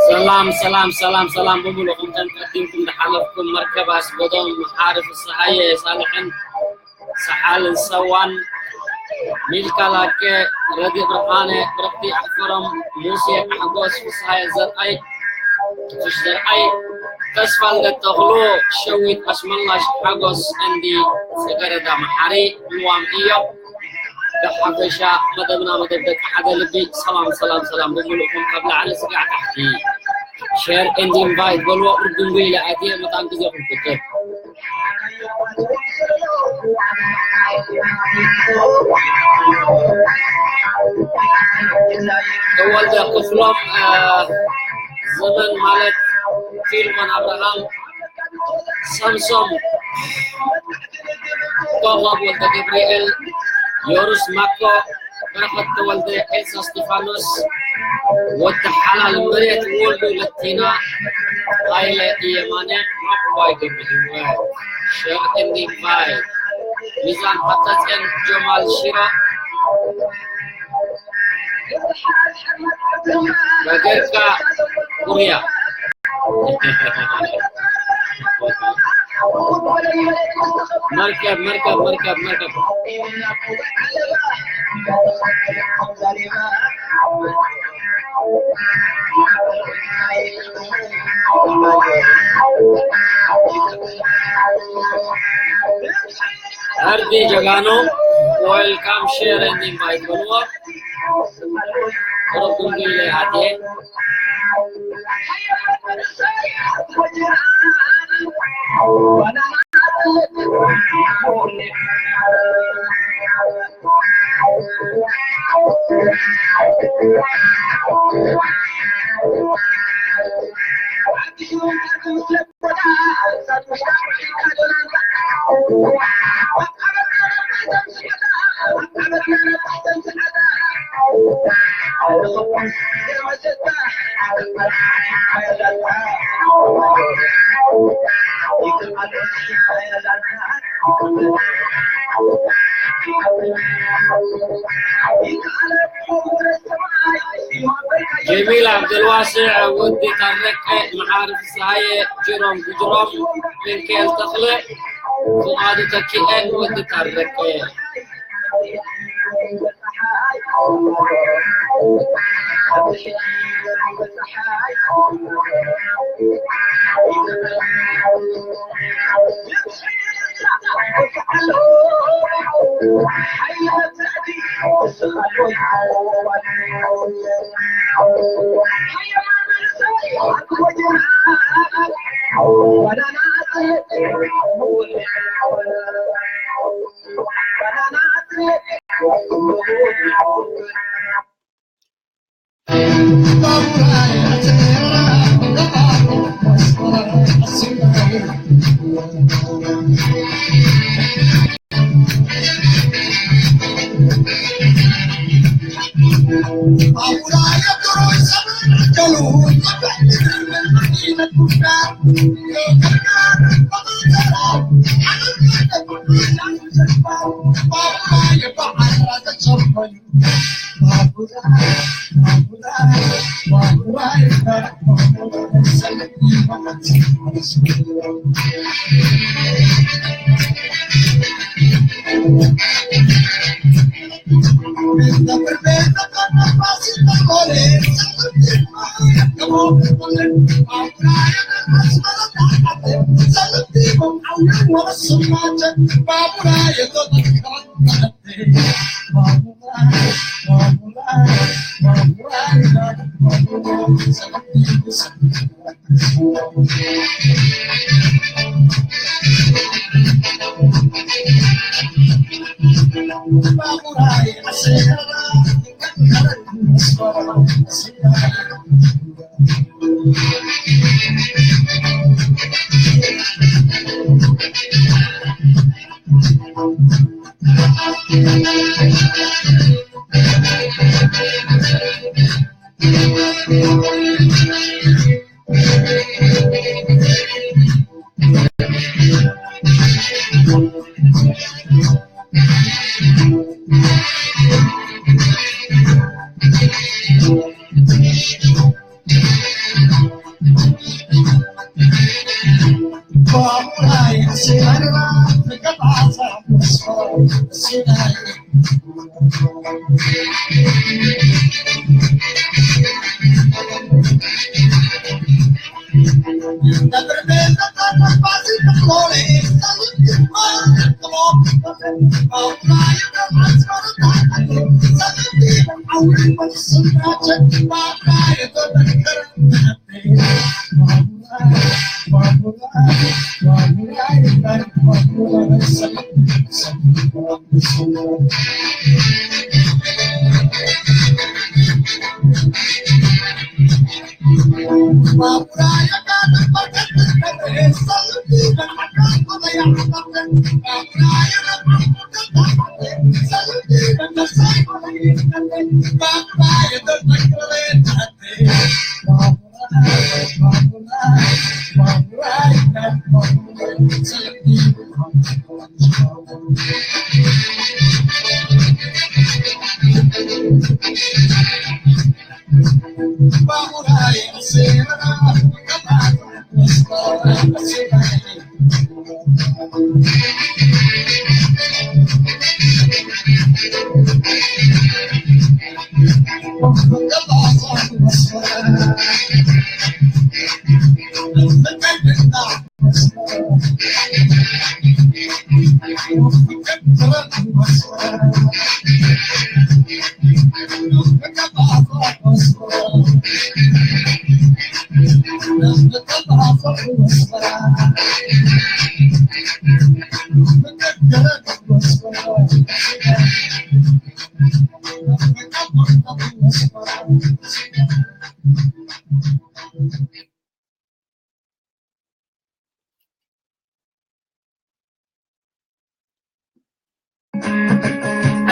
ሰላም ሰላም ሰላም ሰላም ብምሉኹም፣ ተንቀዲምኩም ዝሓለፍኩም መርከብ ኣስጎዶም፣ ሓርፍ ሰሃየ ሳልሕን ሰሓልን ሰዋን፣ ሚልካ ላከ፣ ረዲ ብርሃነ፣ ብርክቲ ኣሕፈሮም፣ ሙሴ ሓጎስ፣ ፍስሃየ ዘርኣይ፣ ፍሽ ዘርኣይ፣ ተስፋ ልደት ተኽሉ፣ ሸዊት ኣስመላሽ ሓጎስ፣ እንዲ ጽገረዳ መሓሪ፣ ልዋም እዮም። ብሓፈሻ መደብና መደብ ደቂ ሓደ ልቢ። ሰላም ሰላም ሰላም ብምሉእኩም፣ ካብ ላዕሊ ስጋዕ ታሕቲ ሸር ኤንድ ኢንቫይት በልዎ። ርጉም ኢለ ኣትየ፣ መታን ግዜኹም ክክብ። ተወልደ ክፍሎም፣ እ፣ ዘመን ማለት ፊልሞን ኣብርሃም፣ ሳምሶም፣ ኮኸብ ወልደ ገብርኤል፣ ዮሩስ ማኮ፣ በረኸት ተወልደ፣ ኤልሳ እስጢፋኖስ፣ ወዲ ሓላል መሬት፣ ወልዱ ለቲና፣ ሃይለ የማነ፣ ማዕዋይ ገብረ ህይወት፣ ሸር ኤንድ ኢንቫይት፣ ሚዛን ሃብተጽዮን፣ ጀማል ሽሮ፣ በገርካ ቁርያ። መርከብ፣ መርከብ፣ መርከብ፣ መርከብ። ኣርዲ ጀጋኑ፣ ዌልካም፣ ሼር ኤንድ ኢንቫይት በልዎ። ቁሩብ ኢለ ኣትየ። ጀሚል ዓብደልዋስዕ፣ ወዲ ታረቀ፣ መሓሪ ፍስሃየ፣ ጅሮም ብጅሮም፣ ሚካኤል ተኽለ፣ ፍቓዱ ተኪኤ፣ ወዲ ታረቀ።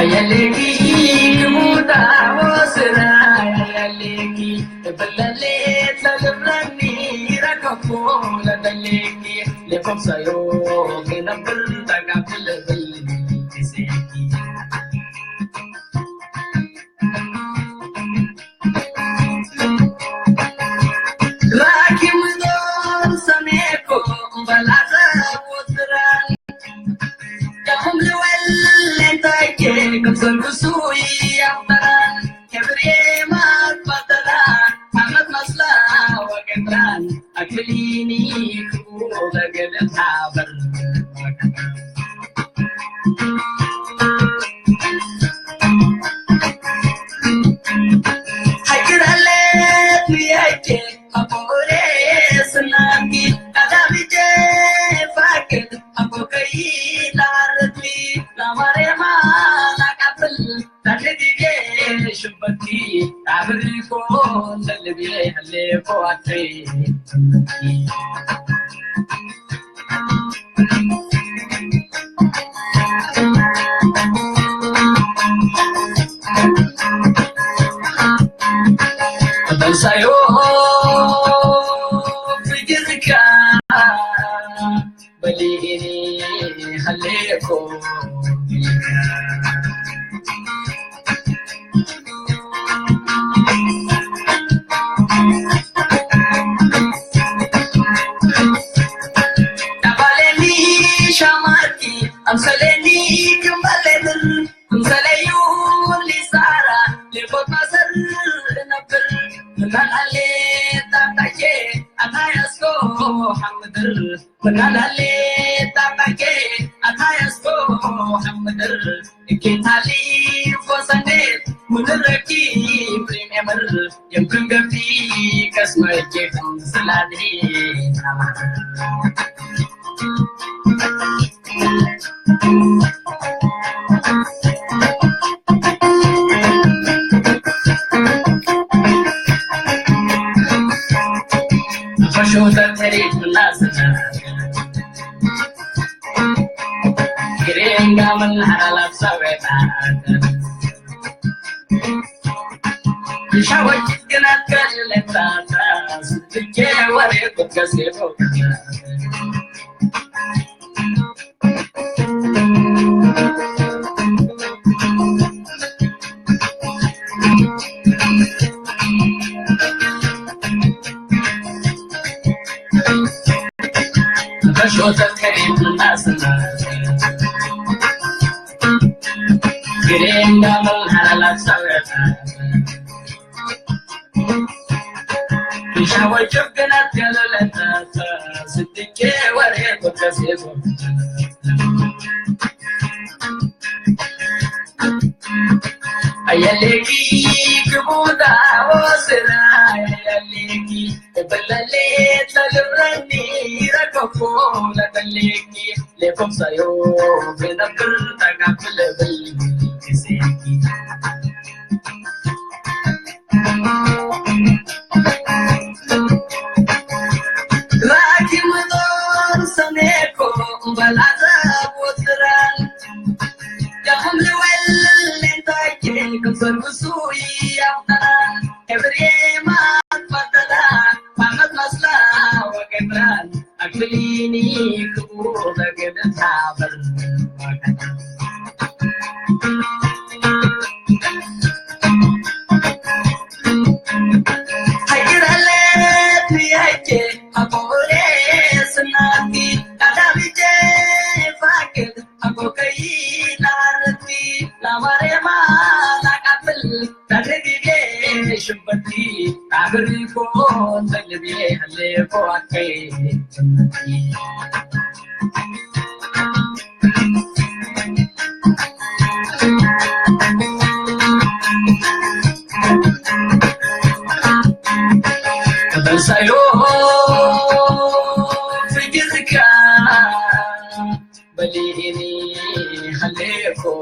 ኣየለኪ ክሙታ ወስና ኣየለኪ ብለሌት ለልብለኒ ረከቦ ለደሌኪ ለኮምሳዮ ክነብር ተጋብለብል ጊዜኪ ራኪ ምዞን ሰሜኮ በላዘ ውትራን ያኹም ልወል ለንታይኬ ክምዘንጉሱ ያምተራን ከብሬ ማርፋተራ ዓመት መስላ ወገንራን ኣክሊኒ ክቡ በገደት ሃበር በልሳዮ ፍቅርካ በሊኒ ሃሌኮ ሻማቲ ኣምሰለኒ ክምበለብር እንተለዩ ሊሳራ ሌቦት ማሰር ነብር ምናላሌ ታታኬ ኣታያስኮ ሓምድር ምናላሌ ታታኬ ኣታያስኮ ሓምድር ኬታሊ ፎሰኔት ምድረኪ ፕሪሜምር የምፕንገቲ ከስመኬ ስላሌ ሹተት ተሪፍ እናስና ግሬንጋ ምን ሓላላት ሰበታት ሻወች ግናት ከለታታ ስትኬ ወሬ ቁጥቀሴ Ayaleki kubuda osira ayaleki balale talrani rakoko la taleki le komsayo benabr tagapil bel kiseki. Rakim don saneko balaza botran. Yahum lewel lentake kusur kusui yamtana. Every month matala pamat masla waketran. Aklini kuda geda sabar. Hayrale tiyake abore sanati kadabije fakir agokai larati lawarema lakatil. Tadrigige shubati tabriko talbiye leko akai. Balsayo fikirka balini haleko.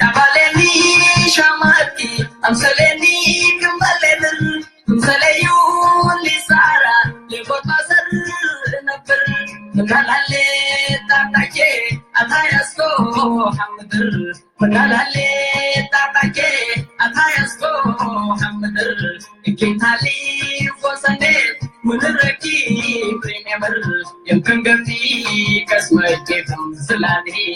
Tabaleni shamati amsaleni kambaleni. Amsaleyu lisara lebot masar nabr. Mgalale tatake atayasko hamdr. Mgalale tatake atayasko hamdr. Kitali fosane munraki premier. Yamkan gati kasmai ke zlani.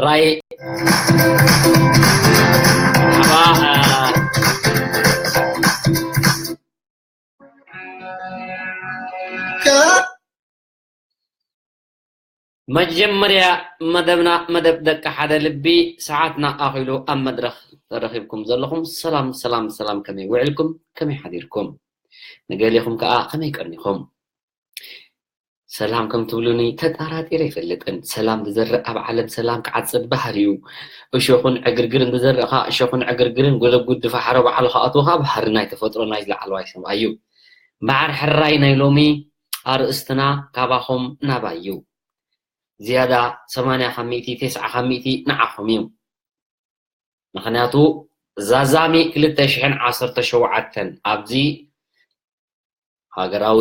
ራይ መጀመርያ መደብና መደብ ደቂ ሓደ ልቢ ሰዓትና ኣኺሉ ኣብ መድረኽ ተረኺብኩም ዘለኹም ሰላም ሰላም ሰላም፣ ከመይ ውዕልኩም? ከመይ ሓዲርኩም? ንገሊኹም ከኣ ከመይ ቀኒኹም? ሰላም ከም ትብሉኒ ተጣራጢረ ኣይፈልጥን። ሰላም ዝዘርእ ኣብ ዓለም ሰላም ክዓጽድ ባህር እዩ። እሾኹን ዕግርግር እንተዘርእ ከኣ እሾኹን ዕግርግርን ጎለጉዲ ፋሕሮ ባዕሉ ክኣትዎ ከኣ ባህሪ ናይ ተፈጥሮ ናይ ዝለዓለዋይ ሰብኣይ እዩ። እምበኣር ሕራይ ናይ ሎሚ ኣርእስትና ካባኹም ናባይ እዩ። ዝያዳ ሰማንያ ካብ ሚእቲ፣ ተስዓ ካብ ሚእቲ ንዓኹም እዩ። ምኽንያቱ ዛዛሚ ክልተ ሽሕን ዓሰርተ ሸውዓተን ኣብዚ ሃገራዊ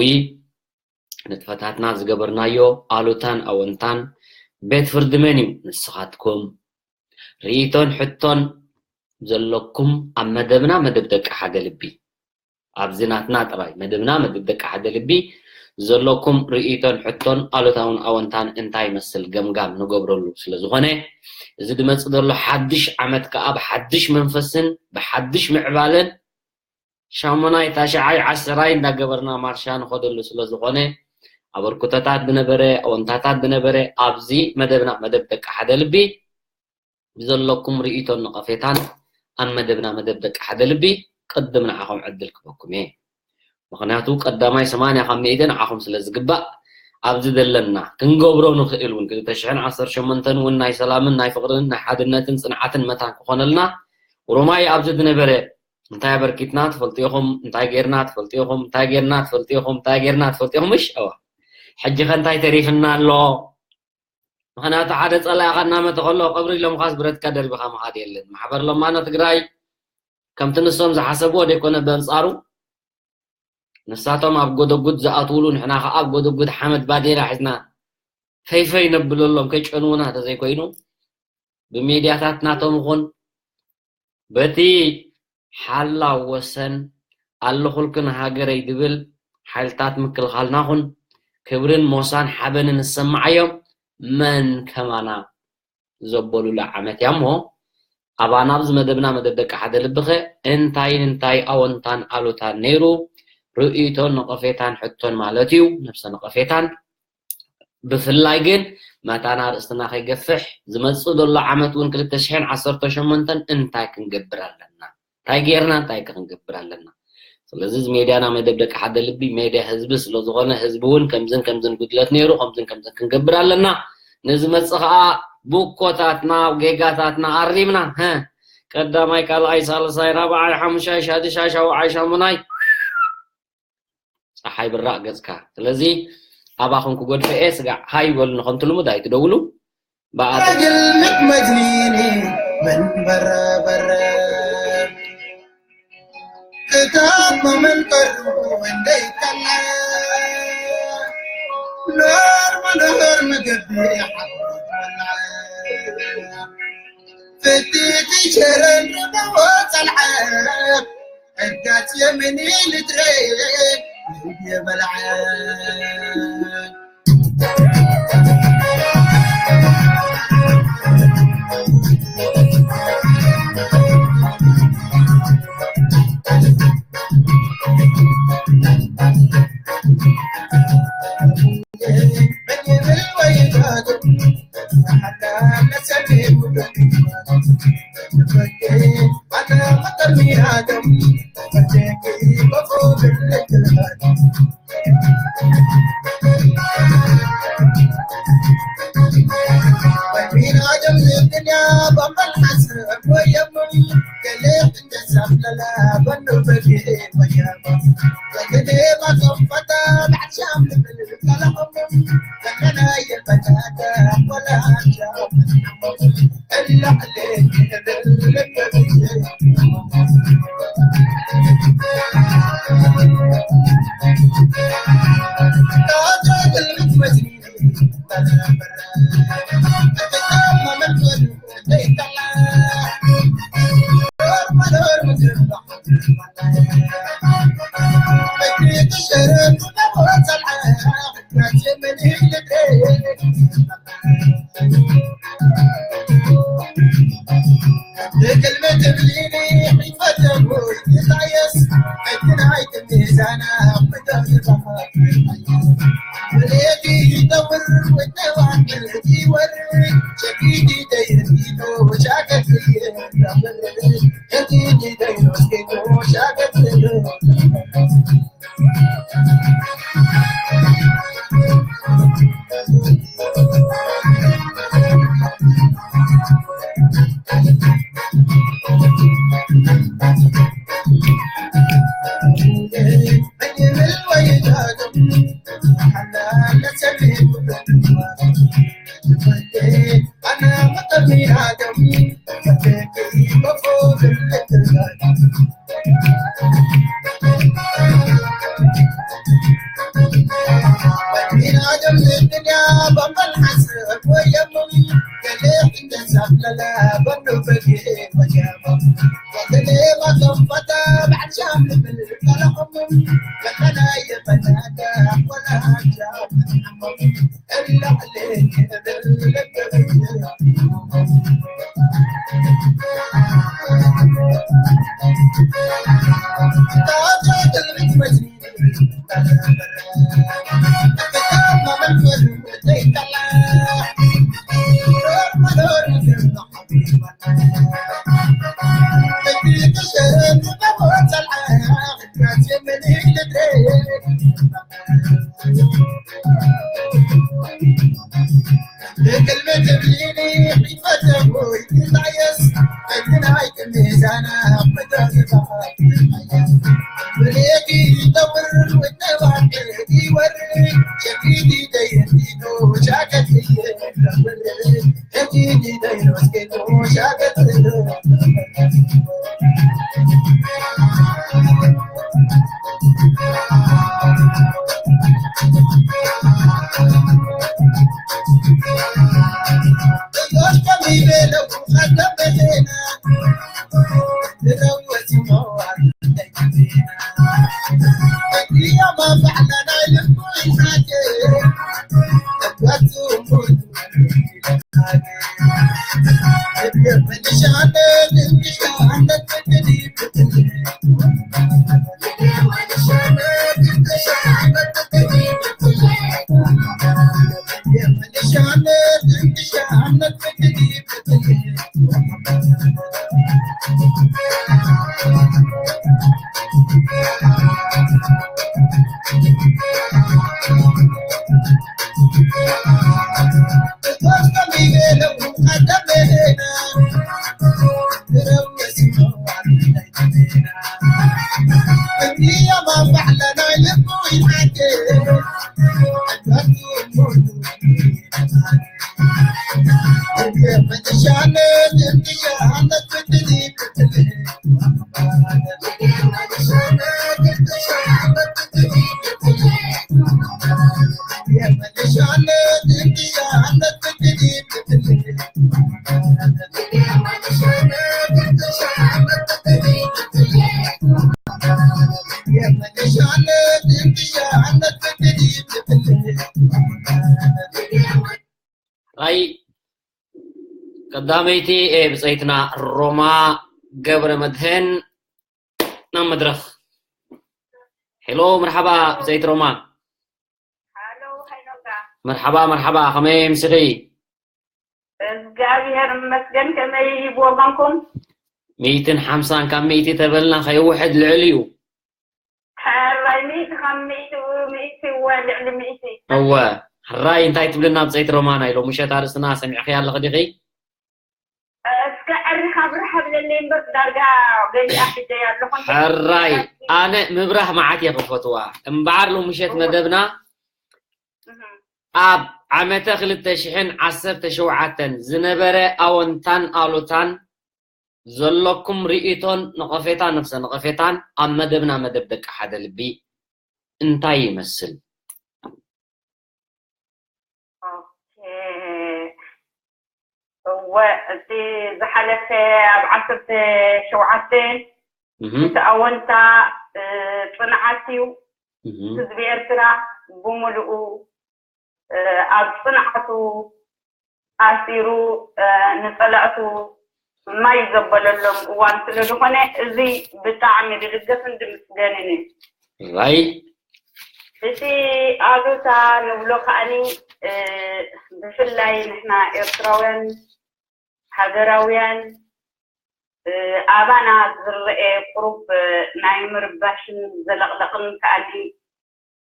ንጥፈታትና ዝገበርናዮ ኣሉታን ኣወንታን ቤት ፍርዲ መን እዩ? ንስኻትኩም። ርእይቶን ሕቶን ዘለኩም ኣብ መደብና፣ መደብ ደቂ ሓደ ልቢ፣ ኣብዚ ናትና ጥራይ መደብና፣ መደብ ደቂ ሓደ ልቢ፣ ዘለኩም ርእይቶን ሕቶን ኣሉታውን ኣወንታን እንታይ ይመስል ገምጋም ንገብረሉ ስለ ዝኾነ፣ እዚ ድመጽእ ዘሎ ሓድሽ ዓመት ከኣ ብሓድሽ መንፈስን ብሓድሽ ምዕባለን ሻሙናይ፣ ታሽዓይ፣ ዓሰራይ እንዳገበርና ማርሻ ንኸደሉ ስለ ዝኾነ፣ ኣበርክቶታት ዝነበረ፣ ኣወንታታት ዝነበረ ኣብዚ መደብና፣ መደብ ደቂ ሓደ ልቢ፣ ብዘለኩም ርእይቶን ነቐፌታን ኣብ መደብና፣ መደብ ደቂ ሓደ ልቢ፣ ቅድም ንዓኹም ዕድል ክበኩም እየ። ምኽንያቱ ቀዳማይ ሰማንያ ካብ ሚእቲ ንዓኹም ስለ ዝግባእ፣ ኣብዚ ዘለና ክንገብሮ ንኽእል እውን ክልተ ሽሕን ዓሰርተ ሸሞንተን እውን ናይ ሰላምን ናይ ፍቕርን ናይ ሓድነትን ጽንዓትን መታን ክኾነልና፣ ኦሮማይ ኣብዚ ዝነበረ እንታይ ኣበርኪትና ትፈልጡ ኢኹም፣ እንታይ ጌርና ትፈልጡ ኢኹም፣ እንታይ ጌርና ትፈልጡ ኢኹም፣ እንታይ ጌርና ትፈልጡ ኢኹም። እሽ፣ እዋ። ሕጂ ኸ እንታይ ተሪፍና ኣሎ? ምኽንያቱ ሓደ ጸላኢኻ እናመተ ከሎ ቀብሪ ኢሎምኻስ ብረትካ ደርቢኻ ምኻድ የለን። ማሕበር ለማኖ ትግራይ ከምቲ ንሶም ዝሓሰብዎ ደይኮነ፣ በንጻሩ ንሳቶም ኣብ ጎደጉድ ዝኣትውሉ፣ ንሕና ኸዓ ኣብ ጎደጉድ ሓመድ ባዴራ ሒዝና ፈይፈይ ነብለሎም፣ ከይጨንዉና ተዘይኮይኑ፣ ብሜድያታት ናቶም ይኹን በቲ ሓላው ወሰን ኣለኹልክን ሃገረይ ድብል ሓይልታት ምክልኻልና ኹን ክብርን ሞሳን ሓበንን ዝሰማዓዮም መን ከማና ዘበሉላ ዓመት እያ እሞ፣ ኣባና ኣብዚ መደብና፣ መደብ ደቂ ሓደ ልብኸ፣ እንታይን እንታይ ኣወንታን ኣሉታን ነይሩ? ርእይቶን ነቐፌታን ሕቶን ማለት እዩ፣ ነብሰ ነቐፌታን። ብፍላይ ግን መታን ኣርእስትና ከይገፍሕ፣ ዝመጽእ ዘሎ ዓመት እውን ክልተ ሽሕን ዓሰርተ ሸሞንተን እንታይ ክንገብር ኣለና? እንታይ ጌርና እንታይ ከ ክንገብር ኣለና? ስለዚ እዚ ሜድያና መደብ ደቂ ሓደ ልቢ፣ ሜድያ ህዝቢ ስለ ዝኾነ፣ ህዝቢ እውን ከምዝን ከምዝን ጉድለት ነይሩ፣ ከምዝን ከምዝን ክንገብር ኣለና። ንዝመጽእ ኸዓ ቡኮታትና፣ ጌጋታትና ኣሪምና፣ ሀ፣ ቀዳማይ፣ ካልኣይ፣ ሳልሳይ፣ ራብዓይ፣ ሓሙሻይ፣ ሻድሻይ፣ ሻውዓይ፣ ሻሙናይ፣ ጸሓይ ብራቕ ገጽካ። ስለዚ ኣባኹም ክጎድፈ እየ፣ ስጋዕ ሃይ በሉኒ፣ ከምቲ ልሙድ ኣይትደውሉ። ብኣተ- راجل متمجنين من برا برا. كتاب من قرب وين يطلع. نار من نار مقدر يحرك ولا. فتيت شرن بوت العين. حدات يمني لدري. يا بلعان. ራይ ቀዳመይቲ ብፀይትና ሮማ ገብረ መድህን ናብ መድረኽ። ሄሎ፣ መርሓባ ብፀይቲ ሮማ። ሃሎ ሃይኖካ። መርሓባ መርሓባ፣ ከመይ ምስኺ? እግዚኣብሔር ይመስገን። ከመይ ይብወጋንኩም? ሚእትን ሓምሳን ካብ ሚእቲ ተበልና ከይውሕድ ልዕል እዩ። ሕራይ ሚእቲ ካብ ሚእቲ፣ ሚእቲ እወ፣ ልዕሊ ሚእቲ። እወ። ሕራይ እንታይ ትብልና ብፀይቲ ሮማ? ናይ ሎምሸት ኣርእስትና ሰሚዕኽያ ኣለኺ ዲኺ? እስከ ዕሪኻ ብርሃ ብለለይ እምበር ዳርጋ ገሊኣ ሒዘያ ኣለኹ። ሕራይ ኣነ ምብራህ መዓት እየ ክፈትዋ። እምበዓር ሎምሸት መደብና ኣብ ዓመተ ክልተ ሽሕን ዓሰርተ ሸውዓተን ዝነበረ ኣወንታን ኣሉታን ዘለኩም ርእይቶን ነቐፌታ ነፍሰ ነቐፌታን ኣብ መደብና መደብ ደቂ ሓደ ልቢ እንታይ ይመስል? ኦኬ። እወ፣ እቲ ዝሓለፈ ኣብ ዓሰርተ ሸውዓተ እቲ ኣወንታ ጽንዓት እዩ። ህዝቢ ኤርትራ ብምሉኡ ኣብ ጽንዓቱ ኣሲሩ ንጸላእቱ ማይ ዘበለሎም እዋን ስለ ዝኾነ፣ እዚ ብጣዕሚ ዝድገፍን ዝምስገንን እዩ። ራይ እቲ ኣሉታ ንብሎ ከኣኒ፣ ብፍላይ ንሕና ኤርትራውያን ሃገራውያን፣ ኣባና ዝረኤ ቁሩብ ናይ ምርባሽን ዘለቕለቕን ከኣኒ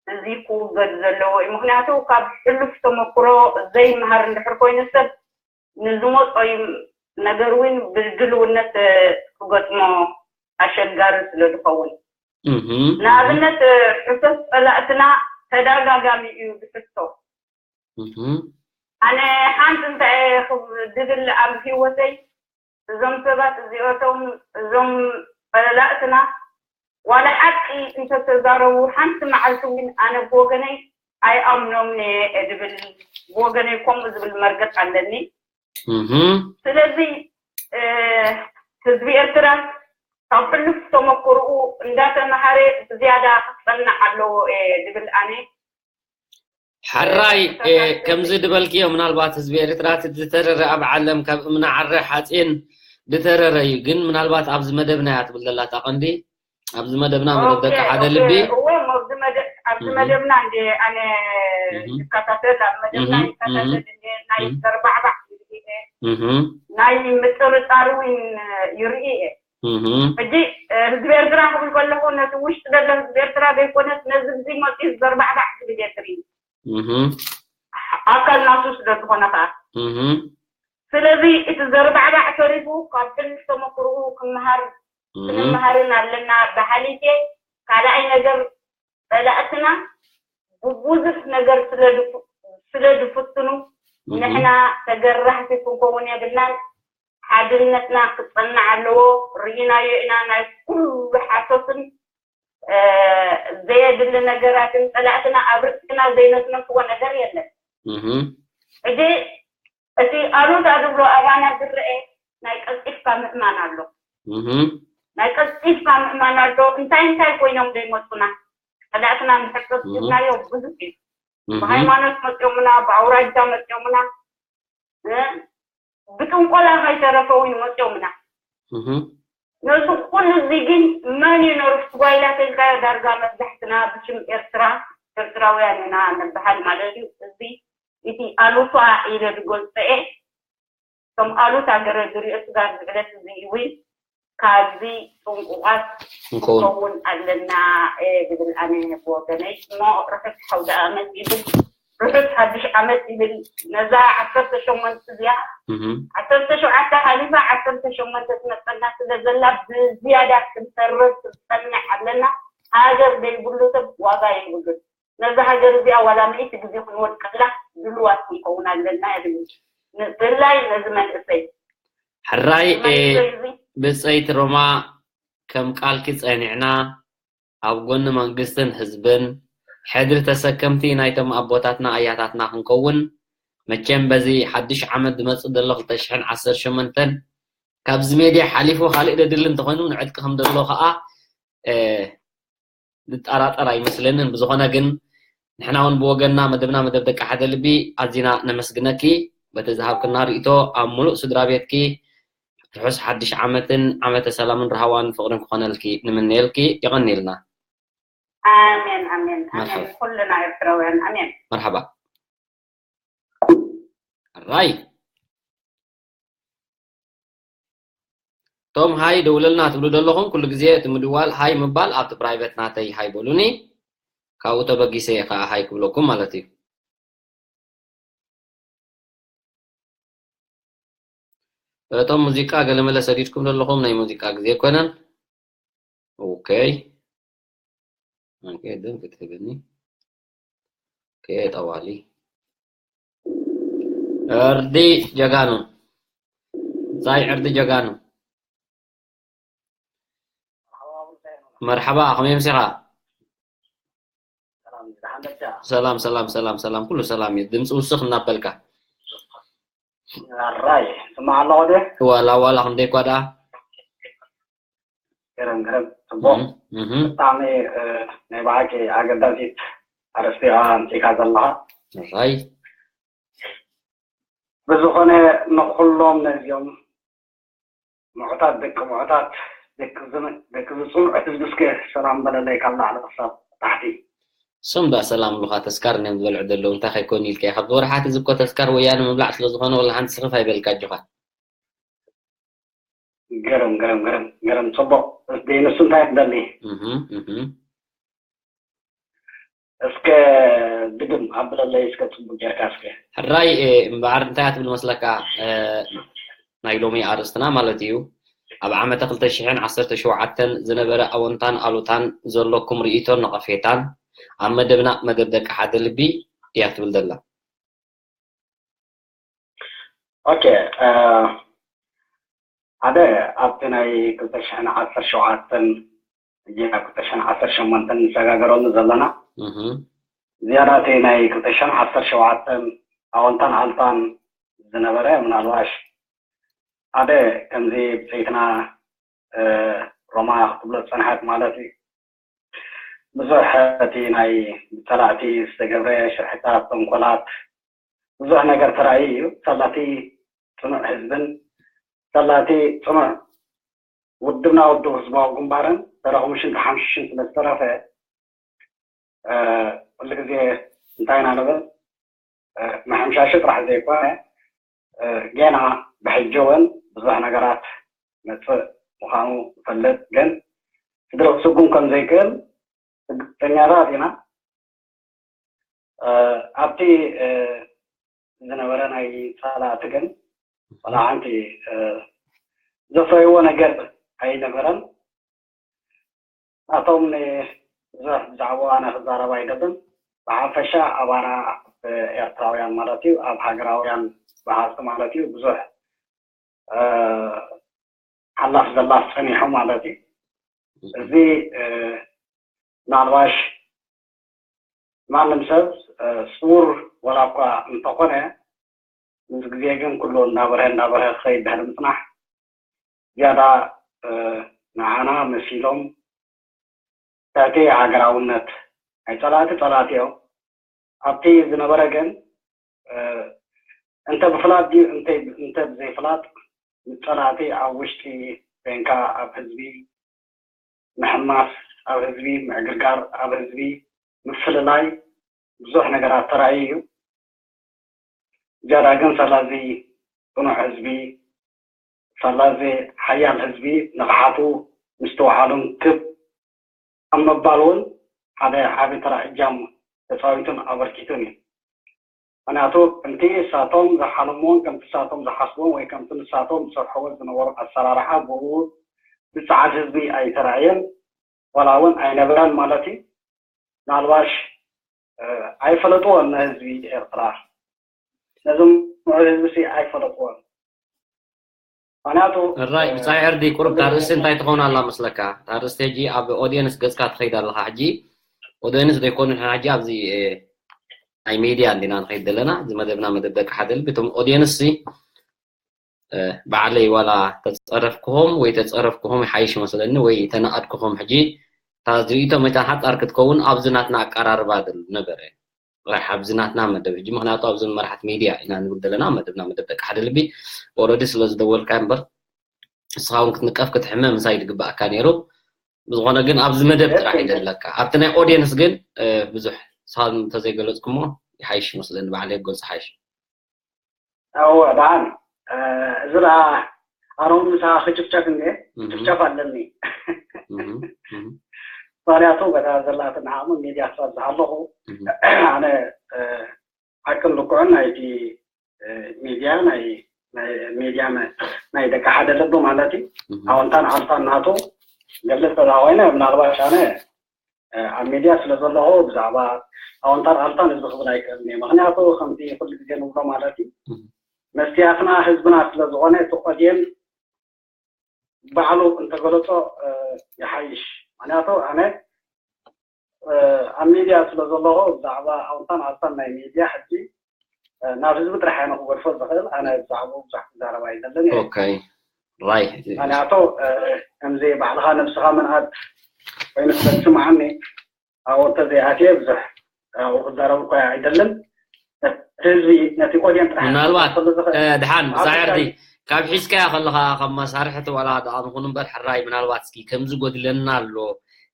እዚ ክውገድ ዘለዎ እዩ። ምኽንያቱ ካብ ሕሉፍ ተመክሮ ዘይመሃር እንድሕር ኮይኑ ሰብ ንዝመጾ እዩ ነገር እውን ብድልውነት ክገጥሞ ኣሸጋሪ ስለ ዝኸውን። ንኣብነት ሕሶት ጸላእትና ተደጋጋሚ እዩ ዝሕቶ። ኣነ ሓንቲ እንታይ እየ ክብ- ድብል ኣብ ህይወተይ፣ እዞም ሰባት እዚኦቶም፣ እዞም ጸላእትና ዋላ ሓቂ እንተተዛረቡ ሓንቲ መዓልቲ እውን ኣነ ብወገነይ ኣይኣምኖምን እየ ድብል፣ ብወገነይ ከምኡ ዝብል መርገጽ ኣለኒ። እህም። ስለዚ እ፣ ህዝቢ ኤርትራ ካብ ሕሉፍ ተመክርኡ እንዳተምሃረ ብዝያዳ ክጸንዕ ኣለዎ እየ ድብል ኣነ። ሕራይ እ፣ ከምዚ ድበልክዮ፣ ምናልባት ህዝቢ ኤርትራ እቲ ዝተረረ ኣብ ዓለም ካብ እምኒ ዓረ ሓፂን ዝተረረ እዩ። ግን ምናልባት ኣብዚ መደብና እያ ትብል ዘላ እታ ቀንዲ፣ ኣብዚ መደብና መደብ ደቂ ሓደ ልቢ። እወ ኣብዚ መደ- ኣብዚ መደብና እንደ ኣነ ይከታተል፣ ኣብ መደብና ይከታተል እንደ ናይ ዘርባዕባዕ ይርኢ፣ ናይ ምጥርጣር እውን ይርኢ እየ። ሕጂ ህዝቢ ኤርትራ ክብል ከለኹ ነቲ ውሽጢ ዘሎ ህዝቢ ኤርትራ ዘይኮነስ ነዚ ብዚ መፂኡ ዘርባዕባዕ ዝብል እየ ዝርኢ፣ ኣካል ናቱ ስለ ዝኾነ ከዓ። ስለዚ እቲ ዘርባዕባዕ ተሪፉ ካብ ሕሉፍ ተመክርኡ ክመሃር ክንመሃርን ኣለና። ብሓሊት ካልኣይ ነገር ጸላእትና ብብዙሕ ነገር ስለ ዝፍ- ስለ ዝፍትኑ ንሕና ተገራህቲ ክንከውን የብልናን። ሓድነትና ክጸንዕ ኣለዎ። ርኢናዮ ኢና ናይ ኩሉ ሓሶትን እ፣ ዘየድሊ ነገራትን ጸላእትና ኣብ ርእስና ዘይነስነስዎ ነገር የለን። ሕጂ እቲ ኣሉታ ዝብሎ ኣባና ዝረአ ናይ ቀልጢፍካ ምእማን ኣሎ። ናይ ቀልጢፍካ ምእማን ኣሎ። እንታይ እንታይ ኮይኖም ዘይመፁና ጸላእትና ንሕሰብ ዝብናዮ ብዙሕ እዩ። ብሃይማኖት መፅኦምና፣ ብኣውራጃ መፅኦምና፣ እ፣ ብጥንቆላ ከይተረፈ እውን መፅኦምና። ነዚ ኩሉ እዚ ግን መን እዩ ነርሱ ጓይላ ተልካዮ? ዳርጋ መብዛሕትና ብሽም ኤርትራ፣ ኤርትራውያን ኢና ንበሃል ማለት እዩ። እዚ እቲ ኣሉታ ኢለ ዝገልጾ እየ። ከም ኣሉታ ገረ ዝሪኦ ስጋብ ዝዕለት እዚ እውን ካብዚ ጥንቁቓት ንከውን ኣለና እየ ዝብል ኣነ ብወገነይ። እሞ ርሑስ ሓውደ ኣመት ይብል፣ ርሑስ ሓድሽ ዓመት ይብል። ነዛ ዓሰርተ ሸሞንተ እዚኣ ዓሰርተ ሸውዓተ ሓሊፋ ዓሰርተ ሸሞንተ ትመፀና ስለ ዘላ ብዝያዳ ክንሰርር ክንፀንዕ ኣለና። ሃገር ዘይብሉ ሰብ ዋጋ የብሉን። ነዛ ሃገር እዚኣ ዋላ ሚእቲ ግዜ ክንወድቀላ ድሉዋት ክንከውን ኣለና እየ ዝብል። ብፍላይ ነዚ መንእሰይ ሕራይ እ፣ መንእሰይ እዚ ብፀይቲ ሮማ ከም ቃልኪ ፀኒዕና ኣብ ጎኒ መንግስትን ህዝብን ሕድሪ ተሰከምቲ ናይቶም ኣቦታትና ኣያታትና ክንከውን መቸም በዚ ሓድሽ ዓመት ዝመፅእ ዘሎ ክልተ ሽሕን ዓሰርተ ሸሞንተን ካብዚ ሜድያ ሓሊፉ ካልእ ደድሊ እንተኮይኑ ንዕጥቂ ከም ዘሎ ከዓ እ፣ ዝጠራጠር ኣይመስለንን። ብዝኾነ ግን ንሕና እውን ብወገንና መደብና መደብ ደቂ ሓደ ልቢ ኣዚና ነመስግነኪ በቲ ዝሃብክና ርእቶ ኣብ ሙሉእ ስድራ ቤትኪ ርሑስ ሓድሽ ዓመትን ዓመተ ሰላምን ራህዋን ፍቕርን ክኾነልኪ ንምነየልኪ። የቐንየልና። ኣሜን ኣሜን ኣሜን። ኩልና ኤርትራውያን ኣሜን። መርሓባ። ራይ ቶም ሃይ ደውለልና ትብሉ ዘለኹም ኩሉ ግዜ እቲ ምድዋል ሃይ ምባል ኣብቲ ፕራይቨት ናተይ ሃይ በሉኒ። ካብኡ ተበጊሰ እየ ከዓ ሃይ ክብለኩም ማለት እዩ። እቶም ሙዚቃ ገለመለ ሰዲድኩም ዘለኹም ናይ ሙዚቃ ግዜ ኣይኮነን። ኦኬ ኦኬ፣ ድም ክትህብኒ። ኦኬ ጠዋሊ ዕርዲ ጀጋኑ፣ ዛይ ዕርዲ ጀጋኑ። መርሓባ፣ ከመይ ምሲኻ? ሰላም ሰላም ሰላም ሰላም፣ ኩሉ ሰላም እዩ። ድምፂ ውስኽ እናበልካ። ኣራይ ስማዕ ኣለኹ ዶ? ዋላ ዋላ ክንደይ እኳ ደኣ። ገረም ገረም፣ ፅቡቕ። ብጣዕሚ ናይ ብሓቂ ኣገዳሲት ኣርእስቲ ኢኻ ኣምፂእካ ዘለኻ። ራይ ብዝኾነ ንኩሎም ነዚኦም ምዑታት ደቂ ምዑታት ደቂ ዝጽንዑ ህዝቢ እስከ ሰላም በለለይ ካብ ላዕሊ ክሳብ ታሕቲ። እሶም ዳ ሰላም ሉኻ ተስካር እዮም ዝበልዑ ዘለዉ እንታይ ከይኮኑ ኢልካ ካብ ዝወርሓት እዚ እኮ ተስካር ወያነ ምብላዕ ስለ ዝኾነ ወላ ሓንቲ ስኽፍ ኣይበልካ ኣጆኻ። ገረም ገረም ገረም ገረም ጽቡቕ። እስቲ ንሱ እንታይ ትደሊ? እስከ ድግም ኣብለለይ እስከ ጽቡቅ ጌርካ እስከ። ሕራይ እምበኣር እንታይ እያ ትብል መስለካ? ናይ ሎሚ ኣርእስትና ማለት እዩ ኣብ ዓመተ ክልተ ሽሕን ዓሰርተ ሸውዓተን ዝነበረ ኣወንታን ኣሉታን ዘለኩም ርእይቶን ነቐፌታን ኣብ መደብና መደብ ደቂ ሓደ ልቢ እያ ትብል ዘላ። ኦኬ፣ ሓደ ኣብቲ ናይ ክልተ ሽሕን ዓሰርተ ሸውዓተን፣ ሕጂ ናብ ክልተ ሽሕን ዓሰርተ ሸሞንተን ንሰጋገረሉ ዘለና፣ ዝያዳ እቲ ናይ ክልተ ሽሕን ዓሰርተ ሸውዓተን ኣወንታን ኣልታን ዝነበረ፣ ምናልባሽ ሓደ ከምዚ ብፀይትና ሮማ ክትብሎ ዝፀንሐት ማለት እዩ። ብዙሕ እቲ ናይ ፀላእቲ ዝተገብረ ሽርሕታት፣ ተንኮላት፣ ብዙሕ ነገር ተራእዩ እዩ። ሰላቲ ፅኑዕ ህዝብን ሰላቲ ፅኑዕ ውድብና ውድብ ህዝባዊ ግንባርን ተረኽቡ ሽንቲ ሓምሽሽን ስለ ዝተረፈ፣ ኩሉ ግዜ እንታይ ኢና ንብል፣ ምሕምሻሹ ጥራሕ ዘይኮነ፣ ጌና ብሕጂ እውን ብዙሕ ነገራት መፅእ ምዃኑ ንፈልጥ፣ ግን ስድሪ ክስጉም ከም ዘይክእል ርግፀኛታት ኢና። ኣብቲ ዝነበረ ናይ ፀላእቲ ግን ዋላ ሓንቲ ዘፍረይዎ ነገር ኣይነበረን። ናቶም ብዙሕ ብዛዕባኡ ኣነ ክዛረብ ኣይደልን። ብሓፈሻ ኣባና ኤርትራውያን ማለት እዩ፣ ኣብ ሃገራውያን ብሃልቲ ማለት እዩ፣ ብዙሕ ሓላፍ ዘላፍ ፀኒሑ ማለት እዩ። እዚ ምናልባሽ ማንም ሰብ ስውር ዋላ እኳ እንተኾነ፣ ምስ ግዜ ግን ኩሉ እንዳበርሀ እንዳበርሀ ክኸይድ ድሕሪ ምፅናሕ፣ ዝያዳ ንዓና መሲሎም ትሕቲ ሃገራውነት ናይ ፀላእቲ ፀላእቲ እዮም። ኣብቲ ዝነበረ ግን እንተ ብፍላጥ ድዩ እንተ ብዘይፍላጥ፣ ንፀላእቲ ኣብ ውሽጢ ኮይንካ ኣብ ህዝቢ ምሕማስ፣ ኣብ ህዝቢ ምዕግርጋር፣ ኣብ ህዝቢ ምፍልላይ ብዙሕ ነገራት ተራእዩ እዩ። ዝያዳ ግን ሳላዚ ፅኑዕ ህዝቢ፣ ሳላዚ ሓያል ህዝቢ ንቕሓቱ ምስትውዓሉን ክብ ኣብ ምባል እውን ሓደ ዓቢ ተራ እጃም ተፃዊቱን ኣበርኪቱን እዩ። ምክንያቱ ከምቲ ንሳቶም ዝሓለምዎን ከምቲ ንሳቶም ዝሓስብዎን ወይ ከምቲ ንሳቶም ዝሰርሕዎ ዝነበሩ ኣሰራርሓ ብኡ ብፀዓት ህዝቢ ኣይተራእየን፣ ዋላ እውን ኣይነበረን ማለት እዩ። ምናልባሽ ኣይፈለጥዎን ንህዝቢ ኤርትራ፣ ነዚ ምዑት ህዝቢ ሲ ኣይፈለጥዎን። ምክንያቱ ራይ ብጻይ ዕርዲ ቁሩብ ታርእስቲ እንታይ ትኸውን ኣላ መስለካ? ታርእስቲ ሕጂ ኣብ ኦዲየንስ ገጽካ ትኸይድ ኣለኻ። ሕጂ ኦዲየንስ ዘይኮኑ ንሕና ሕጂ ኣብዚ ናይ ሜድያ እንዲና ንኸይድ ዘለና። እዚ መደብና መደብ ደቂ ሓደ ልቢ። እቶም ኦዲየንስ ሲ ባዕለይ ዋላ ተጸረፍክሆም ወይ ተጸረፍክሆም ይሓይሽ መስለኒ ወይ ተነኣድክሆም። ሕጂ እታ ዝርእቶ መቻ ሓጻር ክትከውን ኣብዚ ናትና ኣቀራርባ ነበረ። ጥራሕ ኣብዚ ናትና መደብ ሕጂ ምክንያቱ ኣብዚ መራሕቲ ሜድያ ኢና ንብል ዘለና። መደብና መደብ ደቂ ሓደ ልቢ ኦረዲ ስለ ዝደወልካ እምበር ንስኻ እውን ክትንቀፍ ክትሕመ ምሳይ ዝግባኣካ ነይሩ። ብዝኾነ ግን ኣብዚ መደብ ጥራሕ እዩ ዘለካ። ኣብቲ ናይ ኦዲየንስ ግን ብዙሕ ሳም እንተዘይገለፅኩሞ ይሓይሽ ይመስለኒ። ባዕለይ ክገልፆ ሓይሽ። እወ ደሓን። እዚ ደኣ ኣነ እውን ምሳኻ ክጭፍጨፍ እንደ ጭፍጨፍ ኣለኒ። ምክንያቱ በታ ዘላትና ዓቕሚ ሜድያ ክሳብ ዝሃለኹ ኣነ ሓቅን ልክዑን ናይቲ ሜድያ ናይ ሜድያ ናይ ደቂ ሓደ ልቢ ማለት እዩ ኣወንታን ኣልታን ናቱ ገልፅ ተዛ ኮይነ ምናልባት ኣነ ኣብ ሜድያ ስለ ዘለኹ ብዛዕባ ኣወንታን ኣልታን እዚ ክብል ኣይክእልን እየ። ምክንያቱ ከምቲ ኩሉ ግዜ ንብሎ ማለት እዩ መስትያትና ህዝብና ስለ ዝኾነ እቲ ኦድየንስ ባዕሉ እንተገለፆ ይሓይሽ። ምክንያቱ ኣነ ኣብ ሚድያ ስለ ዘለኹ ብዛዕባ ኣውንታን ኣልታን ናይ ሚድያ ሕጂ ናብ ህዝቢ ጥራሕ እየ ንክገድፎ ዝኽእል። ኣነ ብዛዕባኡ ብዙሕ ክዛረብ ኣይደልን እየ። ኦኬ ራይት። ምክንያቱ ከምዚ ባዕልኻ ነብስኻ ምንኣድ ኮይኑ ስለ ዝስምዓኒ ኣብኡ እንተዘይኣትየ ብዙሕ ኣብኡ ክዛረብ እኳ ኣይደልን። ህዝቢ ነቲ ኦድየንስ ጥራሕ ምናልባት ድሓን ብዛዕርዲ ካብ ሒዝካያ ከለኻ ካብ መሳርሕቲ ዋላ ደኣ ንኹን እምበር ሕራይ ምናልባት እስኪ ከምዚ ጎዲለና ኣሎ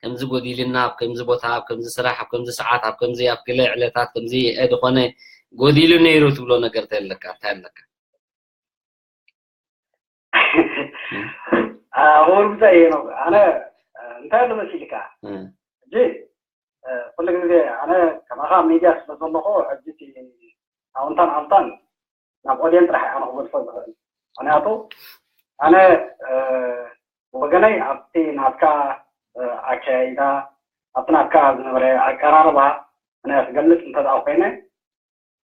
ከምዚ ጎዲልና ኣብ ከምዚ ቦታ ኣብ ከምዚ ስራሕ ኣብ ከምዚ ሰዓት ኣብ ከምዚ ኣብ ክለ ዕለታት ከምዚ ዝኾነ ጎዲሉ ነይሩ ትብሎ ነገር እንታይ ኣለካ እንታይ ኣለካ? ኣሁርምታ እየ ነው ኣነ እንታይ ኣሎ መሲልካ ሕጂ ኩሉ ግዜ ኣነ ከማኻ ሚድያ ስለ ዘለኹ ሕጂ ኣውንታን ኣልታን ናብ ኦድየን ጥራሕ ኣነ ክገድፎ ዝኽእል ምክንያቱ ኣነ ወገነይ ኣብቲ ናትካ ኣካያይዳ ኣብቲ ናትካ ዝነበረ ኣቀራርባ ኣነ ክገልፅ እንተደኣ ኮይነ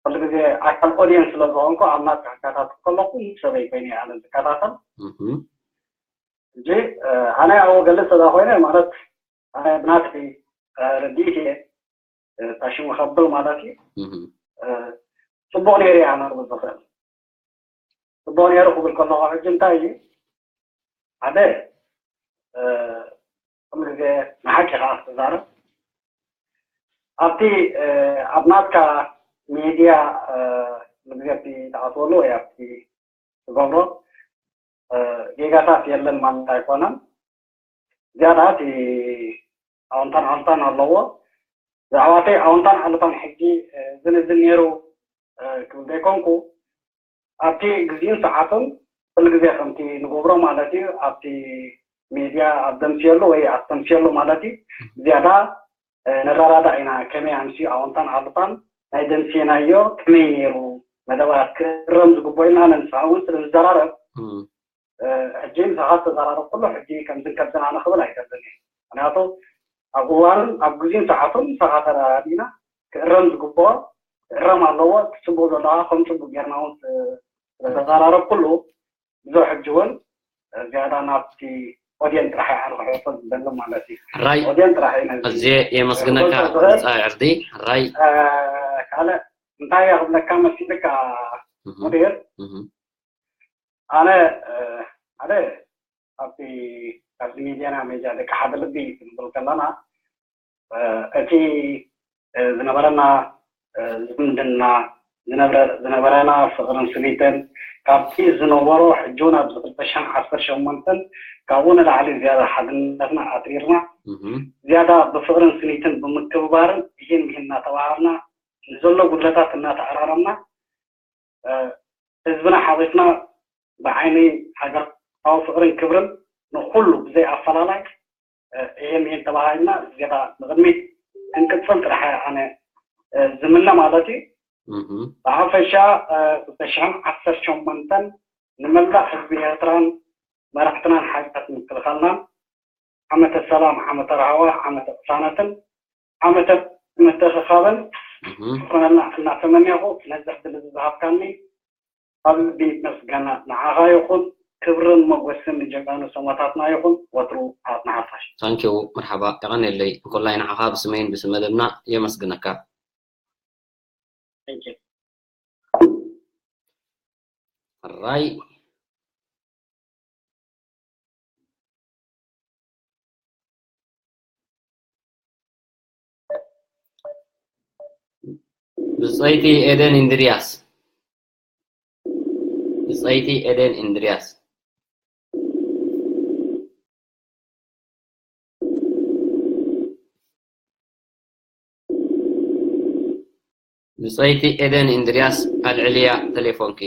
ኩሉ ግዜ ኣካል ኦድየንስ ስለ ዝኾንኩ ኣብ ናትካ ክከታተል ከለኹ ምስ ሰበይ ኮይነ ኣነ ዝከታተል። እህ። ሕጂ ኣነ ኣብኡ ገልጽ ስለ ኮይነ ማለት ኣነ ብናትኪ ርድኢት እየ ታሽሙ ከብል ማለት እዩ። ጽቡቕ ነይሩ እየ ኣነ ክብል ዝኽእል። ጽቡቕ ነይሩ ክብል ከለኹ ሕጂ እንታይ እዩ ሓደ ኩሉ ግዜ ንሓቂ ከዓ ክትዛረብ ኣብቲ ኣብ ናትካ ሚድያ ኩሉ ግዜ ኣብቲ ትኣትወሉ ወይ ኣብቲ ትገብሮ ጌጋታት የለን ማለት ኣይኮነን። ዝያዳ እቲ ኣወንታን ኣሉታን ኣለዎ። ብዛዕባ እቲ ኣወንታን ኣሉታን ሕጂ ዝንዝን ነይሩ ክብል ዘይኮንኩ ኣብቲ ግዜን ሰዓቱን ኩሉ ግዜ ከምቲ ንገብሮ ማለት እዩ ኣብቲ ሚድያ ኣብ ደምስየሉ ወይ ኣብ ተምስየሉ ማለት እዩ ዝያዳ ነረዳዳእ ኢና ከመይ ኣምስዩ ኣወንታን ኣሉታን ናይ ደምስየናዮ ከመይ ነይሩ መደባት ክእረም ዝግቦ ኢልና ነንስኻ እውን ስለ ንዘራረብ ሕጂ ንስኻ ዝተዘራረብ ኩሉ ሕጂ ከምዝን ከምዝን ኣነ ክብል ኣይደልን እየ። ምክንያቱ ኣብ እዋኑን ኣብ ግዜን ሰዓቱን ንስኻ ተረዳዲእና ክእረም ዝግብኦ ክእረም ኣለዎ። እቲ ፅቡቅ ዘለካ ከም ፅቡቅ ጌርና እውን ስለተዘራረብ ኩሉ ብዙሕ ሕጂ እውን ዝያዳ ናብቲ ኦድየን ጥራሕ እየ ኣነ ክሕልፎ ዝደሊ ማለት እዩ። ሕራይ ኦድየን ጥራሕ እዩ ነዚ ኣዝየ የመስግነካ ክገልጾ ዝኽእል። ብጻይ ዕርዲ። ሕራይ ካልእ እንታይ እየ ክብለካ መሲልካ እህ፣ ሙዲር እህ። ኣነ ሓደ ኣብቲ ኣብዚ ሚድያና ሜድያ ደቂ ሓደ ልቢ ክንብል ከለና እቲ ዝነበረና ዝምድና ዝነበረና ፍቅርን ስኒትን ካብቲ ዝነበሮ ሕጂ እውን ኣብዚ ክልተ ሽሕን ዓሰርተ ሸሞንተን ካብኡ ንላዕሊ ዝያዳ ሓድነትና ኣትሪርና ዝያዳ ብፍቅርን ስኒትን ብምክብባርን ይህን ይህን እናተባሃልና ንዘሎ ጉድለታት እናተኣራረምና ህዝብና ሓቂፍና ብዓይኒ ሃገራዊ ፍቅርን ክብርን ንኩሉ ብዘይ ኣፈላላይ ይህን ይህን ተባሃሂልና ዝያዳ ንቅድሚት ክንቅፅል ጥራሕ ኣነ ዝምነ ማለት እዩ። ብሓፈሻ ክልተ ሽሕን ዓሰርተ ሸሞንተን ንመላእ ህዝቢ ኤርትራን መራሕትናን ሓይልታት ምክልኻልናን ዓመተ ሰላም ዓመተ ራህዋ ዓመተ ቅሳነትን ዓመተ ምትእኽኻብን ክኾነልና እናተመንያኹ ነዚ ዕድል እዚ ዝሃብካኒ ካብ ልቢ ምስጋና ንዓኻ ይኹን። ክብርን ሞገስን ንጀጋኑ ሰማእታትና ይኹን። ወትሩ ኣጽንሓ ሓፋሽ። ታንኪዩ መርሓባ የቐንየለይ እንኮላይ ንዓኻ ብስመይን ብስም መደብና የመስግነካ። Thank you. ሕራይ ብጸይቲ ኤደን እንድርያስ ብጸይቲ ኤደን እንድርያስ ብጸይቲ ኤደን እንድርያስ ኣልዕልያ ተሌፎንኪ።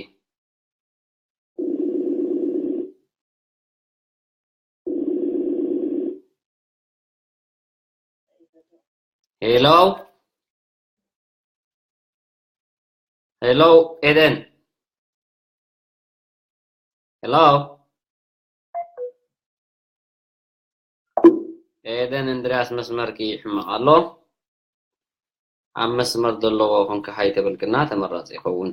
ሄሎ ሄሎ ኤደን ሄሎ ኤደን እንድርያስ መስመርኪ ይሕመቕ ኣሎ። ኣብ መስመር ዘለዎ ኮንካ ሃይ ተበልክና ተመራፂ ይኸውን።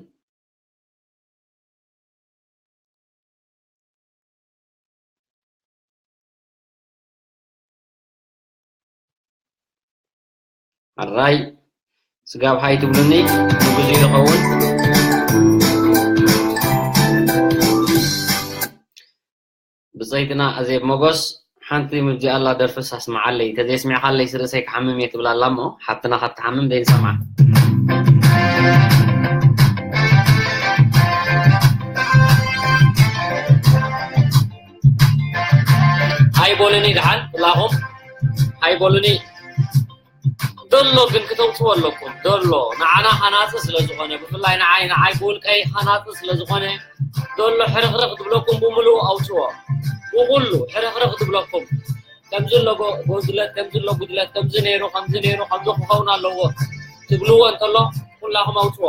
ኣራይ ስጋብ ሃይ ትብሉኒ ንግዙ ይኸውን። ብጸይትና ኣዜብ መጎስ ሓንቲ ምብዚኣ ኣላ ደርፍስ ኣስምዓለይ፣ ተዘይስሚዕካለይ ስርእሰይ ክሓምም እየ ትብል ኣላ እሞ ሓብትና ካብ ትሓምም ደይንሰምዓ። ሃይ በሉኒ ደሓን ኩላኹም ሃይ በሉኒ። ደሎ ግን ክተውፅዎ ኣለኩም። ደሎ ንዓና ሃናፂ ስለ ዝኾነ፣ ብፍላይ ንዓይ ንዓይ ብውልቀይ ሃናፂ ስለ ዝኾነ፣ ደሎ ሕርኽርኽ ዝብለኩም ብምሉኡ ኣውፅዎ። ብኹሉ ሕርኽርኽ ዝብለኩም ከምዚ ኣሎ ጎ- ጎድለት፣ ከምዚ ኣሎ ጉድለት፣ ከምዚ ነይሩ፣ ከምዚ ነይሩ፣ ከምዚ ክኸውን ኣለዎ ትብልዎ እንተሎ ኩላኹም ኣውፅዎ።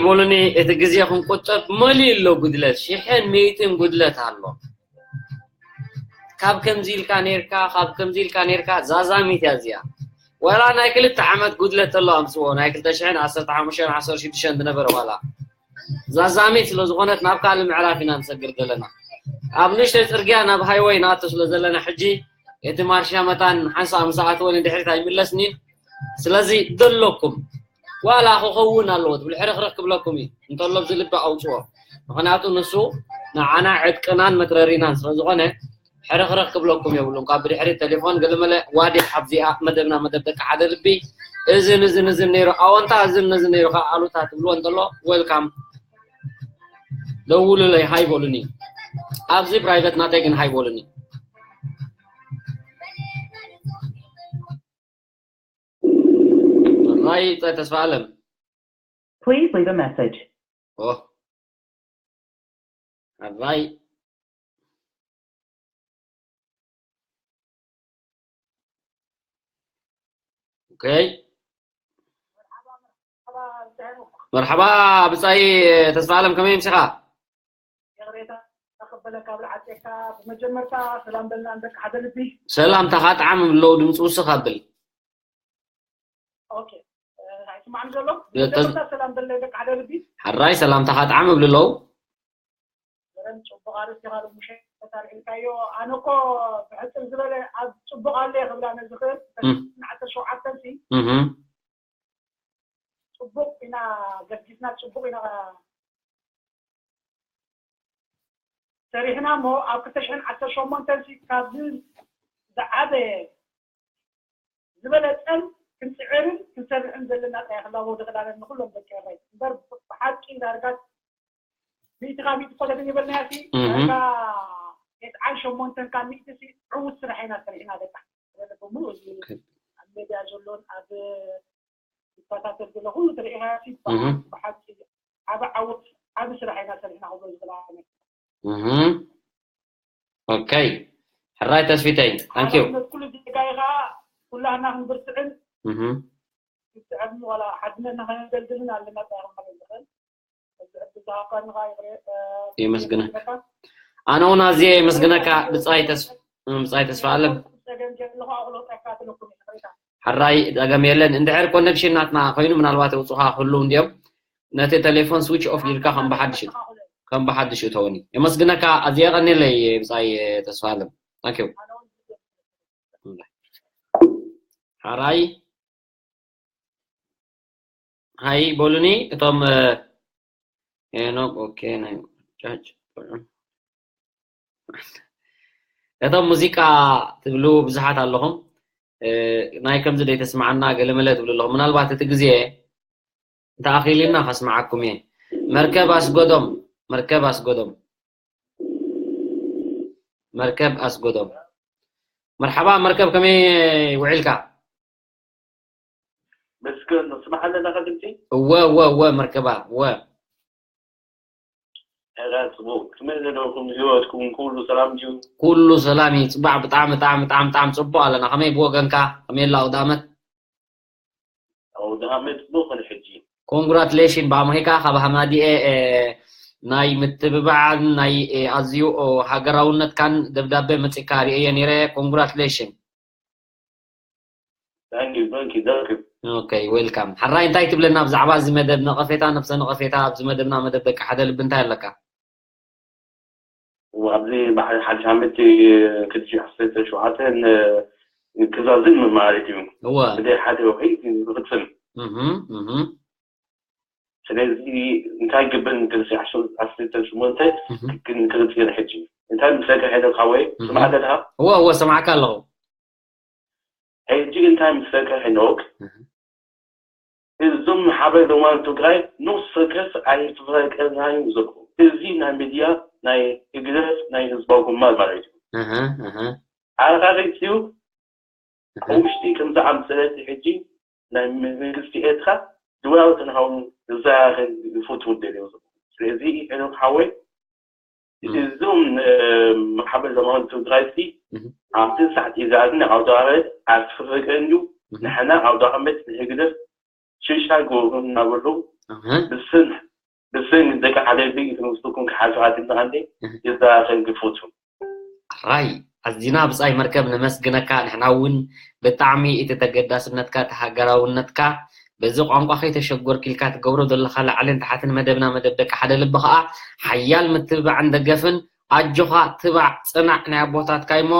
ይበሉኒ፣ እቲ ግዜ ክንቁጠብ መሊኡ ኣሎ ጉድለት፣ ሽሕን ሚእትን ጉድለት ኣሎ። ካብ ከምዚ ኢልካ ኔርካ፣ ካብ ከምዚ ኢልካ ኔርካ፣ ዛዛሚት እያ እዚኣ። ዋላ ናይ ክልተ ዓመት ጉድለት ኣሎ ኣምጽዎ፣ ናይ ክልተ ሽሕን ዓሰርተ ሓሙሽተን ዓሰርተ ሽዱሽተን ዝነበረ ዋላ። ዛዛሚት ስለ ዝኾነት ናብ ካልእ ምዕራፍ ኢና ንሰግር ዘለና። ኣብ ንእሽተይ ጽርግያ ናብ ሃይወይ ንኣቱ ስለ ዘለና ሕጂ፣ እቲ ማርሻ መታን ሓንሳእ ምስ ኣተወ ንድሕሪት ኣይምለስን እዩ። ስለዚ ዘለኩም ዋላ ክኸውን ኣለዎ ትብል ሕርኽርኽ ክብለኩም እዩ። እንተሎ ኣብዚ ልቢ ኣውጽዎ። ምኽንያቱ ንሱ ንዓና ዕጥቅናን መትረሪናን ስለ ዝኾነ ሕርኽርኽ ክብለኩም የብሉን። ካብ ብድሕሪት ቴሌፎን ገለመለ ዋዲሕ ኣብዚኣ መደብና መደብ ደቂ ሓደ ልቢ እዝን እዝን እዝን ነይሩ ኣወንታ እዝን እዝን ነይሩ ከዓ ኣሉታ ትብልዎ እንተሎ ዌልካም ደውሉለይ ሃይ በሉኒ። ኣብዚ ፕራይቨት ናተይ ግን ሃይ በሉኒ። ራይ ተስፋ ኣለም Please leave a message. ኦ ኣራይ ኦኬ መርሓባ ብጻይ ተስፋ ኣለም ከመይ ምሲኻ? ይቕሬታ ክበለካ ብልዓት የካ ብመጀመርታ ሰላም በልና ንደቂ ሓደ ልቢ። ሰላምታኻ ጣዕሚ ምለው ድምፂ ውስኽ ኣብል። ኦኬ ኣይስማዕን ዘሎ። ብመጀመርታ ሰላም በልና ንደቂ ሓደ ልቢ። ሓራይ ሰላምታኻ ጣዕሚ እብል ኣለው። ዘረን ጽቡቕ ኣርእስቲ ኢኻ ሎሚ ምሸት ኣልዒልካዮ። ኣነ እኮ ብሕጽር ዝበለ ኣብ ጽቡቕ ኣሎ እየ ክብላ ነዝኽእል ዓሰርተ ሸውዓተ ሲ ጽቡቕ ኢና ገስጊስና ጽቡቕ ኢና ሰሪሕና እሞ ኣብ ክልተ ሽሕን ዓሰርተ ሸሞንተን ሲ ካብዚ ዝዓበየ ዝበለጸን ክንጽዕርን ክንሰርሕን ዘለና ጥራይ ክላቦ ዝኽዳለን ንኹሎም ደቂ ኤረይ እምበር ብሓቂ ዳርጋ ሚእቲ ካብ ሚእቲ እኮ ተተገበርናያ ሲ ዳርጋ ተስዓን ሸሞንተን ካብ ሚእቲ ሲ ዕዉት ስራሕ ኢና ሰሪሕና ደቃ ብምሉእ እዚ ኣብ ሜድያ ዘሎን ኣብ ይከታተል ዘሎ ኩሉ ትርእኻ ሲ ብሓቂ ዓቢ ዓወት ዓቢ ስራሕ ኢና ሰሪሕና ክብሎ ዝኽእል ኦኬ ሕራይ ተስፊተይ ታንኪዩ ኩሉ ዜጋ ኢኻ ኩላህና ክንብርትዕን ክትዕብን ዋላ ሓድነትና ከነገልግልን ኣለና ጣይሮም ማለት ዝኽእል እዚ ዕድል ዝሃብካኒ ከዓ ይቕሬ የመስግነካ ኣነ እውን ኣዝየ የመስግነካ ብፃይ ተስፋ ብፃይ ተስፋ ኣለም ሓራይ ጸገም የለን እንድሕር ኮነክሽን ናትና ኮይኑ ምናልባት የውፁኻ ክህልው እንዲዮም ነቲ ቴሌፎን ስዊች ኦፍ ጌርካ ከም ብሓድሽ ከም ብሓድሽ እተወኒ የመስግነካ ኣዝየ ቀኒለይ ብፃይ ተስፋ ኣለም ታንኪዩ ሓራይ ሃይ በሉኒ እቶም ሄኖክ ኦኬ ናይ ጫጭ እቶም ሙዚቃ ትብሉ ብዙሓት ኣለኹም ናይ ከምዚ ደይተስማዓና ገለመለ ትብሉ ኣለኹም ምናልባት እቲ ግዜ እንተኣኺልና ከስምዓኩም እየ መርከብ ኣስጎዶም መርከብ ኣስጎዶም መርከብ ኣስጎዶም መርሓባ መርከብ ከመይ ውዒልካ መስገን ነው ስማዕ ኣለና ከድምፂ እወ እወ እወ መርከባ እወ ሕራ ፅቡቅ ክመይ ዘለኩም ህይወትኩም ኩሉ ሰላም ድዩ ኩሉ ሰላም እዩ ፅባዕ ብጣዕሚ ብጣዕሚ ብጣዕሚ ብጣዕሚ ፅቡቅ ኣለና ከመይ ብወገንካ ከመይ ኣላ ኣውደ ኣመት ኣውደ ኣመት ፅቡቅ ኾነ ሕጂ ኮንግራትሌሽን ብኣምሪካ ካብ ሃማዲኤ ናይ ምትብባዕን ናይ ኣዝዩ ሃገራውነትካን ደብዳቤ መፂካ ርእየ ነይረ ኮንግራትሌሽን Thank you, thank you, thank you. ኦኬ ዌልካም ሓራይ እንታይ ትብለና ብዛዕባ እዚ መደብ ነቐፌታ ነብሰ ነቐፌታ ኣብዚ መደብና መደብ ደቂ ሓደ ልቢ እንታይ ኣለካ ኣብዚ በዓል ሓድሽ ዓመት ክልተ ሺሕ ዓሰርተ ሸውዓተ ክዛዝም ማለት እዩ እወ ብደይ ሓደ ወሒ ክፍፅም እህ እህ ስለዚ እንታይ ግብር ንክልተ ሺሕ ዓሰርተ ሸሞንተ እህ ግን ክፍፅም ሕጂ እንታይ ምሰልከ ሄደ ካወይ ስማዕ ኣለካ እወ እወ ሰማዕካ ኣለኹ ሕጂ እንታይ ምስ ደቂ ሄኖክ እዞም ማሕበር ዶማን ትግራይ ንኡስ ሰርከስ ኣይፈቀድናዮን ዘለኹ። እዚ ናይ ሚድያ ናይ ህግደፍ ናይ ህዝባዊ ግንባር ማለት እዩ። ኣረጋጊፂኡ ኣብ ውሽጢ ከም ዝኣምፀለቲ ሕጂ ናይ መንግስቲ ኤርትራ ድውያዊ ክንኸውን ዝዘራረብ ይፈትው ደልዮ ዘለኹ። ስለዚ ሄኖክ ሓወይ እዞም ማሕበር ዘማውን ትግራይ ሲ ኣብቲ ሰዓት ኢዛዝን ኣውደ ዓመት ኣስፍርገን እዩ ንሕና ኣውደ ዓመት ንህግደፍ ሽሻ ግበሩ እናበሉ ብስም ብስም ደቂ ሓደ ልቢ ይትንግስቱኩም ክሓልፍ ኣድልና እንዴ? እህ። ይዛ ከንግፉቱ። ራይ፣ ኣዚና ብጻይ መርከብ ነመስግነካ። ንሕና እውን ብጣዕሚ እቲ ተገዳስነትካ፣ እቲ ሃገራውነትካ፣ በዚ ቋንቋ ከይተሸጎርክ ኢልካ ትገብሮ ዘለኻ ላዕልን ታሕትን መደብና መደብ ደቂ ሓደ ልቢ ከኣ ሓያል ምትብባዕን ደገፍን። ኣጆኻ፣ ትባዕ፣ ጽናዕ፣ ናይ ኣቦታትካ እሞ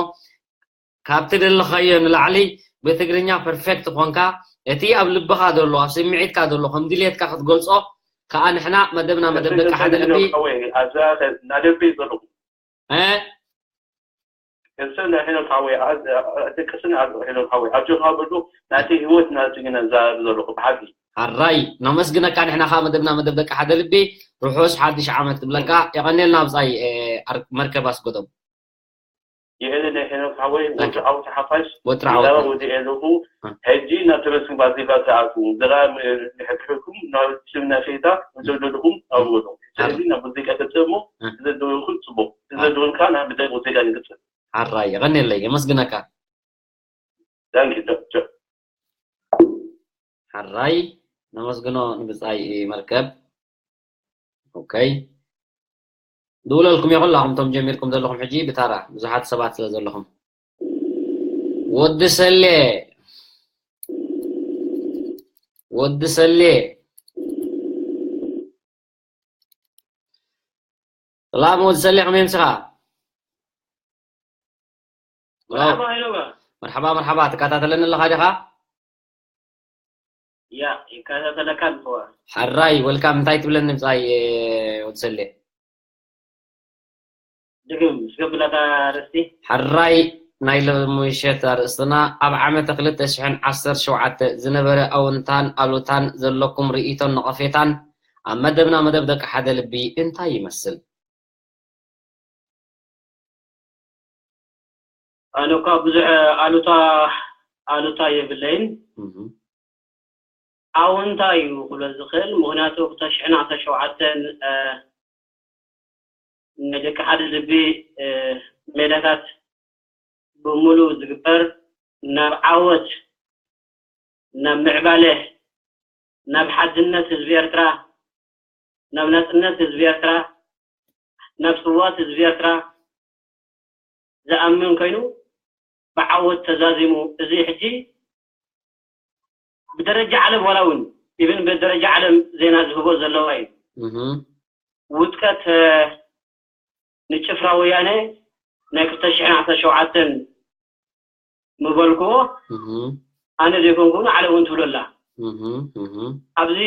ካብቲ ደለኻዮ ንላዕሊ ብትግርኛ ፐርፌክት ኾንካ፣ እቲ ኣብ ልብኻ ዘሎ፣ ኣብ ስምዒትካ ዘሎ ከም ድሌትካ ክትገልጾ ከኣ ንሕና መደብና መደብ ደቂ ሓደ ልቢ። ኣዛ ናደቢ ዘለኹ እ? ቅስን ሄኖክ ሓወይ፣ ኣ-፣ ኣ-፣ ቅስን ሄኖክ ሓወይ፣ ኣጆኻ በሉ፣ ናተይ ህይወት ናቱ ኢና ንዛረብ ዘለኹ ብሓቂ። ሓራይ፣ ነመስግነካ። ንሕና ኸኣ መደብና መደብ ደቂ ሓደ ልቢ፣ ርሑስ ሓድሽ ዓመት ትብለካ። የቐንየልና ብጻይ፣ እ፣ ኣር-፣ መርከብ ኣስጎዶም። የእለ ናይ ሄኖክ ሓወይ፣ ወትሪ ዓወት ሓፋሽ፣ ወትሪ ዓወት። ወዲ ኤልኹ፣ እ። ሕጂ ናብ ተመስግን ባዜጋ ትኣትዉ፣ ዘራ ም-፣ ንሕድሕድኩም ናብ ስም ናይ ፌታ ዘደለኹም ኣብሉ። ስለዚ ናብ ሙዚቃ ገጽ እሞ፣ እ። ዘደለኹም ጽቡቕ። እ። ዘደለኹም ከኣ ናብ ብዳይ ሙዚቃ ንገጽ። ሓራይ፣ የቐንየለይ፣ የመስግነካ። ዳንኪ፣ ዳንኪ። ሓራይ፣ ነመስግኖ ንብጻይ መርከብ። ኦኬ። ድውለልኩም እየ ኩላኹም እቶም ጀሚርኩም ዘለኹም ሕጂ ብታራ ብዙሓት ሰባት ስለ ዘለኹም። ወዲ ሰሌ፣ ወዲ ሰሌ። ሰላም ወዲ ሰሌ፣ ከመይ ኣምሲኻ? መርሓባ ሄኖጋ። መርሓባ፣ መርሓባ። ትከታተለኒ ኣለኻ ዲኻ? ያ፣ ይከታተለካ ኣለኹ። ሓራይ፣ ወልካም። እንታይ ትብለኒ ብጻይ፣ እ፣ ወዲ ሰሌ? ድግም፣ እስከ ብላታ ኣርእስቲ። ሓራይ፣ ናይ ሎሚ ምሸት ኣርእስትና፣ ኣብ ዓመተ ክልተ ሽሕን ዓሰርተ ሸውዓተ ዝነበረ ኣውንታን ኣሉታን ዘለኩም ርእይቶን ነቐፌታን ኣብ መደብና መደብ ደቂ ሓደ ልቢ እንታይ ይመስል? ኣነ እኳ ብዙሕ ኣሉታ፣ ኣሉታ የብለይን። እህ። ኣውንታ እዩ ክብሎ ዝኽእል። ምኽንያቱ ክልተ ሽሕን ዓሰርተ ሸውዓተን፣ እ፣ ናይ ደቂ ሓደ ልቢ፣ እ፣ ሜዳታት ብምሉእ ዝግበር ናብ ዓወት፣ ናብ ምዕባለ፣ ናብ ሓድነት ህዝቢ ኤርትራ፣ ናብ ናጽነት ህዝቢ ኤርትራ፣ ናብ ስውኣት ህዝቢ ኤርትራ ዝኣምን ኮይኑ ብዓወት ተዛዚሙ፣ እዚ ሕጂ ብደረጃ ዓለም ዋላ እውን ኢቭን ብደረጃ ዓለም ዜና ዝህቦ ዘለዋ እዩ። እህ። ውድቀት፣ እ፣ ንጭፍራ ወያነ ናይ ክልተ ሽሕን ዓሰርተ ሸውዓተን ምበልክዎ፣ እህ። ኣነ ዘይኮንኩ ንዓለም እውን ትብሎ ኣላ። እህ፣ እህ። ኣብዚ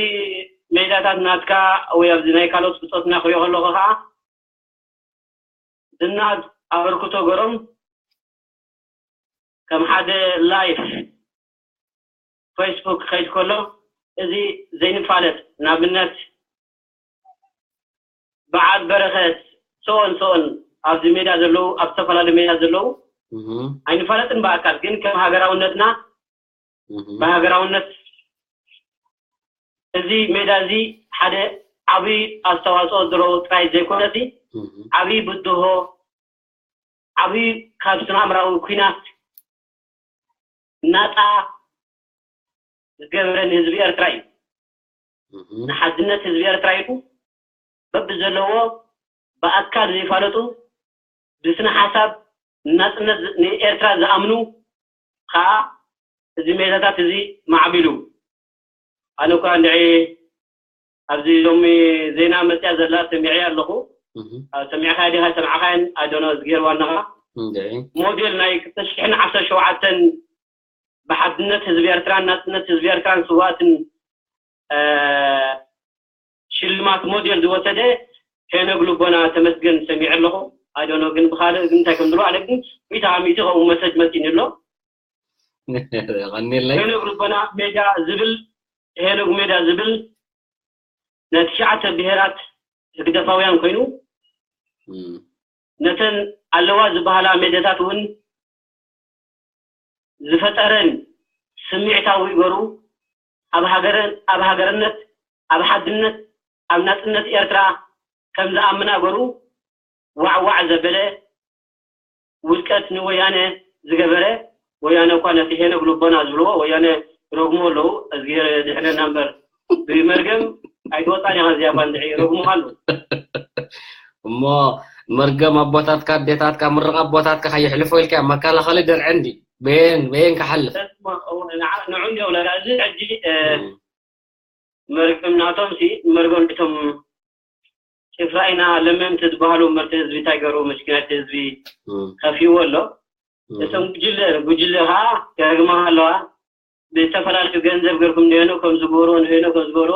ሜዳታት ናትካ ወይ ኣብዚ ናይ ካልኦት ብጾትና ክሪኦ ከለኹ ከኣ ዝናድ ኣበርክቶ ገሮም ከም ሓደ ላይፍ ፌስቡክ ክኸይድ ከሎ፣ እዚ ዘይንፋለጥ፣ ንኣብነት፣ በዓል በረኸት፣ ሶኦን ሶኦን፣ ኣብዚ ሜዳ ዘለዉ፣ ኣብ ዝተፈላለዩ ሜዳ ዘለዉ፣ እህ። ኣይንፋለጥን ብኣካል፣ ግን ከም ሃገራውነትና፣ እህ። ብሃገራውነት እዚ ሜዳ እዚ ሓደ ዓብዪ ኣስተዋፅኦ ዘለዎ ጥራይ ዘይኮነሲ፣ እህ። ዓብዪ ብድሆ፣ ዓብዪ ካብ ስነ ኣእምራዊ ኲናት ናፃ ዝገበረ ንህዝቢ ኤርትራ እዩ። እህ። ንሓድነት ህዝቢ ኤርትራ ኢሉ በብዘለዎ ብኣካል ዘይፋለጡ ብስነ ሓሳብ ናጽነት ዝ-፣ ንኤርትራ ዝኣምኑ ከኣ እዚ ሜዳታት እዚ ማዕቢሉ። ኣነ እኳ እንድዒ ኣብዚ ሎሚ ዜና መጽያ ዘላ ሰሚዐ ኣለኹ። እህ። ኣብ ሰሚዕካ ዲኻ ሰምዓኻን? ኣዶኖ እዝግሄር ዋናኻ። እንድዒ። ሞዴል ናይ ክልተ ሽሕን ዓሰርተ ሸውዓተን ብሓድነት ህዝቢ ኤርትራን ናጽነት ህዝቢ ኤርትራን ስውኣትን፣ እ፣ ሽልማት ሞዴል ዝወሰደ ሄኖግ ልቦና ተመስገን ሰሚዐ ኣለኹ። ኣይ ዶንት ኖ ግን ብኻልእ ግን እንታይ ከም ዝብሎ ኣነ ግን ሚእቲ ካብ ሚእቲ ከምኡ መሰጅ መጺኒ ኣሎ። የቐንየለይ። ሄኖግ ልቦና ሜዳ ዝብል፣ ሄኖግ ሜዳ ዝብል ናይ ትሽዓተ ብሄራት ህግደፋውያን ኮይኑ፣ እም። ነተን ኣለዋ ዝበሃላ ሜዳታት እውን ዝፈጠረን ስምዒታዊ ገሩ ኣብ ሃገረ-፣ ኣብ ሃገርነት፣ ኣብ ሓድነት፣ ኣብ ናጽነት ኤርትራ ከም ዝኣምና ገሩ ዋዕ ዋዕ ዘበለ ውድቀት ንወያነ ዝገበረ፣ ወያነ እኳ ነቲ ሄኖግ ልቦና ዝብልዎ ወያነ ረግሞ ኣለዉ፣ እዝግሄር ድሕነና እምበር ብመርገም ኣይትወፃን ኢኻ እዚኣ ባንድዒ ረጉሙ ኣሎ። እሞ መርገም ኣቦታትካ ኣዴታትካ ምርቕ ኣቦታትካ ከየሕልፎ ኢልካ መከላኸሊ ደርዐ እንዲ በየን በየን ክሓልፍ ንዑ እንዲ ብለካ እዚ ሕጂ መርገም ናቶም ሲ መርገም ናቶም ጭፍራ ኢና ለመምቲ ዝበሃሉ መርቲ ህዝቢ እንታይ ገሩ መስኪናት ህዝቢ ከፊዎ ኣሎ። እቶም ጉጅለ ጉጅለ ከዓ ይረግማ ኣለዋ። ብዝተፈላለዩ ገንዘብ ገርኩም ንሄኖ ከም ዝገብሮ ንሄኖ ከም ዝገብሮ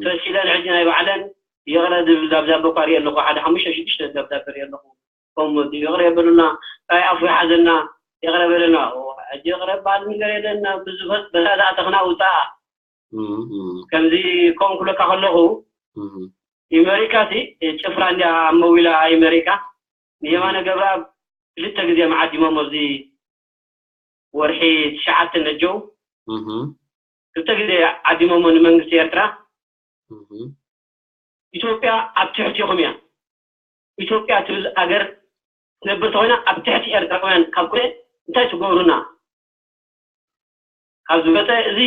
ፈሲለን ሕጂ ናይ ባዕለን ይቕረ ዝብል ዳብዳበ እኳ ርኢ ኣለኹ። ሓደ ሓሙሽተ ሽዱሽተ ዳብዳበ ርኢ ኣለኹ። ከም ይቕረ የበሉና፣ ታይ ኣፉ ይሓዘና፣ ይቕረ በለና። ሕጂ ይቕረ በሃል ነገር የለና። ብዙፈት በዛ ዝኣተኽና ውፃኣ። ከምዚ ከም ክብለካ ከለኹ ኣሜሪካ ሲ ጭፍራ እንዲያ ኣብ መዊላ ኣሜሪካ ንየማነ ገብረኣብ ክልተ ግዜ መዓዲሞም ኣብዚ ወርሒ ትሽዓተ ነጀው ክልተ ግዜ ዓዲሞሞ ንመንግስቲ ኤርትራ። ኢትዮጵያ ኣብ ትሕቲኹም እያ። ኢትዮጵያ ትብል ኣገር ትነብር ተኾይና ኣብ ትሕቲ ኤርትራውያን ካብ ኮነ እንታይ ትገብሩና? ካብ ዝበጠ እዚ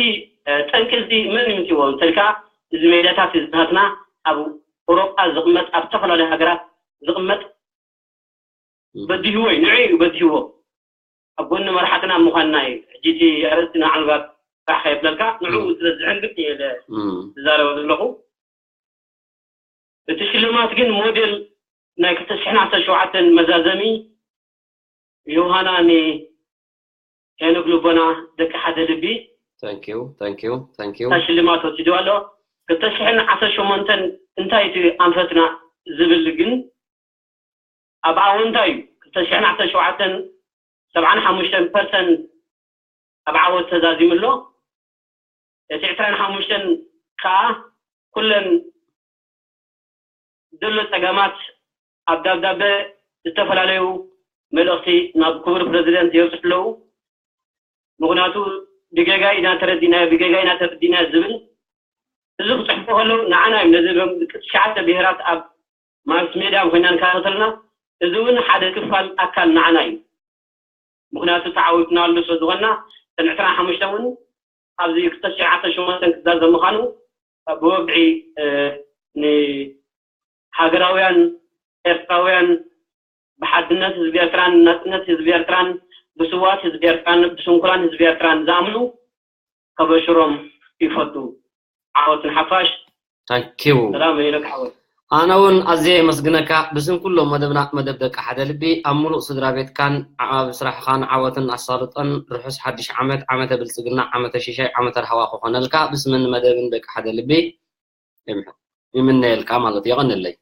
ጠንቂ እዚ መን ይምፅዎ እንተልካ እዚ ሜዳታት እዚ ናትና ኣብ ኤውሮጳ ዝቕመጥ ኣብ ዝተፈላለዩ ሃገራት ዝቕመጥ በዲህዎ እዩ። ንዑ እዩ በዲህዎ። ኣብ ጎኒ መራሕትና ምዃንና እዩ። ሕጂ እቲ ኣርእስቲ ንዓልባት ራሕ ከየብለልካ ንዑ ስለ ዝዕንግጥ እየ ኢለ ዝዛረበ ዘለኹ። እቲ ሽልማት ግን ሞዴል ናይ ክልተ ሽሕን ዓሰርተ ሸውዓተን መዛዘሚ ዮሃና ንሄኖክ ልቦና ደቂ ሓደ ልቢ Thank you, thank you, thank you. ሽልማት ወሲዱ ኣሎ። ክልተ ሽሕን ዓሰርተ ሸሞንተን እንታይ እቲ ኣንፈትና ዝብል ግን ኣብ ኣወንታ እዩ። ክልተ ሽሕን ዓሰርተ ሸውዓተን ሰብዓን ሓሙሽተን ፐርሰንት ኣብ ዓወት ተዛዚሙ ኣሎ። እቲ ዕስራን ሓሙሽተን ከዓ ኩለን ዘሎ ፀገማት ኣብ ዳብዳበ ዝተፈላለዩ መልእኽቲ ናብ ክቡር ፕረዚደንት የብፅሑ ኣለዉ። ምኽንያቱ ብጌጋ ኢና ተረዲናዮ፣ ብጌጋ ኢና ተረዲናዮ ዝብል እዚ ክፅሕፉ ከለዉ ንዓና እዮም ነዚ ሎም ደቂ ትሽዓተ ብሄራት ኣብ ማስ ሜድያ ኮይና ንከታተልና እዚ እውን ሓደ ክፋል ኣካል ንዓና እዩ። ምኽንያቱ ተዓዊትና ኣሉ ስለ ዝኾንና እተን ዕስራን ሓሙሽተን እውን ኣብዚ ክልተ ሽሕን ዓሰርተ ሸሞንተን ክዛዘም ምዃኑ ብወግዒ ንሃገራውያን ኤርትራውያን ብሓድነት ህዝቢ ኤርትራን ናጽነት ህዝቢ ኤርትራን ብስዋት ህዝቢ ኤርትራን ብስንኩላን ህዝቢ ኤርትራን ዝኣምኑ ከበሽሮም ይፈቱ። ዓወት ንሓፋሽ። ታንኪዩ። ሰላም ሄኖክ ሓወይ። ኣነ እውን ኣዝየ የመስግነካ ብስም ኩሎም መደብና መደብ ደቂ ሓደ ልቢ ኣብ ሙሉእ ስድራ ቤትካን ኣብ ስራሕኻን ዓወትን ኣሳልጦን ርሑስ ሓድሽ ዓመት ዓመተ ብልጽግና ዓመተ ሽሻይ ዓመተ ራህዋ ክኾነልካ ብስምን መደብን ደቂ ሓደ ልቢ ይምነየልካ ማለት እዩ። የቐንለይ።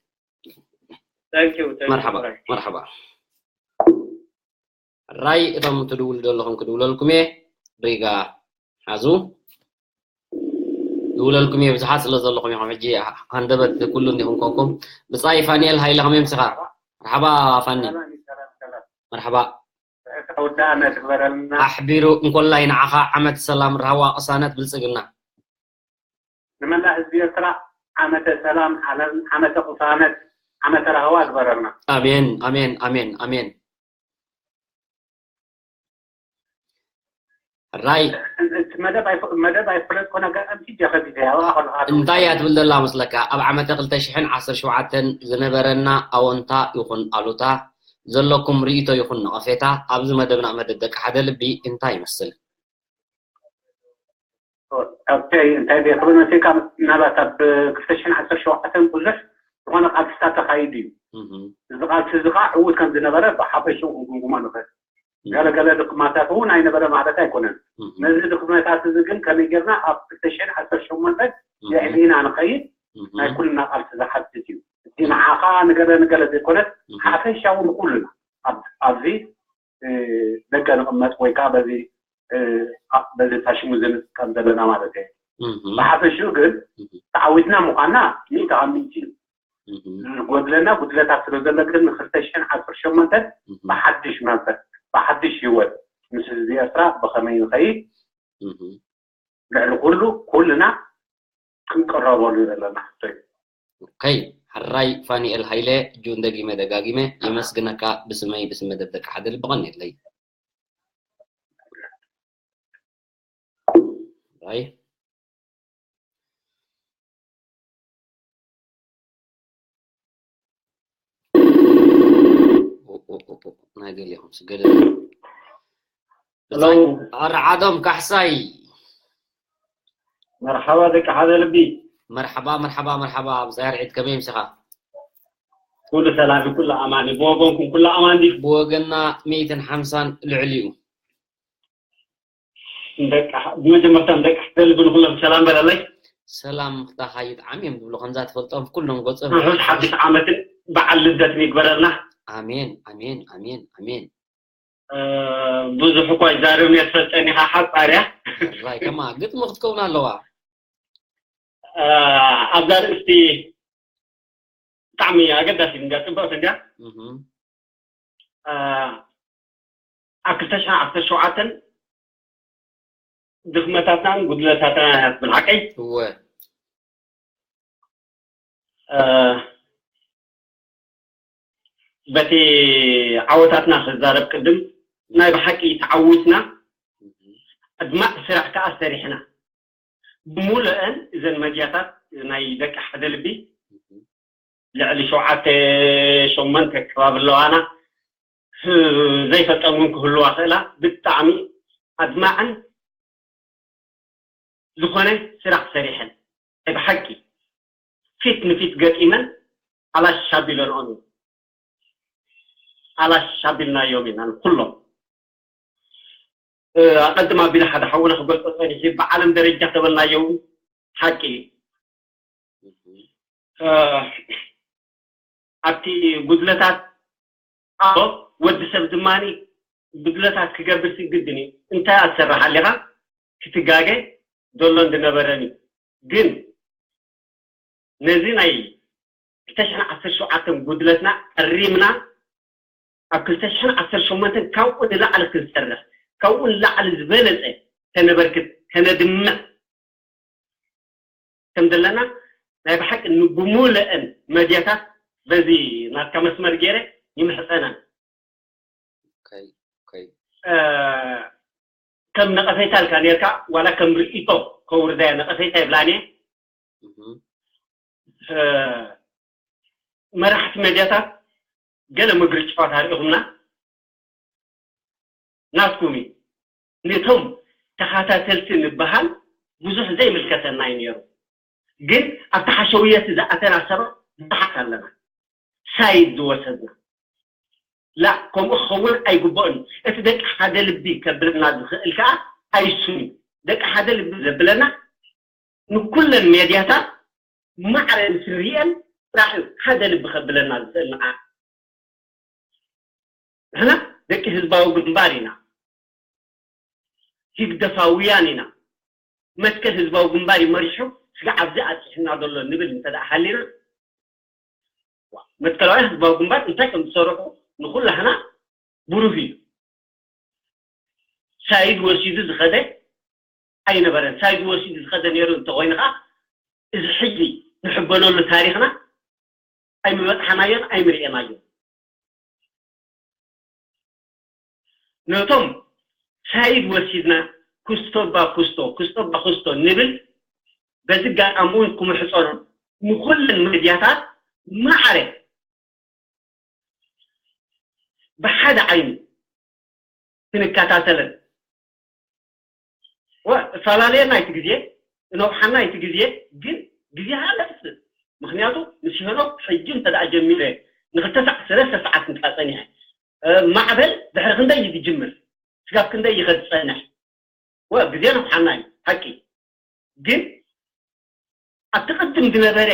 Thank you, thank you. መርሓባ መርሓባ። ራይ እቶም ትድውሉ ዘለኹም ክድውለልኩም እየ። ሪጋ ሓዙ ድውለልኩም እየ። ብዙሓት ስለ ዘለኹም ኢኹም ሕጂ ሃንደበት ኩሉ እንዲኹም ኮንኩም። ብጻይ ፋኒኤል ሃይለ ከመይ ምስኻ? መርሓባ ፋኒ። መርሓባ። ተወዳእነ ትግበረልና። ኣሕቢሩ እንኮላይ ንዓኻ ዓመት ሰላም ራህዋ ቅሳነት ብልጽግና። ንመላእ ህዝቢ ኤርትራ ዓመተ ሰላም ዓለም ዓመተ ቅሳነት ዓመተ ራህዋ ግበረልና። ኣሜን ኣሜን ኣሜን ኣሜን። ራይ መደብ ኣይፈለጥኮ ነገር ኣምሲ ጀኸቢተ ያዋ ከለካ እንታይ እያ ትብል ዘላ መስለካ? ኣብ ዓመተ ክልተ ሽሕን ዓሰርተ ሸውዓተን ዝነበረና ኣወንታ ይኹን ኣሉታ ዘለኩም ርእይቶ ይኹን ነቐፌታ ኣብዚ መደብና መደብ ደቂ ሓደ ልቢ እንታይ ይመስል? ኣብቲ እንታይ ደይ ክብል መሲልካ ምናልባት ኣብ ክልተ ሽሕን ዓሰርተ ሸውዓተን ብዙሕ ዝኾነ ቃልስታት ተኻይዱ እዩ። እዚ ቃልሲ እዚ ከዓ ዕዉት ከም ዝነበረ ብሓፈሽኡ ክንግምግሞ ንኽእል። ገለገለ ድኽመታት እውን ኣይነበረ ማለት ኣይኮነን። ነዚ ድኽመታት እዚ ግን ከመይ ጌርና ኣብ ክልተ ሽሕን ዓሰርተ ሸሞንተን የዕቢና ንኸይድ ናይ ኩልና ቃልሲ ዝሓትት እዩ። እቲ ንዓኻ ንገለ ንገለ ዘይኮነስ ሓፈሻዊ ንኩልና ኣብዚ ደገ ንቕመጥ ወይ ከዓ በዚ በዚ ፋሽሙ ዝንጥቀም ዘለና ማለት እዩ። ብሓፈሽኡ ግን ተዓዊትና ምዃንና ሚእቲ ካብ ሚእቲ እዩ። ዝጎድለና ጉድለታት ስለ ዘሎ ግን ንክልተ ሽሕን ዓሰርተ ሸሞንተን ብሓድሽ መንፈስ ብሓድሽ ህይወት ምስ ህዝቢ ኤርትራ ብኸመይ ንኸይድ ልዕሊ ኩሉ ኩልና ክንቅረበሉ ዘለና ሕቶ እዩ። ኦከይ፣ ሕራይ ፋኒኤል ሃይለ ጁን፣ ደጊመ ደጋጊመ የመስግነካ ብስመይ ብስም መደብ ደቂ ሓደ ልቢ ቀንየለይ። ሕራይ ገሊኹም ስገደ። ሄሎ። ኣርዓዶም ካሕሳይ። መርሓባ ደቂ ሓደ ልቢ። መርሓባ፣ መርሓባ፣ መርሓባ። ኣብ ጸርዒት ከመይ ምሲኻ? ኩሉ ሰላም፣ ኩሉ ኣማን። ብወገንኩም ኩሉ ኣማን ድዩ? ብወገንና ሚእትን ሓምሳን ልዕሊኡ። ደቂ ሓ-፣ ብመጀመርታ ንደቂ ሓደ ልቢ ንኩሎም ሰላም በለለይ። ሰላም ምኽታኻ ይጥዓም እዮም ዝብሉ፣ ከምዛ ትፈልጦም ኩሎም ገጾም። ርሑስ ሓድሽ ዓመትን በዓል ልደትን ይግበረልና። ኣሜን፣ ኣሜን፣ ኣሜን፣ ኣሜን። እ፣ ብዙሕ እኳ ይዛረብ እየ፣ ትፈልጠኒ ኢኻ፣ ሓጻር እያ። ራይ ከማ ግጥሚ ክትከውን ኣለዋ። እ፣ ኣብዛ ርእስቲ ብጣዕሚ ኣገዳሲ እንድያ፣ ጽብቕቲ እንድያ። እህ። እ፣ ኣብ ክልተ ሽሕን ዓሰርተ ሸውዓተን ድኽመታትናን ጉድለታትናን እያ ትብል፣ ሓቀይ? እወ። እ፣ በቲ ዓወታትና ክዛረብ ቅድም፣ ናይ ብሓቂ ተዓዊትና፣ እህ። ኣድማዕ ስራሕ ከኣ ሰሪሕና። ብምሉአን እዘን መድያታት ናይ ደቂ ሓደ ልቢ ልዕሊ ሸውዓተ ሸሞንተ ከባቢ ኣለዋና። ህ-፣ ዘይፈልጠን እውን ክህልዋ ክእላ። ብጣዕሚ ኣድማዕን ዝኾነ ስራሕ ሰሪሐን፣ ናይ ብሓቂ ፊት ንፊት ገጢመን ኣላሽ ኣቢለንኦም እዩ። ኣላሽ ኣቢልናዮም ኢና ንኩሎም። እ፣ ኣቐድም ኣቢለ ሓደ ሓውና ክገልጾ ጸኒሑ፣ ብዓለም ደረጃ ተበልናዮ እውን ሓቂ እዩ። እ፣ ኣብቲ ጉድለታት ኣሎ፣ ወዲ ሰብ ድማ ጉድለታት ክገብር ግድን እዩ። እንታይ ኣትሰርሕ ኣለኻ? ክትጋገ ዘሎን ዝነበረን እዩ። ግን ነዚ ናይ ክልተ ሽሕን ዓሰርተ ሸውዓተን ጉድለትና ኣሪምና፣ ኣብ ክልተ ሽሕን ዓሰርተ ሸሞንተን ካብኡ ንላዕሊ ክንሰርሕ፣ ካብኡ ንላዕሊ ዝበለጸ ከነበርክት፣ ከነድምዕ ከም ዘለና ናይ ብሓቂ ን-፣ ብምሉአን መድያታት በዚ ናትካ መስመር ገይረ ይምሕጸነን። ኦኬ፣ ኦኬ። እ፣ ከም ነቐፌታ ኢልካ ኔርካ፣ ዋላ ከም ርእይቶ ከውርዳ እየ፣ ነቐፌታ ይብላን እየ። እህ። እ፣ መራሕቲ መድያታት ገለ ምግሪ ጨዋታ ርኢኹምና ናትኩም እዩ። ነቶም ተኸታተልቲ ንበሃል ብዙሕ ዘይምልከተና እዩ ነይሩ። ግን ኣብቲ ሓሸውየት ዝኣተና ሰባት ብዙሓት ኣለና። ሳይድ ዝወሰድና። ላ፣ ከምኡ ክኸውን ኣይግባእን እዩ። እቲ ደቂ ሓደ ልቢ ከብለና ዝኽእል ከኣ ኣይሱን እዩ። ደቂ ሓደ ልቢ ዘብለና ንኩለን ሜድያታት ማዕረ ምስ ርየን ጥራሕ እዩ ሓደ ልቢ ከብለና ዝኽእል ንዓ። ንሕና ደቂ ህዝባዊ ግንባር ኢና። ህግደፋውያን ኢና። መትከል ህዝባዊ ግንባር እዩ መሪሑ ስጋዕ ኣብዚ ኣጽሒና ዘሎ ንብል እንተ ደኣ ሃሊና፣ ዋ፣ መትከላውያን ህዝባዊ ግንባር እንታይ ከም ዝሰርሑ ንኹላህና ብሩህ እዩ። ሳይድ ወሲዱ ዝኸደ ኣይነበረን። ሳይድ ወሲዱ ዝኸደ ነይሩ እንተኾይኑ ኸዓ፣ እዚ ሕጂ ንሕበነሉ ታሪኽና ኣይምበጽሓናዮን ኣይምርእናዮን። ነቶም ሳይድ ወሲድና፣ ኩስቶ ባ ኩስቶ፣ ኩስቶ ባ ኩስቶ ንብል፣ በዚ ኣጋጣሚ እውን ክምሕጸኖ፣ ንኹለን መድያታት ማዕረ ብሓደ ዓይኒ ክንከታተለን። ወ-፣ ፈላለየና እቲ ግዜ፣ እነውሓና እቲ ግዜ፣ ግን ግዜ ሃለፍ። ምኽንያቱ ምስ ሄኖክ ሕጂ እንተ ደኣ ጀሚረ፣ ንኽልተ ሰዓት፣ ሰለስተ ሰዓት እንተ ጸኒሐ፣ እ፣ ማዕበል ድሕሪ ክንደይ እዩ ዝጅምር? ስጋብ ክንደይ ይኸድ ዝጸንሕ? ወ-፣ ግዜ ነውሓና እዩ፣ ሓቂ። ግን ኣብቲ ቅድም ዝነበረ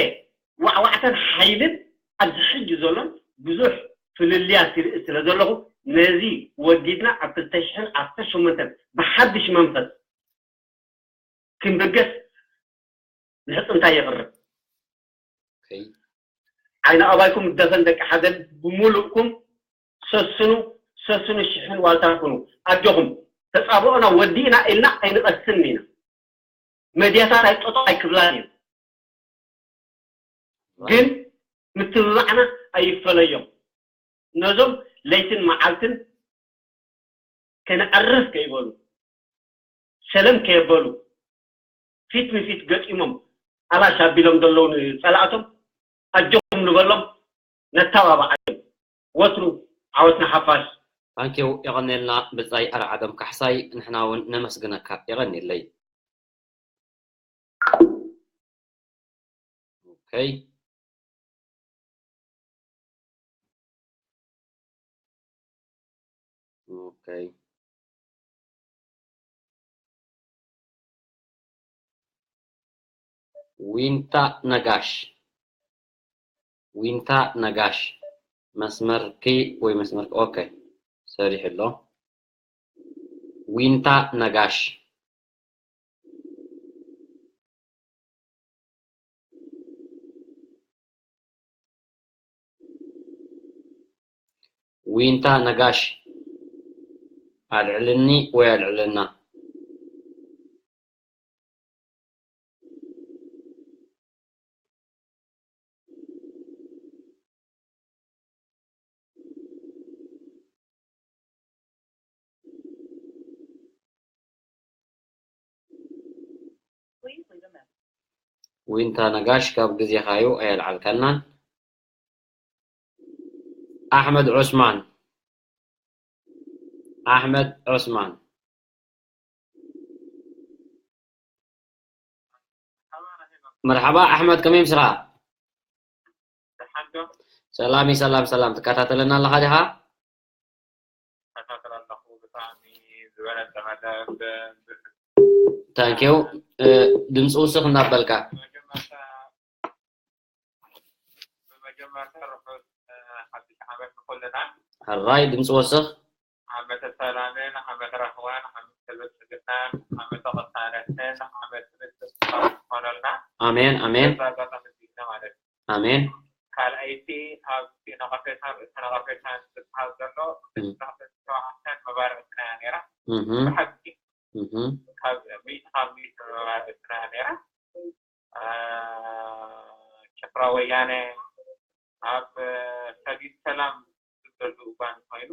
ዋዕዋዕታን ሓይልን ኣብዚ ሕጂ ዘሎን ብዙሕ ፍልልያት ይርኢ ስለ ዘለኹ፣ ነዚ ወጊድና ኣብ ክልተ ሽሕን ዓሰርተ ሸሞንተን ብሓድሽ መንፈስ ክንብገስ ምሕጽንታ የቕርብ። ኦኬ። ዓይኒ ኣባይኩም ይደፈን ደቂ ሓደል፣ ብምሉእኩም ሰስኑ፣ ሰስኑ ሽሕን ዋልታን ኩኑ። ኣጆኹም፣ ተጻብኦና ወዲእና ኢልና ኣይንቐስን ኢና። መድያታት ኣይጠጠው ኣይክብላን እየን። ግን ምትብባዕና ኣይፈለዮም። ነዞም ለይትን መዓልትን ከነዕርፍ ከይበሉ፣ ሰለም ከየበሉ፣ ፊት ንፊት ገጢሞም ኣላሽ ኣቢሎም ዘለዉ ንጸላእቶም ኣጆኹም ንበሎም፣ ነተባብዓዮም። ወትሩ ዓወትና ሓፋሽ፣ Thank you፣ የቐኔልና ብጻይ ኣርዓዶም ካሕሳይ፣ ንሕና እውን ነመስግነካ። የቐኔለይ። ኦኬ። ኦኬ። ዊንታ ነጋሽ፣ ዊንታ ነጋሽ፣ መስመርኪ ወይ መስመርኪ፣ ኦኬ፣ ሰሪሑ ኣሎ። ዊንታ ነጋሽ። ዊንታ ነጋሽ፣ ኣልዕልኒ ወይ ኣልዕለና። ዊንታ ነጋሽ፣ ካብ ግዜኻዩ ኣየልዓልካናን። ኣሕመድ ዑስማን፣ ኣሕመድ ዑስማን። መርሓባ ኣሕመድ፣ ከመይ ምስኻ? ሰላም፣ ሰላም፣ ሰላም። ትከታተለና ኣለኻ ዲኻ? እከታተል ኣለኹ። ብጣዕሚ ዝበለጸ መደብ። Thank you። እ፣ ድምፂ ውስኽ እናበልካ። ብመጀመርታ፣ ብመጀመርታ ርሑስ፣ እ፣ ሓድሽ ዓመት ንኹልና። ሕራይ፣ ድምፂ ወስኽ። ዓመተ ሰላምን ዓመተ ራህዋን ዓመተ ብልጽግናን ዓመተ ቅሳነትን ዓመተ ምትእስሳርን ዝኾነልና። ኣሜን፣ ኣሜን። በዚ ኣጋጣሚ እዚ ኢልና ማለት እዩ። ኣሜን። ካልኣይቲ ኣብቲ ነቐፌታን ርእሰ ነቐፌታን ዝበሃል ዘሎ፣ እም። ዕስራን ሸውዓተን መባርዕትና እያ ነይራ። እም። ብሓቂ እም። ካብ ሚእቲ ካብ ሚእቲ መባርዕትና እያ ነይራ። አ፣ ጭፍራ ወያነ ኣብ ሰጊድ ሰላም ዝብለሉ እዋን ኮይኑ፣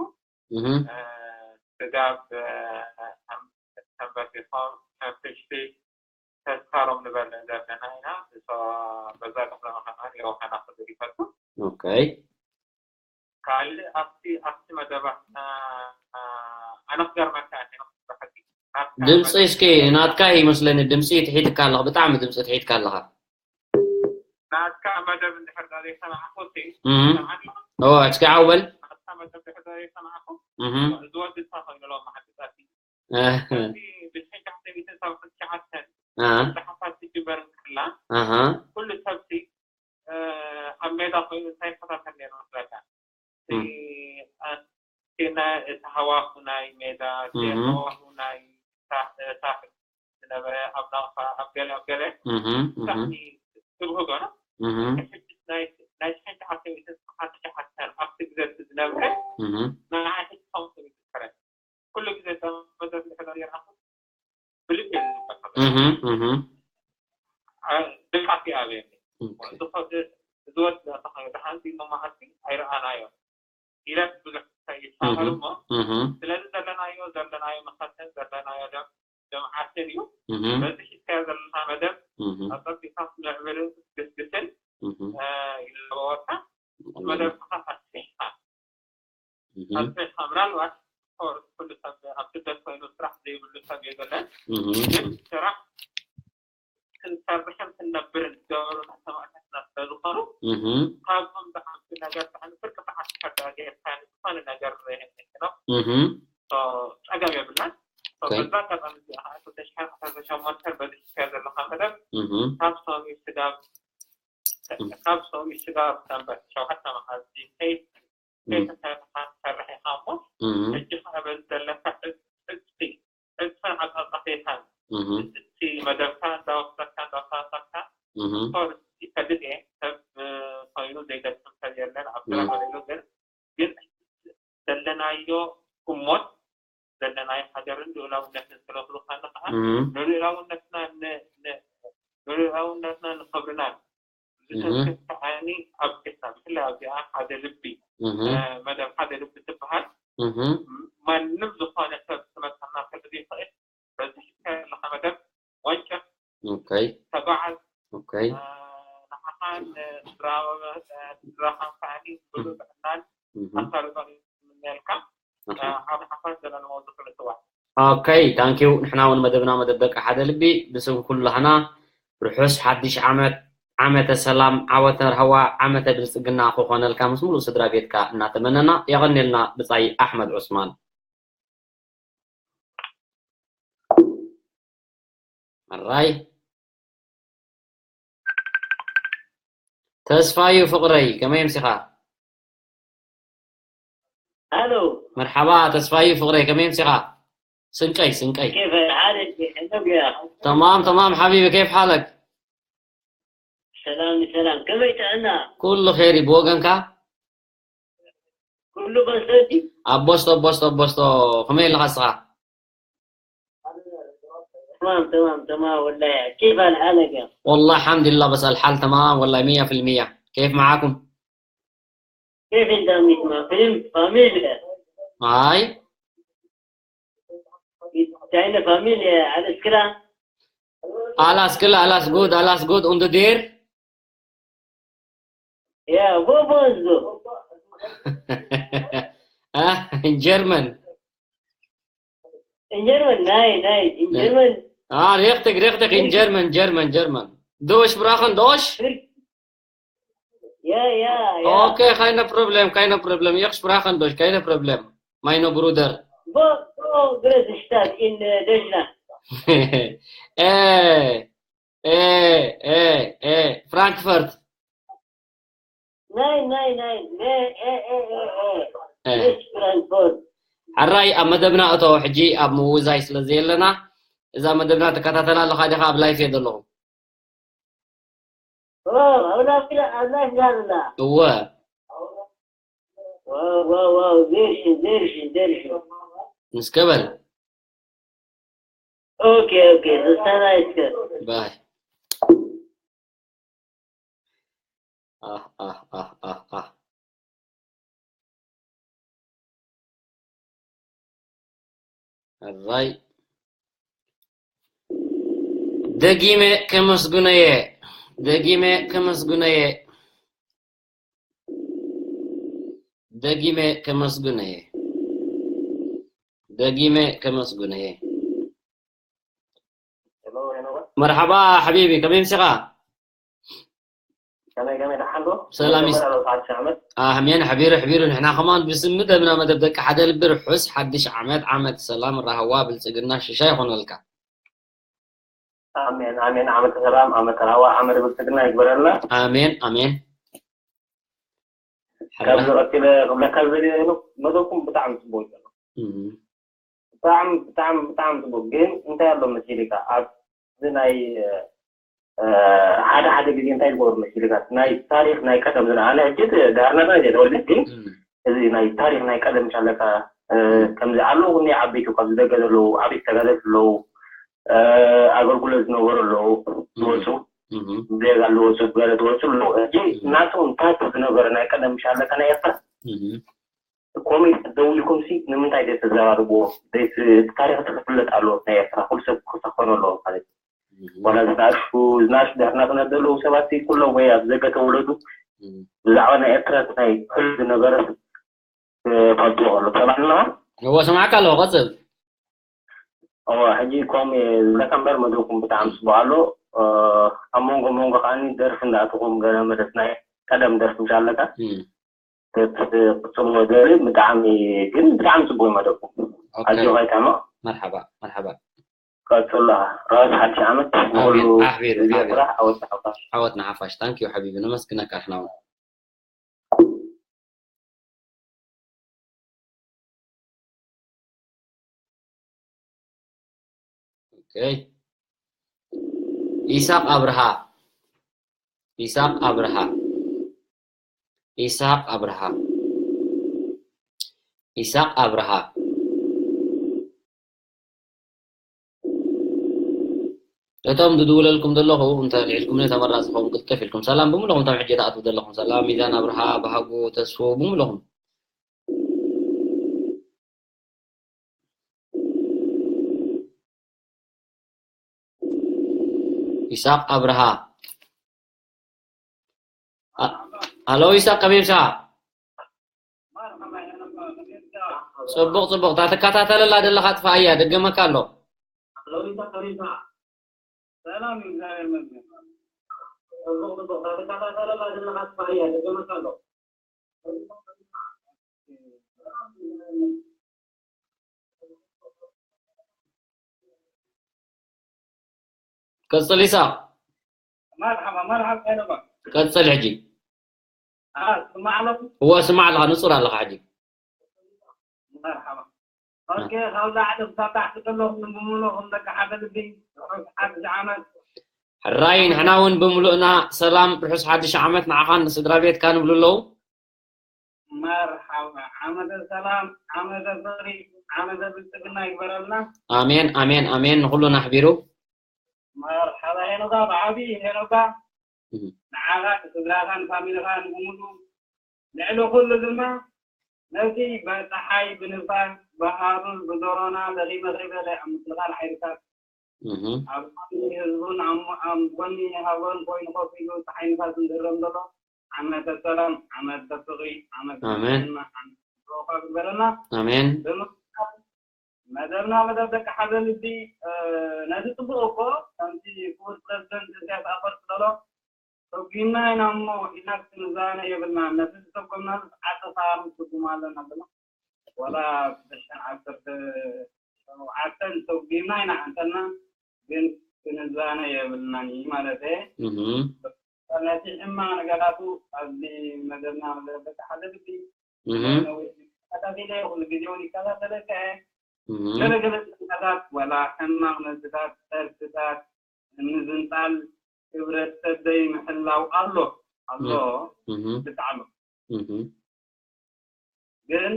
እህ። አ፣ ስጋብ፣ አ፣ ከም፣ ተንበርኪኾም ከም ፍሽቲ ተስካሮም ንበልዕ ዘለና ኢና። እሶ በዛ ቅድመ ከማን የውሃና ክብል ይፈቱ። ኦኬ። ካልእ ኣብቲ፣ ኣብቲ መደባትና፣ አ፣ ኣነ ክገርመካ እየ፣ ብሓቂ። ናትካ ድምፂ መደብ እስኪ፣ ናትካ ይመስለኒ፣ ድምፂ ትሒትካ ኣለኻ፣ ብጣዕሚ ድምፂ ትሒትካ ኣለኻ። ናትካ መደብ እንድሕር ዳ ዘይሰማዕኩ፣ እቲ እም። ሰምዓኒ? ኦ፣ እስኪ ዓው በል። ናትካ መደብ እንድሕር ዳ ዘይሰማዕኩ፣ እም። ዝወድሳ ኮይኑ ሎም መሓድሳት እዩ። እ። ስለዚ ብሽሕን ትሽዓተ ሚእትን ሰብዓን ትሽዓተን እ። ዝሓሳብ ትጅመር እንከላ፣ ኣሃ። ኩሉ ሰብሲ እ፣ ኣብ ሜዳ ኮይኑ እንታይ ይከታተል ነይሩ መስለካ? እቲ፣ እም። እ፣ እቲ ናይ፣ እቲ ሃዋሁ ናይ ሜዳ፣ እቲ እም። ሃዋሁ ናይ ሳ-፣ እ፣ ሳሕል ዝነበረ ኣብ ናቕፋ፣ ኣብ ገለ፣ ኣብ ገለ እም፣ እም። ብጣዕሚ ትብህጎ ነው። እም። ሕጂ ናይ፣ ናይ ሽሕን ትሽዓተ ሚእትን ሰብዓን ትሽዓተን ኣብቲ ግዜ እቲ ዝነበረ እም። ንዓይ ሕጂ ከምኡ እዩ ዝዝከረኒ። ኩሉ ግዜ እዛ መደብ እንድሕር ሪኣኹ ብልቢ እየ ዝዝከር። እህ፣ እህ። አ፣ ብልሓት ይኣብየኒ። ኦኬ። ዝኸ-፣ ዝወድ ተኸ-፣ ደሓንቲ ኢሎም መዓልቲ ኣይረኣናዮን ኢለ ብዙሕ ይሳቐር እህ፣ እሞ፣ እህ። ስለዚ ዘለናዮ፣ ዘለናዮ መኸተን፣ ዘለናዮ ደም፣ ደም ዓስን እዩ። እህ። በዚ ሒዝካዮ ዘለኻ መደብ እህ። ኣጸቢቕካ ክትምዕብልን ክትግስግስን፣ እህ። አ፣ ይላበወካ። እህ። መደብካ ኣስፊሕካ እህ። ኣስፊሕካ፣ ምናልባት ኦፍኮርስ ኩሉ ሰብ ኣብ ስደት ኮይኑ ስራሕ ዘይብሉ ሰብ የለን። እህ። ግን ስራሕ ክንሰርሕን ክንነብርን ዝገበሩና ሰማእታትና ስለ ዝኾኑ፣ እህ። ካብኦም ዝዓቢ ነገር፣ ብጣዕሚ ፍርቂ ሰዓት ተሓዳጊ ኤርትራ ዝኾነ ነገር የለን። እህ። ሶ፣ ጸገም የብልናን። ሶ፣ ኦኬ። በዛ ኣጋጣሚ እዚኣ ከዓ ክልተ ሽሕን ዓሰርተ ሸሞንተን በዚ ሒዝካዮ ዘለኻ መደብ እህ። ካብ ሰኑይ ስጋብ፣ እህ። ካብ ሰኑይ ስጋብ ሰንበት ሸውዓተ መዓልቲ ከይ-፣ እም። ከይተሰርሐ ትሰርሕ ኢኻ እሞ፣ እም። ሕጂ ኸዓ በዚ ዘለካ ዕጽ-፣ ዕጽፊ፣ ዕጽፍን ዓጻጻፌታን፣ እም። እቲ መደብካ እንዳወሰድካ፣ እንዳወሳሰድካ፣ እም። ኦፍኮርስ ይፈልጥ እየ፣ ሰብ፣ እ፣ ኮይኑ ዘይገጥም ሰብ የለን፣ ኣብ ስራሕ እም። ወለሉ ግን፣ ግን ዘለናዮ ህሞት፣ ዘለናዮ ሃገርን ልኡላውነትን ስለ ዝኾነ ኸዓ፣ እም። ንልኡላውነትና ን-፣ ን-፣ ንልኡላውነትና ንኽብርናን እህ። ዝትንክፍ ከዓኒ ኣብ ቤትና፣ ብፍላይ ኣብዚኣ ሓደ ልቢ፣ እህ። እ፣ መደብ ሓደ ልቢ ትበሃል። እህ። ማንም ዝኾነ ሰብ ክመፀና ስለ ዘይኽእል፣ በዚ ሒዝካዮ ዘለኻ መደብ ወንጭፍ፣ ኦኬ። ተጓዓዝ። ኦኬ። እ፣ ንዓኻን፣ እ፣ ስድራ፣ እ፣ ስድራኻን ከዓኒ ሙሉእ እህ። ጥዕናን እህ። ኣሳልጦን ይምነየልካ። ኣሃ። እ፣ ኦኬ፣ ታንኪዩ። ንሕና እውን መደብና መደብ ደቂ ሓደ ልቢ ብስም ኩላህና ርሑስ ሓድሽ ዓመት፣ ዓመተ ሰላም፣ ዓወተ ራህዋ፣ ዓመተ ብልጽግና ክኾነልካ ምስ ሙሉእ ስድራ ቤትካ እናተመነና፣ የቐንየልና ብጻይ ኣሕመድ ዑስማን። ኣራይ ተስፋዩ ፍቕረይ፣ ከመይ ኣምሲኻ? الو መርሓባ ተስፋዩ ፍቕረይ፣ ከመይ ኣምሲኻ? ስንቀይ ስንቀይ። كيف حالك؟ حلو يا أخي. تمام تمام حبيبي، كيف حالك؟ سلام سلام، كيف تعنا؟ ኩሉ ኸይሪ ብወገንካ? كله بسيط. ኣቦስቶ ኣቦስቶ ኣቦስቶ፣ ከመይ ኣለኻ እስኻ? تمام تمام تمام والله، كيف حالك يا أخي؟ والله الحمد لله، بس الحال تمام والله مية في المية. كيف معاكم؟ كيف انت عميك ما فهمت فاميليا؟ هاي تعينا فاميليا على اسكلا؟ Alles klar, alles gut, alles gut. Und dir? يا بوبوزو. Ah, in German. In German, nein, nein, in German. Ah, richtig, richtig, in German, German, German. Du sprachen Deutsch? Ja, ja, ja. Okay, keine Problem, keine Problem. Ich sprachen Deutsch, keine Problem. Mein Bruder. Wo, wo größte Stadt in äh, Deutschland? Eh, eh, eh, eh, Frankfurt. Nein, nein, nein. Nee, eh, eh, eh, eh. Eh. Nicht Frankfurt. ሕራይ ኣብ መደብና እቶ። ሕጂ ኣብ ምውዛይ ስለ ዘየለና እዛ መደብና ትከታተላ ኣለኻ ዲኻ? ኣብ ላይፍ እየ ዘለኹ። Oh, أنا في أنا في هذا. እወ Wow, wow, wow. Sehr schön, sehr schön, sehr schön. ንስከበል Okay, okay. The sun is good. ባይ። ኣህ ኣህ ኣህ ኣህ ኣህ። ሕራይ ደጊመ ከመስግኖ እየ። ደጊመ ከመስግኖ እየ። ደጊመ ከመስግኖ እየ። ደጊመ ከመስግኖ እየ። መርሓባ ሓቢቢ፣ ከመይ ምሲኻ? ከመይ ከመይ ደሓን ዶ? ሰላም ይስ- መጀመርያ ሓድሽ ዓመት። ኣሜን። ሕቢሩ ሕቢሩ፣ ንሕና ከማን ብስም ደምና መደብ ደቂ ሓደ ልቢ ርሑስ ሓድሽ ዓመት፣ ዓመት ሰላም፣ ራህዋ፣ ብልጽግና፣ ሽሻ ይኾነልካ። ኣሜን ኣሜን። ዓመተ ሰላም፣ ዓመተ ራህዋ፣ ዓመተ ብልጽግና ይግበረልና። ኣሜን ኣሜን። ካብዚ ቀፂለ ክብለካ ዝደሊ መደብኩም ብጣዕሚ ፅቡቅ እዩ ዘሎ። እም፣ ብጣዕሚ ብጣዕሚ ብጣዕሚ ፅቡቅ። ግን እንታይ ኣሎ መሲልካ ኣብዚ ናይ እ፣ ሓደ ሓደ ግዜ እንታይ ዝገብሩ መሲልካ ናይ ታሪክ ናይ ቀደም ዝነ ኣነ ሕጂ ዳርና ናይ ተወልደ ግን እም፣ እዚ ናይ ታሪክ ናይ ቀደም ሻለካ እ፣ ከምዚ ኣለዉ እኒ ዓበይቲ ካብዚ ደገ ዘለዉ ዓበይቲ ተጋደልቲ ኣለዉ እ፣ ኣገልግሎት ዝነበሩ ኣለዉ ዝወፁ እም፣ ዜጋ ዝወፁ ገለ ዝወፁ ኣለዉ ሕጂ ናቶም ታሪክ ዝነበረ ናይ ቀደም ሻለካ ናይ ኤርትራ እም፣ ኮሜንት ደው ኢልኩም ሲ ንምንታይ ዘይተዘራርብዎ? ዘይት- እቲ ታሪኽ እቲ ክፍለጥ ኣለዎ ናይ ኤርትራ ኩሉ ሰብ ክተኸኖ ኣለዎ ማለት እዩ። ዋላ ዝናእሹ ዝናእሹ ዳሕና ክነደለዉ ሰባት ሲ ኩሎም ወይ ኣብ ዘገ ተወለዱ እም፣ ብዛዕባ ናይ ኤርትራ ናይ ሕሉ ዝነበረ ክፈልጥዎ ከሎ ሰማዕና እወ ሰማዕካ ኣለዎ። ቀፅል። እወ ሕጂ ከም ዝለካ እምበር መድረኩም ብጣዕሚ ፅቡቅ ኣሎ። እ፣ ኣብ መንጎ መንጎ ከዓኒ ደርፊ እንዳኣተኹም ገለ መደብ ናይ ቀደም ደርፊ ምስ ኣለካ እም፣ ክትቅፅልዎ ደሊ ብጣዕሚ ግን ብጣዕሚ ፅቡቅ መደብኩም ኦኬ። ኣጆኻ ይጠመቕ መርሓባ መርሓባ። ቀፅሎ ራስ ሓድሽ ዓመት ንኩሉ ኣሜን። ኣሕቢር፣ ህዝቢ ኣሕቢር። ኤርትራ ዓወት ንሓፋሽ ዓወት ንሓፋሽ። ታንኪዩ ሓቢቢ፣ ነመስግነካ ንሕና እውን። ኦኬ። ኢሳቅ ኣብርሃ። ኢሳቅ ኣብርሃ። ኢሳቅ ኣብርሃ። ኢሳቅ ኣብርሃ። እቶም ዝድውለልኩም ዘለኹ እንተ ልዒልኩም ተመራፂ ኸውን ቅልጥፍ ኢልኩም ሰላም ብምልኹም እቶም ሕጂ ትኣትዉ ዘለኹም ሰላም ሚዛን ኣብርሃ ባህጉ ተስፉ ብምልኹም ይስሐቅ ኣብርሃ። አ-፣ ሃሎ ይስሐቅ ከመይ ምሳኻ? ጽቡቕ ጽቡቕ። እታ ትከታተለላ ዘለኻ ጥፋኣያ፣ ደገመካ ኣሎ። ሰላም፣ እግዚኣብሔር ይመስገን። ጽቡቕ ጽቡቕ። እታ ትከታተለላ ዘለኻ ጥፋኣያ፣ ደገመካ ኣሎ። ቀጽል ይስሐቕ። መርሓባ መርሓባ። ቀጽል ሕጂ። ስማዕ ኣለኹ። እወ፣ ስማዕ ኣለኻ፣ ንጹር ኣለኻ ሕጂ። መርሓባ። ኦኬ፣ ካብ ላዕሊ ክሳብ ታሕቲ ከለኹም ብምሉእኹም ደቂ ሓደ ልቢ፣ ርሑስ ሓድሽ ዓመት። ሕራይ፣ ንሕና እውን ብምሉእና ሰላም፣ ርሑስ ሓድሽ ዓመት ንዓኻን ንስድራ ቤትካ ንብሉ ኣለዉ። መርሓባ። ዓመተ ሰላም፣ ዓመተ ፍቕሪ፣ ዓመተ ብልጽግና ይግበረልና። ኣሜን፣ ኣሜን፣ ኣሜን። ንኹሉና ኣሕቢሩ። መርሓባ ሄኖካ፣ ብዓቢ ሄኖካ። ንዓኻ፣ ንስድራኻ፣ ንፋሚልኻ፣ ንብሙሉ። ልዕሊ ኩሉ ድማ ነቲ ብጸሓይ፣ ብንፋስ፣ ብሃሩር፣ ብዶሮና ደኺመ ከይበለ ኣብ ምክልኻል ሓይልታት፣ ኣብ ጎኒ ህዝቡን ኣብ ጎኒ ሃገሩን ኮይኑ ኮፍ ኢሉ ጸሓይ ንፋስ ዝህረም ዘሎ ዓመተ ሰላም፣ ዓመተ ፍቕሪ፣ ዓመተ ኣሜን። ዓመተ ብሩኽ ይግበረልና። ኣሜን። መደብና መደብ ደቂ ሓደ ልቢ ነዚ ጽቡቕ እኮ ከምቲ ክቡር ፕረዚደንት ኢሳያስ ኣፈወርቂ ዝበሎ ሰጒምና ኢና እሞ ኢልና ክንዛነ የብልናን። ነቲ ዝሰጎምናሉ ሰዓት ተሳኣሩ ንስጉም ኣለና ብሎ ወላ ብተሽሐን ዓሰርተ ሸውዓተን ሰጒምና ኢና እንተልና ግን ክንዛነ የብልናን እዩ ማለት እየ። ነቲ ሕማቕ ነገራቱ ኣብዚ መደብና መደብ ደቂ ሓደ ልቢ ተኸታቲለ ኩሉ ግዜ እውን ይከታተለካ እየ። ገለገለ ጸጋታት ዋላ ሕማቕ ነዝታት ጠርፍታት ንምዝንጣል ክብረት ሰደይ ምሕላው ኣሎ ኣሎ ብጣዕሚ ግን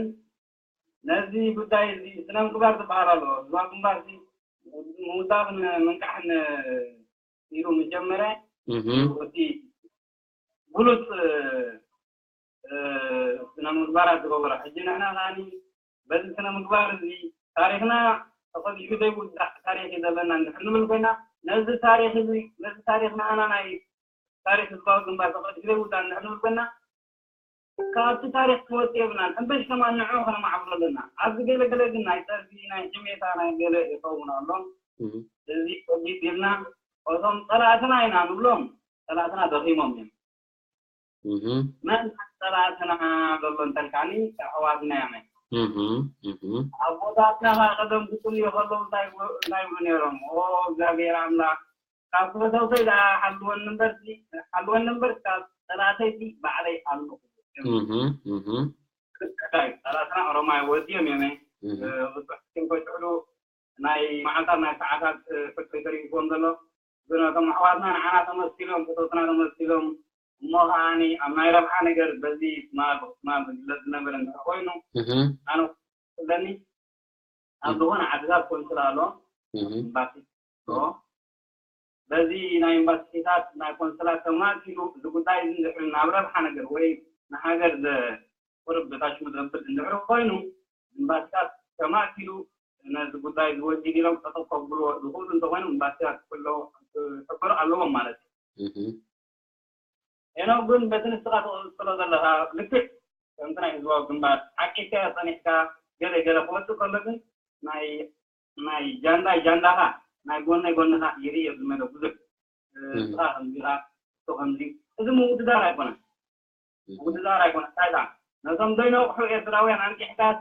ነዚ ጉዳይ እዚ ስነ ምግባር ዝበሃል ኣሎ እዛ ግንባር ምውዳቕን ምንቃሕን ኢሉ ምስ ጀመረ እቲ ብሉፅ ስነ ምግባራት ዝገበሮ ሕጂ ንሕና ከዓኒ በዚ ስነ ምግባር እዚ ታሪክና ተቐዲሑ ዘይውዳእ ታሪክ እዩ ዘለና እንድሕር ንብል ኮይና ነዚ ታሪክ እዚ ነዚ ታሪክ ንኣና ናይ ታሪክ ህዝባዊ ግንባር ተቐዲሑ ዘይውዳእ እንድሕር ንብል ኮይና ካብቲ ታሪክ ክወፅእ የብልናን እምበሽ ከማን ንዕኡ ከነማዕብሎ ኣለና ኣብዚ ገለ ገለ ግን ናይ ፀርፊ ናይ ሕሜታ ናይ ገለ ይኸውን ኣሎ እዚ ቆጊት ኢልና እቶም ፀላእትና ኢና ንብሎም ፀላእትና ደኺሞም እዮም መን ፀላእትና ዘሎ እንተልካኒ ኣሕዋትና እዮም ኣቦታትና ካብ ቀደም ክፅልዩ ከለዉ እንታይ ይብሉ ነይሮም ኦ እግዚኣብሔር ኣምላኽ ካብ ፈተውተይ ደኣ ሓልወኒ እምበር ሓልወኒ እምበር ካብ ፀላእተይ ባዕለይ ኣለኹ ፀላእትና ኦሮማይ ወዲኦም እዮም ብዙሕ ስም ከይትሕሉ ናይ መዓልታት ናይ ሰዓታት ፍቅሪ ተሪፍዎም ዘሎ ግን እቶም ኣሕዋትና ንዓና ተመስኪሎም ፍቶትና ተመስኪሎም እሞ ከዓኒ ኣብ ናይ ረብሓ ነገር በዚ ትማል ትማል ዝግለፅ ዝነበረ እንድሕር ኮይኑ ኣነ ኣለኒ ኣብ ዝኾነ ዓድታት ኮንስላ ኣሎ ኤምባሲ በዚ ናይ ኤምባሲታት ናይ ኮንስላት ተማእኪሉ እዚ ጉዳይ እዚ እንድሕር ናብ ረብሓ ነገር ወይ ንሃገር ቁርብ በታች መዘንብል እንድሕር ኮይኑ ኤምባሲታት ተማእኪሉ ነዚ ጉዳይ ዝወጅድ ኢሎም ጠጠው ከብልዎ ዝኽእሉ እንተኮይኖም ኤምባሲታት ክሕበሩ ኣለዎም ማለት እዩ። ሄኖክ ግን በቲ ንስኻ ትቕጽሎ ዘለኻ ልክዕ ከምቲ ናይ ህዝባዊ ግንባር ሓቂካ ጸኒሕካ ገለ ገለ ክወጽእ ከሎ ግን ናይ ናይ ጃንዳ ጃንዳኻ ናይ ጎነይ ጎንኻ ይርኢ ዝመለ ብዙሕ ንስኻ ከምዚኻ እሱ ከምዚ እዚ ምውድዳር ኣይኮነን። ምውድዳር ኣይኮነን። እንታይ ነቶም ዘይነቕሑ ኤርትራውያን ኣንቂሕካስ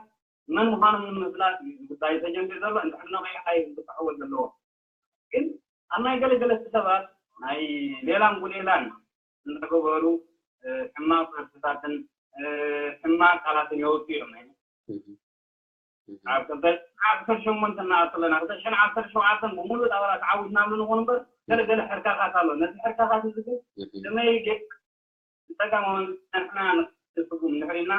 መን ምዃኖም ንምፍላጥ እዩ እዚ ጉዳይ ተጀሚሩ ዘሎ። እንድሕር ነቒሑ ሓይል ክተሓወል ዘለዎ ግን ኣብ ናይ ገለገለቲ ሰባት ናይ ሌላን ጉሌላን እናገበሩ ሕማቕ ጸርፍታትን ሕማቕ ቃላትን የወጡ እዮም ናይ ኣብ ክልተ ሽሕን ዓሰርተ ሸሞንተ እናኣተለና ክልተ ሽሕን ዓሰርተ ሸውዓተን ብምሉእ ጣበላ ተዓዊትና ንብል ንኾን እምበር ገለገለ ሕርካኻት ኣሎ ነዚ ሕርካኻት እዚ ግን ከመይ ንፀጋም ንሕና ንስጉም ንሕሪና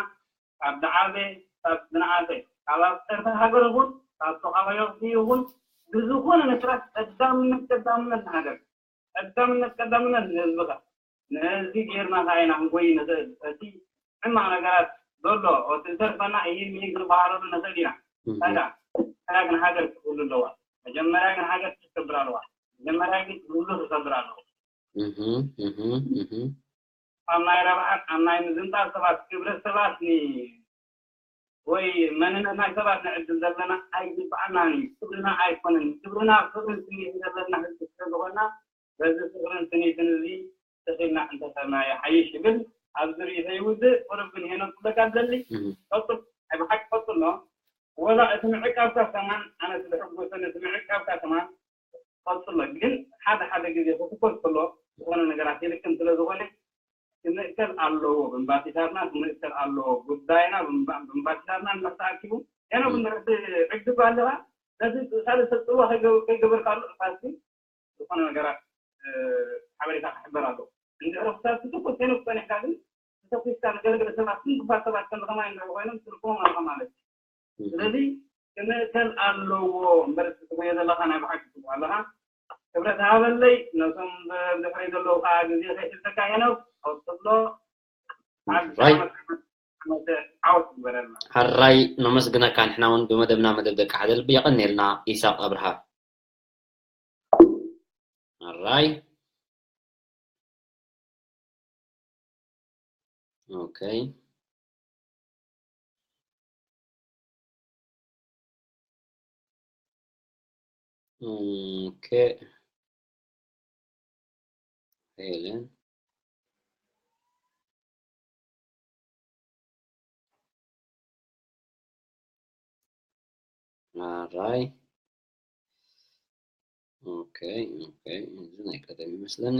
ካብ ዝዓበ ካብ ዝነኣሰ ካብ ኣብ ፀርፊ ሃገር ይኹን ካብ ተቃዋዮቲ ይኹን ብዝኾነ መስራት ቀዳምነት ቀዳምነት ንሃገር ቀዳምነት ቀዳምነት ንህዝብኻ ነዚ ጌርና ከዓይና ክንጎይ ንኽእል እቲ ሕማቕ ነገራት ዘሎ እቲ ዝተርፈና ኢሂን ሚሂን ክንበሃለሉ ንኽእል ኢና ታዲያ ታዲያ ግን ሃገር ክትህሉ ኣለዋ መጀመርያ ግን ሃገር ክትከብር ኣለዋ መጀመርያ ግን ህዝቢ ክከብር ኣለዎ ኣብ ናይ ረብሓን ኣብ ናይ ምዝንጣል ሰባት ክብረት ሰባት ን ወይ መንነት ናይ ሰባት ንዕድል ዘለና ኣይግባኣናን እዩ። ክብርና ኣይኮነን። ክብርና ፍቕርን ስኒትን ዘለና ህዝቢ ስለ ዝኾንና፣ በዚ ፍቕርን ስኒትን እዚ ተኺልና እንተሰርና ይሓይሽ ይብል። ኣብዚ ርእይቶ ይውድእ። ቁሩብ ግን ሄኖክ ክብለካ ዝደሊ፣ እህ። ቀጽል፣ ናይ ብሓቂ ቀጽል ነው። ወላ እቲ ምዕቃብካ ከማን፣ ኣነ ስለ ሕጎሰን እቲ ምዕቃብካ ከማን ቀጽሎ። ግን ሓደ ሓደ ግዜ ክትኮስ ከሎ ዝኾነ ነገራት ይልክም ስለ ዝኾነ፣ ክምእከል ኣለዎ። ብምባቲታትና ክምእከል ኣለዎ። ጉዳይና ብምባ-፣ ብምባቲታትና እንድሕር ተኣኪቡ፣ ያነ፣ እም። እንድሕር ትዕግብ ኣለኻ፣ ነቲ ካልእ ሰብ ጽዋ ከይገ-፣ ከይገበርካ ኣሎ፣ ፋሲ ዝኾነ ነገራት፣ እ፣ ሓበሬታ ክሕበር ኣለዎ። እንድሕር ክሳብ ክትኮስ ከይነ ክጸኒሕካ ግን፣ ተተኲስካ ንገለገለ ሰባት፣ ክንክፋት ሰባት ከም ከማይ እንድሕር ኮይኖም፣ ትልክዎም ኣለኻ ማለት እዩ። እም። ስለዚ ክምእከል ኣለዎ እምበር፣ እቲ ትጎዮ ዘለኻ ናይ ብሓቂ ትብሎ ኣለኻ። ክብረት ሃበለይ፣ ነቶም ብድሕረይ ዘለዉ ከዓ ግዜ ከይሕልፈካ ሄኖክ፣ ቀጽሎ። ሓድሽ ራይ። ዓመት፣ ዓመት፣ ዓመት ዓወት ይግበረልና። ሓራይ ነመስግነካ፣ ንሕና እውን ብመደብና መደብ ደቂ ሓደልቢ የቐንየልና። ኢሳቕ ኣብርሃ። ሓራይ። ኦኬ። ኦኬ። ሄለን። ኣራይ። ኦኬ፣ ኦኬ። እዚ ናይ ቀደም ይመስለኒ።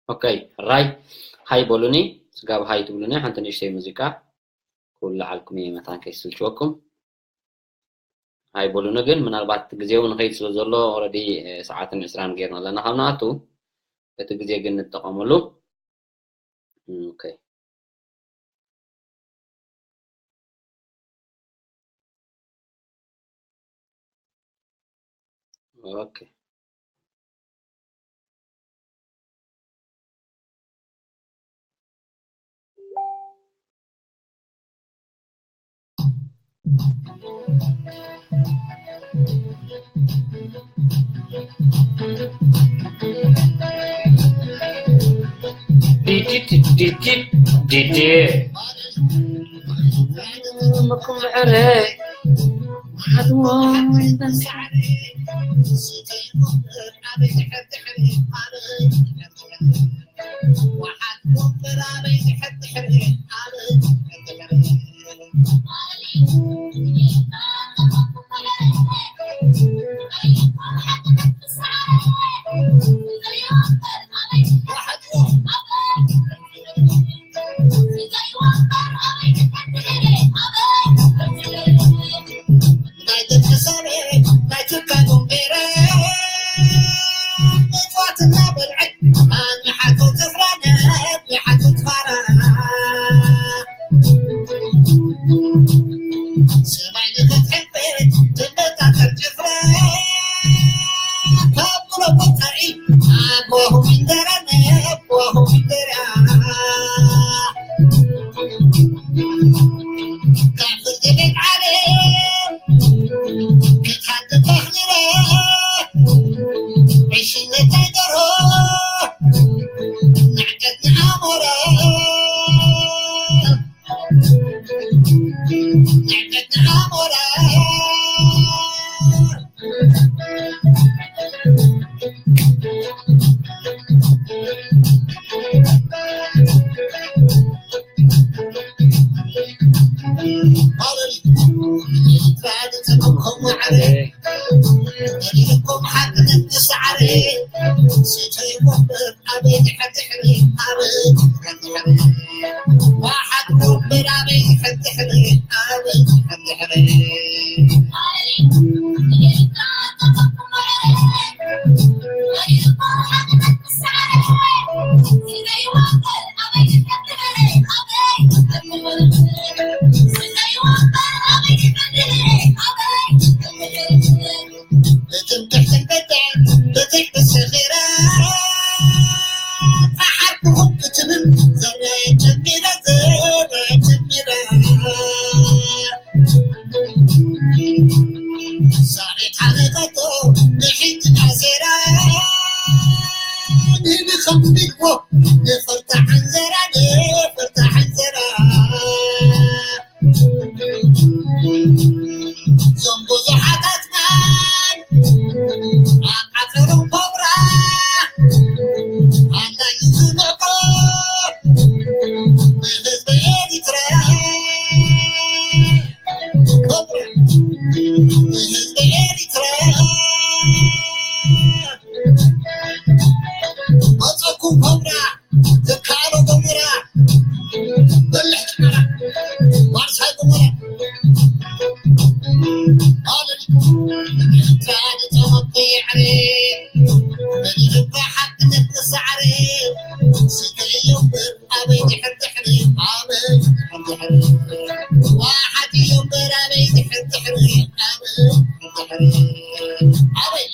ኦኬ፣ ራይ። ሃይ በሉኒ። ስጋብ ሃይ ትብሉኒ፣ ሓንቲ ንእሽተይ ሙዚቃ ክውልዓልኩም እየ መታን ከይስልችወኩም። ሃይ በሉኒ፣ ግን ምናልባት ግዜ እውን ንኸይድ ስለ ዘሎ፣ ኦረዲ፣ እ፣ ሰዓትን ዕስራን ጌርና ኣለና ካብ ንኣቱ። እቲ ግዜ ግን ንጠቐመሉ። ኦኬ። ኦኬ። ዲዲት፣ ዲዲት፣ ዲዲ። ምኩም ዕረ ሓድሞ ዋርሳይ ጉመራ። ኣለ። ኤርትራ ንጠመቶ የዕሬ። በሊልባ ሓድነት ንሳዕሬ። ስገዮ እምበር ኣበይ ድሕር ድሕሪ፣ ኣበይ ድሕር ድሕሪ። ዋሓት እዮ እምበር ኣበይ ድሕር ድሕሪ፣ ኣበይ ድሕር ድሕሪ። ኣበይ።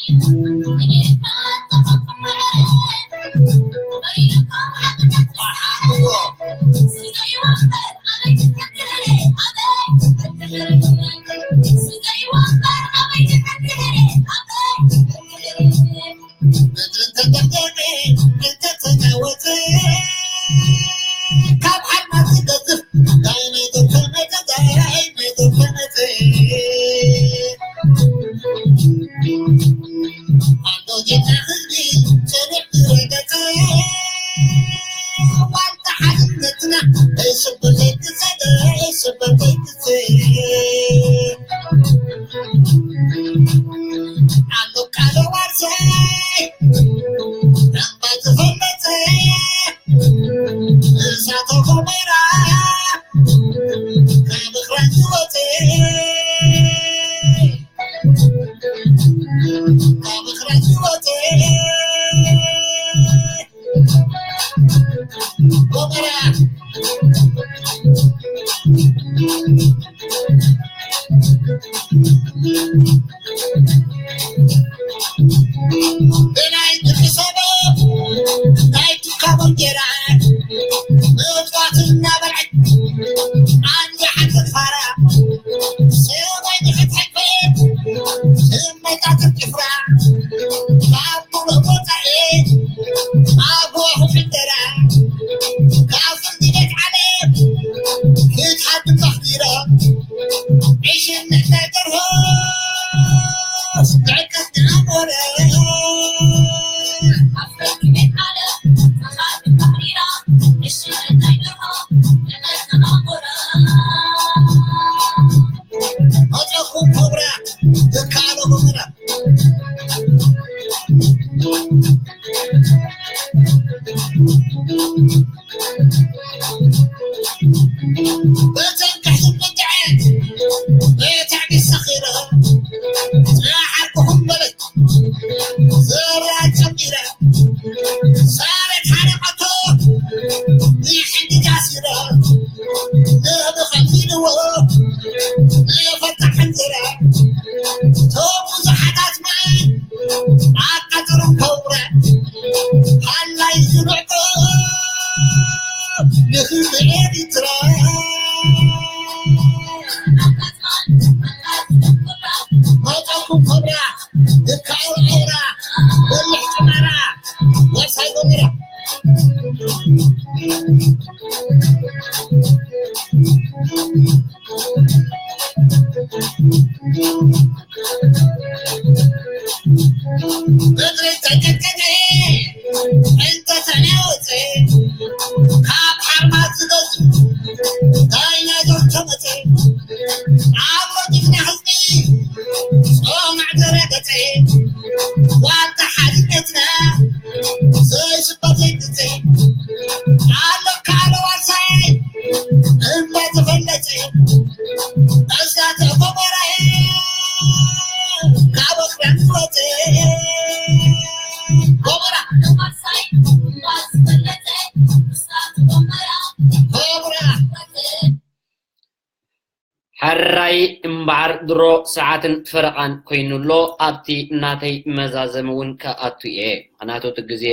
ሕራይ እምበኣር ድሮ ሰዓትን ፈረቓን ኮይኑ ኣሎ። ኣብቲ ናተይ መዛዘሚ እውን ክኣቱ እየ፣ ምኽንያቱ እቲ ግዜ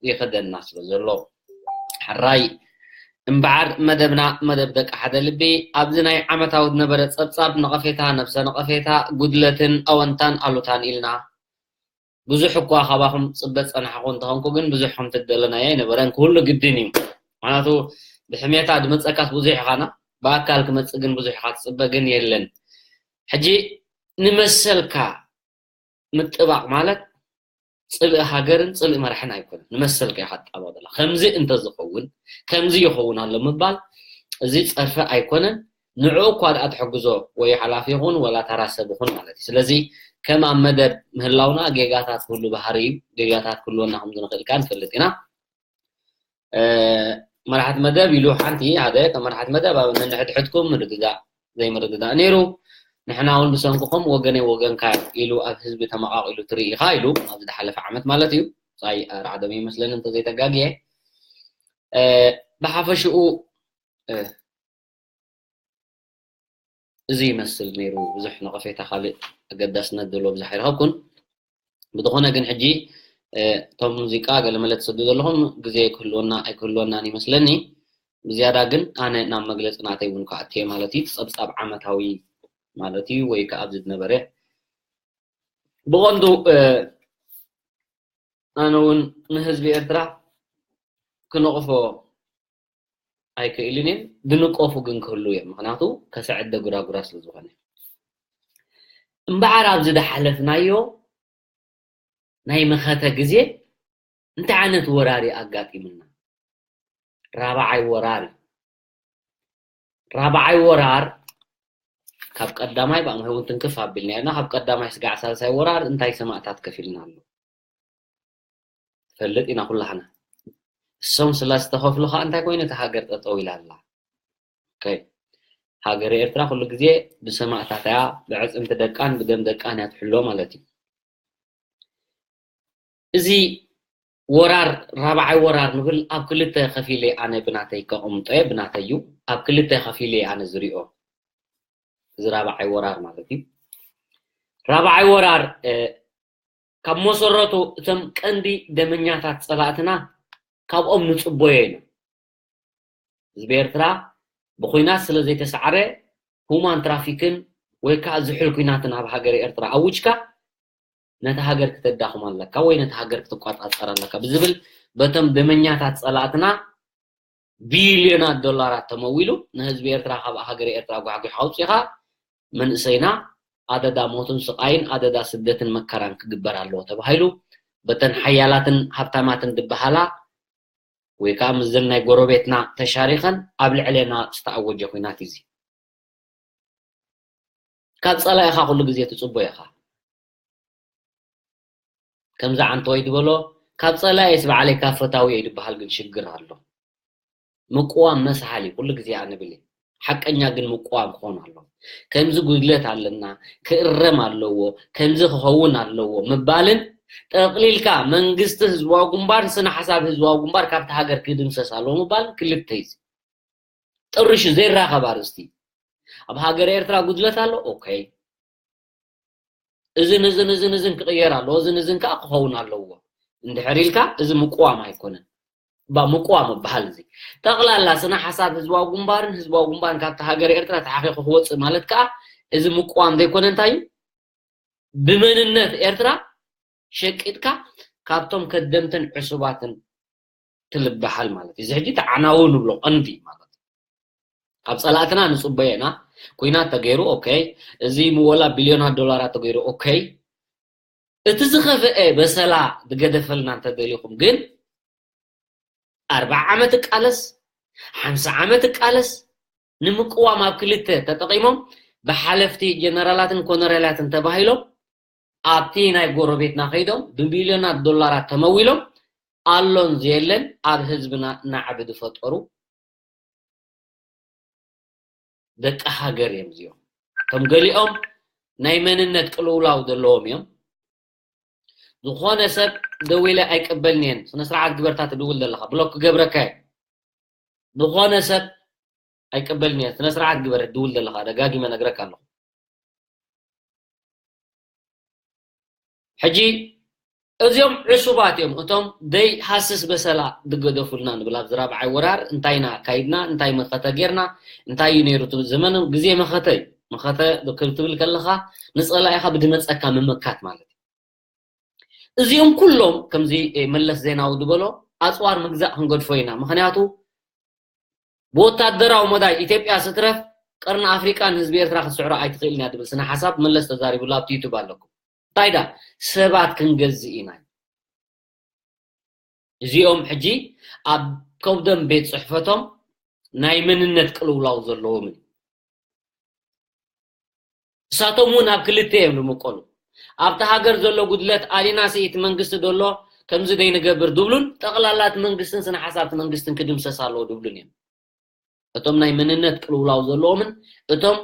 ይኸደና ስለ ዘሎ። ሕራይ እምበኣር መደብና መደብ ደቂ ሓደ ልቢ ኣብዚ ናይ ዓመታዊ ዝነበረ ጸብጻብ ነቐፌታ፣ ነብሰ ነቐፌታ፣ ጉድለትን ኣወንታን ኣሉታን ኢልና ብዙሕ እኳ ካባኹም ጽበ ጸናሕኹ እንተኾንኩ ግን ብዙሕ ከምቲ ዝደለናዮ ኣይነበረን። ክህሉ ግድን እዩ። ምኽንያቱ ብሕሜታ ዝመጸካስ ብዙሕ ኢኻና፣ ብኣካል ክመጽእ ግን ብዙሕ ኢኻ ትጽበ ግን የለን። ሕጂ ንመሰልካ ምጥባቕ ማለት ጽልኢ ሃገርን ጽልኢ መራሕን ኣይኮነን። ንመሰልካ ኢኻ ትጣበቕ ዘለኻ። ከምዚ እንተዝኸውን፣ ከምዚ ይኸውን ኣሎ ምባል እዚ ጸርፊ ኣይኮነን። ንዕኡ እኳ ደኣ ትሕግዞ ወይ ሓላፊ ይኹን ወላ ተራ ሰብ ይኹን ማለት እዩ። ስለዚ ከም ኣብ መደብ ምህላውና ጌጋታት ክህሉ ባህሪ እዩ። ጌጋታት ክህልወና ከም ዝንኽእል ከኣ ንፈልጥ ኢና። መራሕቲ መደብ ኢሉ ሓንቲ ሓደ ከም መራሕቲ መደብ ኣብ ነንሕድሕድኩም ምርድዳእ ዘይምርድዳእ ነይሩ። ንሕና እውን ብሰንክኹም ወገነይ ወገንካ ኢሉ ኣብ ህዝቢ ተመቓቒሉ ትርኢ ኢኻ ኢሉ ኣብዚ ዝሓለፈ ዓመት ማለት እዩ። ሳይ ራዕዶም ይመስለኒ እንተዘይተጋግየ። ብሓፈሽኡ እዚ ይመስል ነይሩ። ብዙሕ ነቐፌታ ካልእ ኣገዳስነት ዘለዎ ብዙሕ ኣይረኸብኩን። ብዝኾነ ግን ሕጂ እቶም ሙዚቃ ገለመለ ትሰዱ ዘለኹም ግዜ ክህልወና ኣይክህልወናን ይመስለኒ። ብዝያዳ ግን ኣነ ናብ መግለፂ ናተይ እውን ክኣትየ ማለት እዩ። እቲ ፀብፃብ ዓመታዊ ማለት እዩ ወይ ከዓ ኣብዚ ዝነበረ ብቐንዱ ኣነ እውን ንህዝቢ ኤርትራ ክነቕፎ ኣይክእልን እየ። ዝንቀፉ ግን ክህሉ እዮም። ምክንያቱ ከስዕደ ጉራጉራ ስለ ዝኾነ። እምበኣር ኣብዚ ዝሓለፍናዮ ናይ መኸተ ግዜ እንታይ ዓይነት ወራር እዩ ኣጋጢሙና? ራብዓይ ወራር እዩ። ራብዓይ ወራር ካብ ቀዳማይ ብኣምሀ እውን ትንክፍ ኣቢልና ኢና። ካብ ቀዳማይ ስጋዕ ሳልሳይ ወራር እንታይ ሰማእታት ከፊልና ኣሎ? ትፈልጥ ኢና ኩላህና። እሶም ስለ ዝተኸፍሉ ከዓ እንታይ ኮይኑ እታ ሃገር ጠጠው ኢላ ኣላ። ሃገር ኤርትራ ኩሉ ግዜ ብሰማእታታ እያ፣ ብዕፅምቲ ደቃን ብደም ደቃን እያ ትሕሎ ማለት እዩ። እዚ ወራር ራብዓይ ወራር ንብል ኣብ ክልተ ከፊለ ኣነ ብናተይ ከቕምጦ እየ፣ ብናተይ እዩ ኣብ ክልተ ከፊለ ኣነ ዝሪኦ እዚ ራብዓይ ወራር ማለት እዩ። ራብዓይ ወራር ካብ መሰረቱ እቶም ቀንዲ ደመኛታት ፀላእትና ካብኦም ንፅበዮ ኢና። ህዝቢ ኤርትራ ብኩናት ስለ ዘይተሳዕረ ሁማን ትራፊክን ወይ ከዓ ዝሑል ኩናትን ኣብ ሃገር ኤርትራ ኣውጅካ ነቲ ሃገር ክተዳኽማ ኣለካ ወይ ነቲ ሃገር ክትቋፃፀር ኣለካ ብዝብል በቶም ደመኛታት ፀላእትና ቢልዮናት ዶላራት ተመዊሉ ንህዝቢ ኤርትራ ካብ ሃገር ኤርትራ ጓሕጒሕ ኣውፂኻ መንእሰይና ኣደዳ ሞትን ስቓይን ኣደዳ ስደትን መከራን ክግበር ኣለዎ ተባሂሉ በተን ሓያላትን ሃብታማትን ዝበሃላ ወይ ከዓ ምስዘን ናይ ጎረቤትና ተሻሪኸን ኣብ ልዕሌና ዝተኣወጀ ኩናት እዩ። ካብ ፀላኢኻ ኩሉ ግዜ ትፅቦ ኢኻ። ከምዚ ዓንተወይ ዝበሎ ካብ ፀላኢስ ባዕለይ ካብ ፈታዊ እየ ዝበሃል ግን ሽግር ኣሎ። ምቅዋም መስሓል እዩ ኩሉ ግዜ ኣነ ብለ ሓቀኛ ግን ምቅዋም ክኾን ኣሎ። ከምዚ ጉድለት ኣለና ክእረም ኣለዎ ከምዚ ክኸውን ኣለዎ ምባልን ጠቕሊልካ መንግስቲ ህዝባዊ ግንባር ስነ ሓሳብ ህዝባዊ ግንባር ካብቲ ሃገር ክድምሰስ ኣለዎ ምባልን ክልተ እዩ። ጥርሹ ዘይራኸብ ኣርእስቲ ኣብ ሃገር ኤርትራ ጉድለት ኣሎ። ኦኬ እዝን እዝን እዝን እዝን ክቕየር ኣለዎ እዝን እዝን ከዓ ክኸውን ኣለዎ እንድሕር ኢልካ እዚ ምቅዋም ኣይኮነን። ባ ምቅዋም ይበሃል እዚ ጠቕላላ ስነ ሓሳብ ህዝባዊ ግንባርን ህዝባዊ ግንባርን ካብቲ ሃገር ኤርትራ ተሓቂቑ ክወፅእ ማለት ከዓ እዚ ምቅዋም ዘይኮነ እንታይ እዩ? ብመንነት ኤርትራ ሸቂጥካ ካብቶም ከደምትን ዕሱባትን ትልበሃል ማለት እዩ። እዚ ሕጂ ተዓናዊ ንብሎ ቀንዲ ማለት እዩ። ካብ ፀላእትና ንፅበዮ ኢና። ኩናት ተገይሩ ኦኬ፣ እዚ ምወላ ቢልዮናት ዶላራት ተገይሩ ኦኬ። እቲ ዝኸፍአ በሰላ ዝገደፈልና እንተደሊኹም ግን ኣርባዓ ዓመት እቃለስ ሓምሳ ዓመት እቃለስ ንምቅዋም ኣብ ክልተ ተጠቒሞም ብሓለፍቲ ጀነራላትን ኮነሬላትን ተባሂሎም ኣብቲ ናይ ጎረቤትና ከይዶም ብሚልዮናት ዶላራት ተመዊሎም ኣሎን ዘየለን ኣብ ህዝብና ናዕቢ ዝፈጠሩ ደቂ ሃገር እዮም እዚኦም። እቶም ገሊኦም ናይ መንነት ቅልውላው ዘለዎም እዮም። ዝኾነ ሰብ ደዊለ ኣይቀበልን እየን ስነ ስርዓት ግበርታ ትድውል ዘለኻ ብሎክ ክገብረካ እየ። ዝኾነ ሰብ ኣይቀበልን እየ ስነ ስርዓት ግበር ትድውል ዘለኻ ደጋጊመ ነግረካ ኣለኹ። ሕጂ እዚኦም ዕሱባት እዮም እቶም ደይ ሃስስ በሰላ ዝገደፉልና ንብል ኣብዚ ራብዓይ ወራር እንታይ ኢና ኣካይድና እንታይ መኸተ ጌርና እንታይ እዩ ነይሩ እቲ ዘመን ግዜ መኸተ እዩ መኸተ ክትብል ከለኻ ንፀላኢኻ ብድመፀካ ምምካት ማለት እዩ። እዚኦም ኩሎም ከምዚ መለስ ዜናዊ ዝበሎ ኣፅዋር ምግዛእ ክንገድፎ ኢና ምክንያቱ ብወታደራዊ መዳይ ኢትዮጵያ ስትረፍ ቀርኒ ኣፍሪቃ ንህዝቢ ኤርትራ ክትስዕሮ ኣይትኽእልን እያ ዝብል ስነ ሓሳብ መለስ ተዛሪብሉ ኣብቲ ዩቱብ ኣለኩም እንታይ ዳ ሰባት ክንገዝእ ኢና እዚኦም ሕጂ ኣብ ከብዶም ቤት ፅሕፈቶም ናይ መንነት ቅልውላው ዘለዎም እዩ እሳቶም እውን ኣብ ክልተ እዮም ዝምቀሉ ኣብቲ ሃገር ዘሎ ጉድለት ኣሊና ስኢቲ መንግስቲ ዘሎ ከምዚ ደይንገብር ድብሉን ጠቕላላ እቲ መንግስትን ስነ ሓሳብ እቲ መንግስትን ክድምሰስ ኣለዎ ድብሉን እዮም። እቶም ናይ መንነት ቅልውላው ዘለዎምን እቶም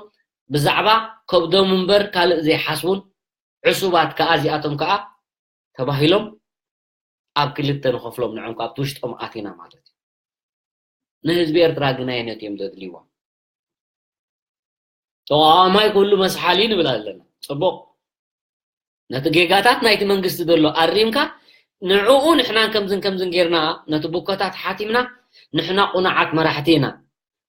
ብዛዕባ ከብዶም እምበር ካልእ ዘይሓስቡን ዕሱባት ከኣ እዚኣቶም ከኣ ተባሂሎም ኣብ ክልተ ንኸፍሎም ንዕም ኣብቲ ውሽጦም ኣቲና ማለት እዩ። ንህዝቢ ኤርትራ ግን ኣይነት እዮም ዘድልይዎም። ተቃዋማይ ኩሉ መስሓሊ ንብል ኣለና። ጽቡቕ። ነቲ ጌጋታት ናይቲ መንግስቲ ዘሎ ኣሪምካ ንዕኡ ንሕናን ከምዝን ከምዝን ጌርና ነቲ ቡኮታት ሓቲምና ንሕና ቁኑዓት መራሕቲ ኢና፣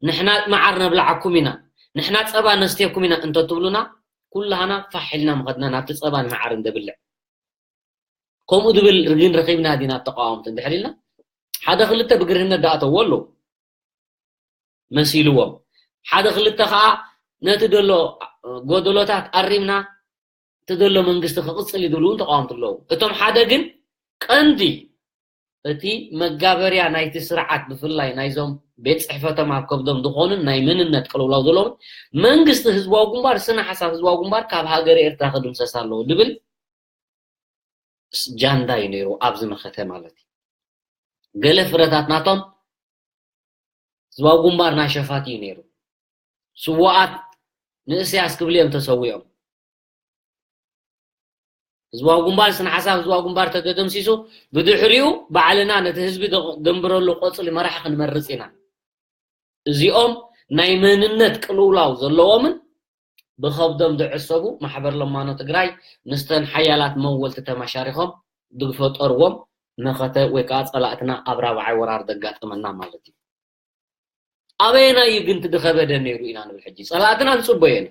ንሕና መዓር ነብልዓኩም ኢና፣ ንሕና ጸባ ነስትየኩም ኢና እንተትብሉና ኩላህና ፋሕ ኢልና ምኸድና ናብቲ ጸባን መዓርን ደብልዕ። ከምኡ ድብል ግን ረኺብና ዲና ተቃወምቲ እንድሕር ኢልና ሓደ ክልተ ብግርህነት ዳኣተዎ ኣለዉ መሲልዎም። ሓደ ክልተ ከዓ ነቲ ደሎ ጎደሎታት ኣሪምና እቲ ደሎ መንግስቲ ክቕጽል እዩ ዝብሉ እውን ተቃወምቲ ኣለዉ። እቶም ሓደ ግን ቀንዲ እቲ መጋበርያ ናይቲ ስርዓት ብፍላይ ናይዞም ቤት ጽሕፈቶም ኣብ ከብዶም ዝኾኑን ናይ መንነት ቅልውላው ዘለዎም መንግስቲ ህዝባዊ ግንባር ስነ ሓሳብ ህዝባዊ ግንባር ካብ ሃገር ኤርትራ ክድምሰስ ኣለዎ ድብል ጃንዳ እዩ ነይሩ ኣብዚ መኸተ ማለት እዩ። ገለ ፍረታት ናቶም ህዝባዊ ግንባር ናይ ሸፋት እዩ ነይሩ። ስዋኣት ንእስያስ ክብል እዮም ተሰዊኦም። ህዝባዊ ግንባር ስነ ሓሳብ ህዝባዊ ግንባር ተተደምሲሱ ብድሕሪኡ ባዕልና ነቲ ህዝቢ ደንብረሉ ቆፅሊ መራሒ ክንመርፅ ኢና። እዚኦም ናይ መንነት ቅልውላው ዘለዎምን ብኸብዶም ዝዕሰቡ ማሕበር ለማኖ ትግራይ ምስተን ሓያላት መወልቲ ተማሻሪኾም ዝፈጠርዎም መኸተ ወይ ከዓ ፀላእትና ኣብ ራብዓይ ወራር ዘጋጠመና ማለት እዩ። ኣበየናይ እዩ ግን ትድኸበደ ነይሩ ኢና ንብል ሕጂ ፀላእትና ንፅበዮ ኢና።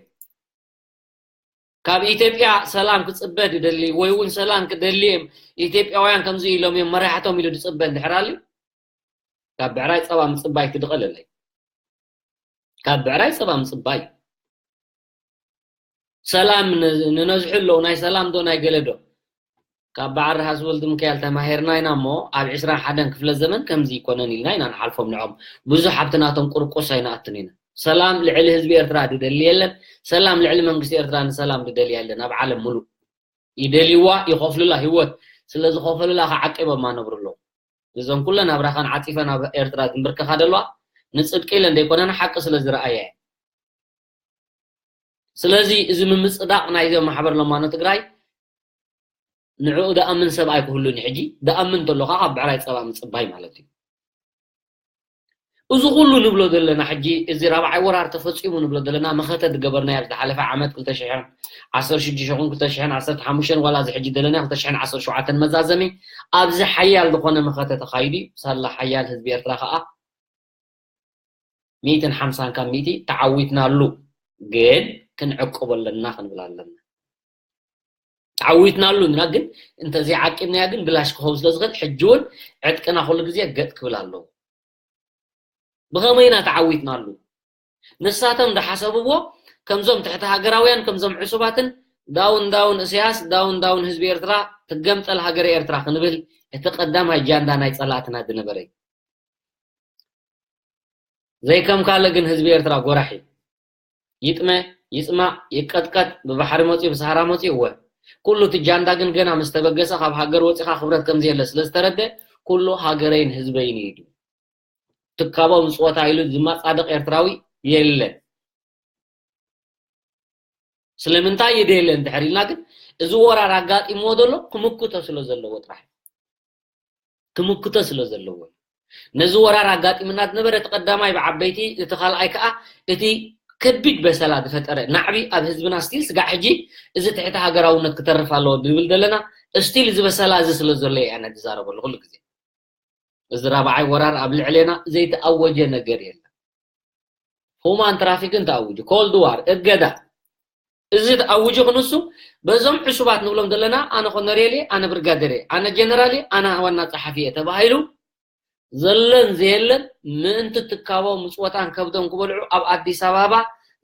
ካብ ኢትዮጵያ ሰላም ክፅበ ድደሊ ወይ እውን ሰላም ክደሊ እዮም ኢትዮጵያውያን ከምዚ ኢሎም እዮም መራሕቶም ኢሉ ዝፅበ እንድሕር ኣልዩ ካብ ብዕራይ ፀባ ምፅባይ ክድቐለለይ ካብ ብዕራይ ፀባ ምፅባይ ሰላም ንነዝሑ ኣለዉ ናይ ሰላም ዶ ናይ ገለ ዶ ካብ በዓል ረሃስ ወልድ ሚካኤል ተማሂርና ኢና እሞ ኣብ ዕስራን ሓደን ክፍለ ዘመን ከምዚ ይኮነን ኢልና ኢና ንሓልፎም ንዖም ብዙሕ ኣብቲ ናቶም ቁርቁስ ኣይንኣትን ኢና ሰላም ልዕሊ ህዝቢ ኤርትራ ድደሊ የለን ሰላም ልዕሊ መንግስቲ ኤርትራ ንሰላም ድደሊ የለን ኣብ ዓለም ሙሉእ ይደልይዋ ይኸፍሉላ ህይወት ስለ ዝኸፈሉላ ከዓ ዓቂቦማ ነብሩ ኣለዉ እዘን ኩለን ኣብ ራኻን ዓፂፈን ኣብ ኤርትራ ዝንብርከኻ ደለዋ ንፅድቂ ኢለን ዘይኮነን ሓቂ ስለ ዝረኣያ እየን ስለዚ እዚ ምምፅዳቕ ናይዞም ማሕበር ለማኖ ትግራይ ንዕኡ ደኣምን ሰብ ኣይክህሉን ሕጂ ደኣምን እንተሎካ ካብ ብዕራይ ፀባ ምፅባይ ማለት እዩ እዚ ኩሉ ንብሎ ዘለና ሕጂ እዚ ራብዓይ ወራር ተፈፂሙ ንብሎ ዘለና መኸተ ዝገበርናዮ ዝሓለፈ ዓመት ክልተ ሽሕን ዓሰርተ ሽዱሽተ ይኹን ክልተ ሽሕን ዓሰርተ ሓሙሽተን ዋላ እዚ ሕጂ ዘለና ክልተ ሽሕን ዓሰርተ ሸውዓተን መዛዘሚ ኣብዚ ሓያል ዝኾነ መኸተ ተኻይዱ እዩ ሳላ ሓያል ህዝቢ ኤርትራ ከዓ ሚእትን ሓምሳን ካብ ሚእቲ ተዓዊትናሉ ግን ክንዕቅቦ ኣለና ክንብል ኣለና ተዓዊትናሉ ኢና ግን እንተዘይዓቂብናዮ ግን ብላሽ ክኸውን ስለ ዝኽእል ሕጂ እውን ዕጥቅና ኩሉ ግዜ ገጥ ክብል ኣለዎ ብኸመይ ኢና ተዓዊትናሉ ንሳቶም ዝሓሰብዎ ከምዞም ትሕቲ ሃገራውያን ከምዞም ዕሱባትን ዳውን ዳውን እስያስ ዳውን ዳውን ህዝቢ ኤርትራ ትገምጠል ሃገረ ኤርትራ ክንብል እቲ ቀዳማይ ጃንዳ ናይ ጸላእትና ዝነበረ እዩ ዘይከም ካልእ ግን ህዝቢ ኤርትራ ጎራሕ እዩ ይጥመ ይጽማእ ይቀጥቀጥ ብባሕሪ መጽዩ ብሰሃራ መጽዩ እወ ኩሉ እቲ ጃንዳ ግን ገና ምስ ተበገሰ ካብ ሃገር ወጺኻ ክብረት ከም ዘየለ ስለ ዝተረደ ኩሉ ሃገረይን ህዝበይን እዩ ትካቦ ምጽወታ ኢሉ ዝማጻደቕ ኤርትራዊ የለን ስለምንታይ ይደለ እንድሕር ኢልና ግን እዚ ወራር ኣጋጢምዎ ዘሎ ክምክቶ ስለ ዘለዎ ጥራሕ ክምክቶ ስለ ዘለዎ ነዚ ወራር ኣጋጢምና ዝነበረ እቲ ቀዳማይ ብዓበይቲ እቲ ካልኣይ ከዓ እቲ ከቢድ በሰላ ዝፈጠረ ናዕቢ ኣብ ህዝብና ስቲል ስጋዕ ሕጂ እዚ ትሕቲ ሃገራውነት ክተርፍ ኣለዎ ዝብል ዘለና ስቲል እዚ በሰላ እዚ ስለ ዘሎ እያ ነዝዛረበሉ ኩሉ ግዜ እዚ ራብዓይ ወራር ኣብ ልዕሌና ዘይተኣወጀ ነገር የለን። ሁማን ትራፊክን ተኣዊጁ፣ ኮልድ ዋር እገዳ እዚ ተኣዊጁ ክንሱ በዞም ዕሱባት ንብሎም ዘለና ኣነ ኮነሬል እየ፣ ኣነ ብርጋደር እየ፣ ኣነ ጀነራል እየ፣ ኣነ ዋና ጸሓፊ እየ ተባሂሉ ዘለን ዘየለን ምእንቲ ትካቦ ምጽወታን ከብዶም ክበልዑ ኣብ ኣዲስ ኣበባ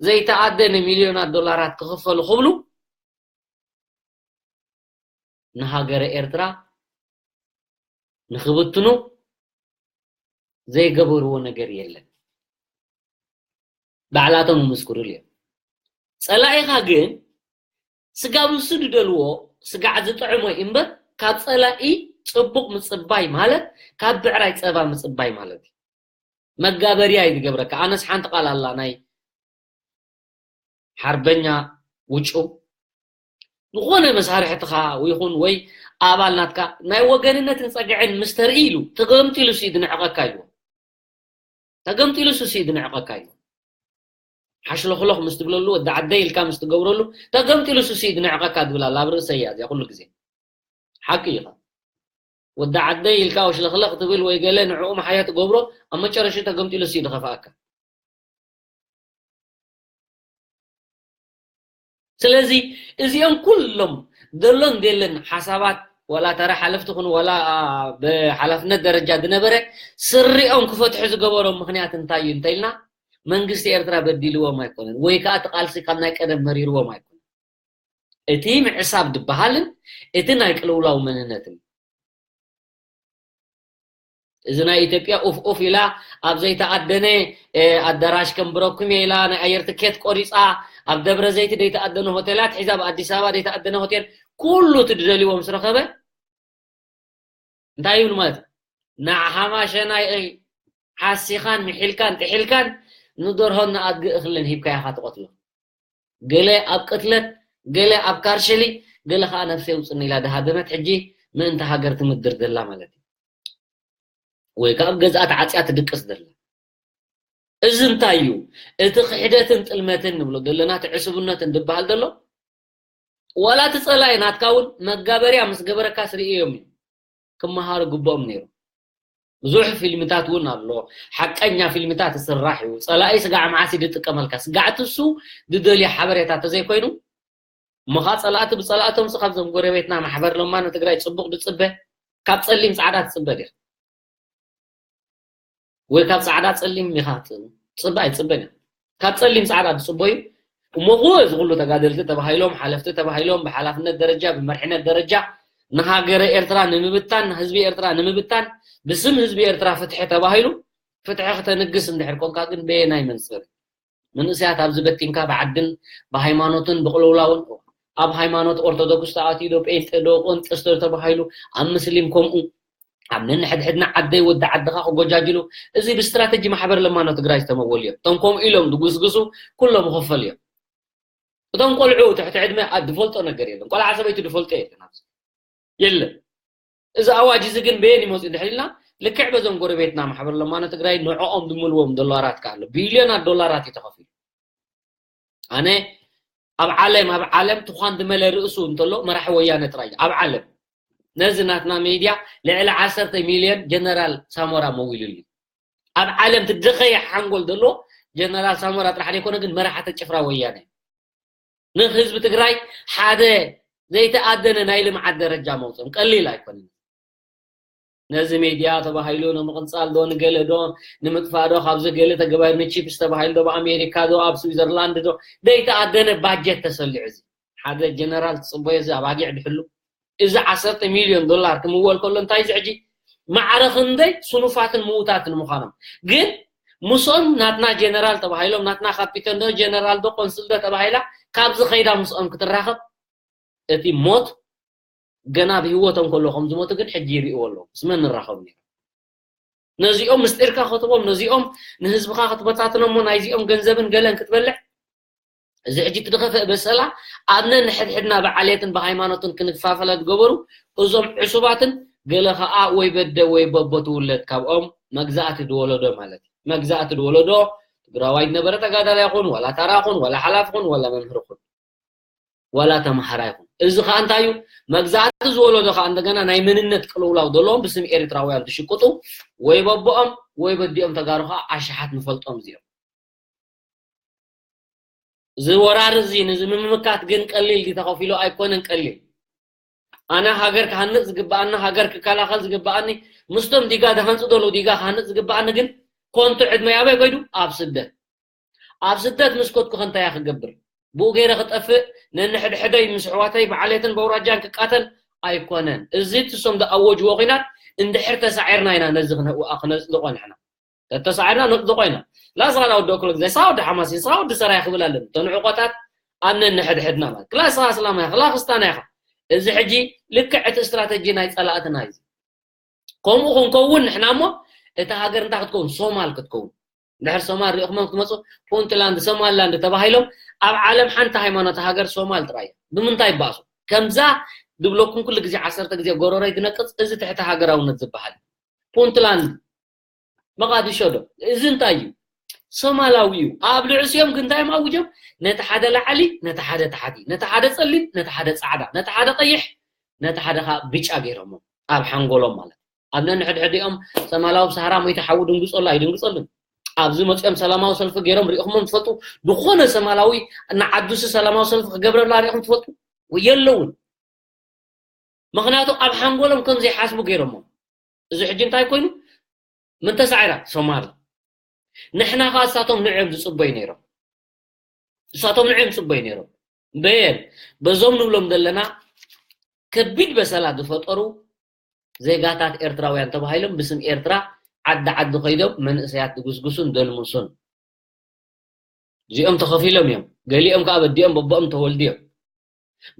ዘይተኣደነ ሚልዮናት ዶላራት ክኽፈሉ ክብሉ ንሃገረ ኤርትራ ንኽብትኑ ዘይገበርዎ ነገር የለን። ባዕላቶም ይምስክሩሉ እዮም። ጸላኢኻ ግን ስጋብ ንሱ ዝደልዎ ስጋዕ ዝጥዕሞ እዩ እምበር ካብ ጸላኢ ጽቡቕ ምጽባይ ማለት ካብ ብዕራይ ጸባ ምጽባይ ማለት እዩ። መጋበርያ እዩ ዝገብረካ። ኣነስ ሓንቲ ቃል ኣላ ናይ ሓርበኛ ውጩ፣ ዝኾነ መሳርሕትኻ ይኹን ወይ ኣባል ናትካ ናይ ወገንነትን ጸግዕን ምስ ተርኢ ኢሉ ተገምጢሉ ሲ ድንዕቐካ ኢሉ። ተገምጢሉ ሲ ድንዕቐካ ኢሉ። ሓሽለኽለኽ ምስ ትብለሉ፣ ወዲ ዓደይ ኢልካ ምስ ትገብረሉ፣ ተገምጢሉ ሲ ድንዕቐካ ትብል ኣላ ኣብ ርእሰይ እያ እዚኣ ኩሉ ግዜ። ሓቂ ኢኻ። ወዲ ዓደይ ኢልካ ወሽለኽለኽ ትብል ወይ ገለ ንዕኡ መሓያ ትገብሮ፣ ኣብ መጨረሽኡ ተገምጢሉ ሲ ድኸፍኣካ። ስለዚ እዚኦም ኩሎም ደሎን ደለን ሓሳባት፣ ዋላ ተራ ሓለፍቲ ኩን ዋላ ብሓላፍነት ደረጃ ዝነበረ፣ ስሪኦም ክፈትሑ ዝገበሮም ምኽንያት እንታይ እዩ እንተኢልና፣ መንግስቲ ኤርትራ በዲልዎም ኣይኮነን፣ ወይ ከዓ እቲ ቃልሲ ካብ ናይ ቀደም መሪርዎም ኣይኮነን። እቲ ምዕሳብ ዝበሃልን እቲ ናይ ቅልውላው መንነትን፣ እዚ ናይ ኢትዮጵያ ኡፍ ኡፍ ኢላ ኣብ ዘይተኣደነ ኣዳራሽ ከም ብረኩም ኢላ ናይ ኣየር ትኬት ቆሪፃ፣ ኣብ ደብረ ዘይት ዘይተኣደነ ሆቴላት ሒዛ፣ ኣብ ኣዲስ ኣበባ ዘይተኣደነ ሆቴል፣ ኩሉ እቲ ዝደልይዎ ምስ ረኸበ እንታይ ይብል ማለት እዩ? ንዓኻ ማሸናይ ሓሲኻን ምሒልካን ጥሒልካን ንደርሆን ንኣድጊ እኽልን ሂብካ ኢኻ ትቐትሎ። ገለ ኣብ ቅትለት፣ ገለ ኣብ ካርሸሊ፣ ገለ ኸዓ ነፍሰይ ውፅኒ ኢላ ድሃደመት ሕጂ ምእንቲ ሃገር ትምድር ዘላ ማለት እዩ። ወይ ከዓ ኣብ ገዝኣ ተዓፅያ ትድቅስ ዘላ። እዚ እንታይ እዩ? እቲ ክሕደትን ጥልመትን ንብሎ ዘለና፣ እቲ ዕሱብነትን ዝበሃል ዘሎ፣ ዋላ እቲ ፀላኢ ናትካ እውን መጋበርያ ምስ ገበረካ ስርእዮም እዩ። ክመሃሩ ግብኦም ነይሩ። ብዙሕ ፊልምታት እውን ኣሎ። ሓቀኛ ፊልምታት ይስራሕ እዩ። ፀላኢ ስጋዕ መዓስ እዩ ዝጥቀመልካ? ስጋዕቲ እሱ ዝደልዮ ሓበሬታ ተዘይኮይኑ፣ እሞ ኸዓ ፀላእቲ ብፀላእቶም ሲ ካብዞም ጎረቤትና ማሕበር ለማኖ ትግራይ ፅቡቕ ዝፅበ፣ ካብ ፀሊም ፃዕዳ ትፅበ ዲኻ? ወይ ካብ ፃዕዳ ፀሊም ኢኻ ት-፣ ትፅበ ኣይትፅበን ኢኻ። ካብ ፀሊም ፃዕዳ ትፅበዩ እሞ እኮ እዚ ኩሉ ተጋደልቲ ተባሂሎም፣ ሓለፍቲ ተባሂሎም፣ ብሓላፍነት ደረጃ፣ ብመሪሕነት ደረጃ ንሃገረ ኤርትራ ንምብታን፣ ንህዝቢ ኤርትራ ንምብታን፣ ብስም ህዝቢ ኤርትራ ፍትሒ ተባሂሉ ፍትሒ ክተንግስ እንድሕር ኮንካ ግን በየናይ መንፅር? መንእሰያት ኣብዚ በቲንካ ብዓድን ብሃይማኖትን ብቅልውላውን፣ ኣብ ሃይማኖት ኦርቶዶክስ ተኣትዩ ዶ ጴንጤ ዶ ቆንጠስ ዶ ተባሂሉ፣ ኣብ ምስሊም ከምኡ፣ ኣብ ነንሕድሕድና ዓደይ ወዲ ዓድኻ ክጎጃጅሉ፣ እዚ ብስትራተጂ ማሕበር ለማኖ ትግራይ ዝተመወሉ እዮም። እቶም ከምኡ ኢሎም ዝጉስጉሱ ኩሎም ይኸፈሉ እዮም። እቶም ቆልዑ ትሕቲ ዕድመ ኣ-፣ ዝፈልጦ ነገር የለን። ቆልዓ ሰበይቲ ዝፈልጦ የለን ኣብዚ። የለን። እዚ ኣዋጅ እዚ ግን በየን ይመፅኡ እንድሕር ኢልና፣ ልክዕ በዞም ጎረቤትና ማሕበር ለማኖ ትግራይ ንዕኦም ዝምልዎም ዶላራት ከ ኣሎ። ቢልዮናት ዶላራት እዩ ተኸፊሉ። ኣነ ኣብ ዓለም፣ ኣብ ዓለም ትኳን ዝመለ ርእሱ እንተሎ መራሒ ወያነ ጥራይ እዩ። ኣብ ዓለም ነዚ ናትና ሚድያ ልዕሊ ዓሰርተ ሚልዮን ጀነራል ሳሞራ መዊሉሉ እዩ። ኣብ ዓለም ትደኸየ ሓንጎል ዘሎ ጀነራል ሳሞራ ጥራሕ ዘይኮነ ግን መራሕቲ ጭፍራ ወያነ። ንህዝቢ ትግራይ ሓደ ዘይተኣደነ ናይ ልምዓት ደረጃ መውፅኦም ቀሊል ኣይኮነን። ነዚ ሚድያ ተባሂሉ ንምቕንፃል ዶ ንገለ ዶ ንምጥፋእ ዶ ካብዚ ገለ ተገባሪ ንቺፕስ ተባሂሉ ዶ ብኣሜሪካ ዶ ኣብ ስዊዘርላንድ ዶ ዘይተኣደነ ባጀት ተሰሊዑ እዚ ሓደ ጀነራል ትፅበዮ እዚ ኣባጊዕ ድሕሉ እዚ ዓሰርተ ሚልዮን ዶላር ክምወል ከሎ እንታይ እዚ ሕጂ ማዕረ ክንደይ ስኑፋትን ምዉታትን ምዃኖም ግን ምስኦም ናትና ጀነራል ተባሂሎም ናትና ካፒተን ዶ ጀነራል ዶ ቆንስል ዶ ተባሂላ ካብዚ ከይዳ ምስኦም ክትራኸብ እቲ ሞት ገና ብህይወቶም ከሎ ከም ዝሞቱ ግን ሕጂ ይርእዎ ኣለዉ። ምስ መን ንራኸብ ነይሩ? ነዚኦም ምስጢርካ ክትቦም ነዚኦም ንህዝብኻ ክትበታትኖሞ ናይዚኦም ገንዘብን ገለን ክትበልዕ እዚ ሕጂ እቲ ዝኸፍአ በሰላ ኣብ ነንሕድሕድና ብዓሌትን ብሃይማኖትን ክንፋፈለ ዝገበሩ እዞም ዕሱባትን ገለ ኸዓ ወይ በደ ወይ በቦ ትውለድ ካብኦም መግዛእቲ ዝወለዶ ማለት እዩ። መግዛእቲ ዝወለዶ ትግራዋይ ዝነበረ ተጋዳላይ ይኹን ዋላ ታራ ይኹን ዋላ ሓላፍ ይኹን ዋላ መምህር ይኹን ዋላ ተምሃራይ ይኹን እዚ ኸዓ እንታይ እዩ መግዛእቲ ዝወለዶ ኸዓ እንደገና ናይ መንነት ቅልውላው ዘለዎም ብስም ኤርትራውያን ዝሽቅጡ ወይ በቦኦም ወይ በዲኦም ተጋሩ ኸዓ ኣሽሓት ንፈልጦም እዚኦም እዚ ወራር እዚ ንዚ ምምካት ግን ቀሊል ድዩ ተኸፊሉ ኣይኮነን ቀሊል ኣነ ሃገር ክሃንፅ ዝግበኣኒ ሃገር ክከላኸል ዝግበኣኒ ምስቶም ዲጋ ዝሃንፁ ዘለዉ ዲጋ ክሃንፅ ዝግበኣኒ ግን ኮንቱ ዕድመይ ኣበይ ከይዱ ኣብ ስደት ኣብ ስደት ምስ ከድኩ ከ እንታይ እየ ክገብር ብኡ ገይረ ክጠፍእ ነንሕድሕደይ ምስ ኣሕዋተይ ብዓሌትን በውራጃን ክቃተል ኣይኮነን እዚ ትሶም ዝኣወጅዎ ኹናት እንድሕር ተሳዒርና ኢና ነዚ ክነፅልቆ ንሕና ተተሳዒርና ነፅልቆ ኢና ላስኻ ናወዲ ክሎ ግዜ ስኻ ወዲ ሓማሴን ስኻ ወዲ ሰራይ ክብል ኣለኒ እቶ ንዕቆታት ኣብ ነንሕድሕድና ማለት ክላ ስኻ እስላማይ ክላ ክስታና ኢኻ እዚ ሕጂ ልክዕ እቲ ስትራተጂ ናይ ፀላእትና እዩ ከምኡ ክንከውን ንሕና እሞ እታ ሃገር እንታይ ክትከውን? ሶማል ክትከውን። ድሕር ሶማል ሪእኹሞም ክትመፁ ፑንትላንድ፣ ሶማልላንድ ተባሂሎም ኣብ ዓለም ሓንቲ ሃይማኖት ሃገር ሶማል ጥራይ እያ። ብምንታይ ይባእሱ? ከምዛ ድብለኩም ኩሉ ግዜ ዓሰርተ ግዜ ጎረረይ ድነቅፅ እዚ ትሕቲ ሃገራውነት ዝበሃል ፑንትላንድ መቓድሾ ዶ? እዚ እንታይ እዩ? ሶማላዊ እዩ። ኣብ ልዕሲኦም ግን እንታይ እዮም ኣውጆም? ነቲ ሓደ ላዕሊ፣ ነቲ ሓደ ታሕቲ፣ ነቲ ሓደ ጸሊም፣ ነቲ ሓደ ጻዕዳ፣ ነቲ ሓደ ቀይሕ፣ ነቲ ሓደ ከዓ ብጫ ገይሮሞ ኣብ ሓንጎሎም ማለት ኣብ ነንሕድሕዲኦም ሰማላዊ ብሰሃራ ሞይተ ሓዊ ድንግጸሉ ኣይድንግጸሉን። ኣብዚ መፅኦም ሰላማዊ ሰልፊ ገይሮም ሪእኹሞም ትፈልጡ? ዝኾነ ሰማላዊ ንዓዱሲ ሰላማዊ ሰልፊ ክገብረላ ሪእኹም ትፈልጡ? የለውን። ምኽንያቱ ኣብ ሓንጎሎም ከም ዘይሓስቡ ገይሮሞ። እዚ ሕጂ እንታይ ኮይኑ? ምን ተሳዒራ ሶማል። ንሕና ኸዓ እሳቶም ንዕም ዝፅበዩ ነይሮም። እሳቶም ንዕም ዝፅበዩ ነይሮም። በየን በዞም ንብሎም ዘለና ከቢድ በሰላ ዝፈጠሩ ዜጋታት ኤርትራውያን ተባሂሎም ብስም ኤርትራ ዓዲ ዓዲ ከይዶም መንእሰያት ዝጉስጉሱን ዘልምሱን እዚኦም ተኸፊሎም እዮም። ገሊኦም ከዓ በዲኦም በቦኦም ተወልድዮም።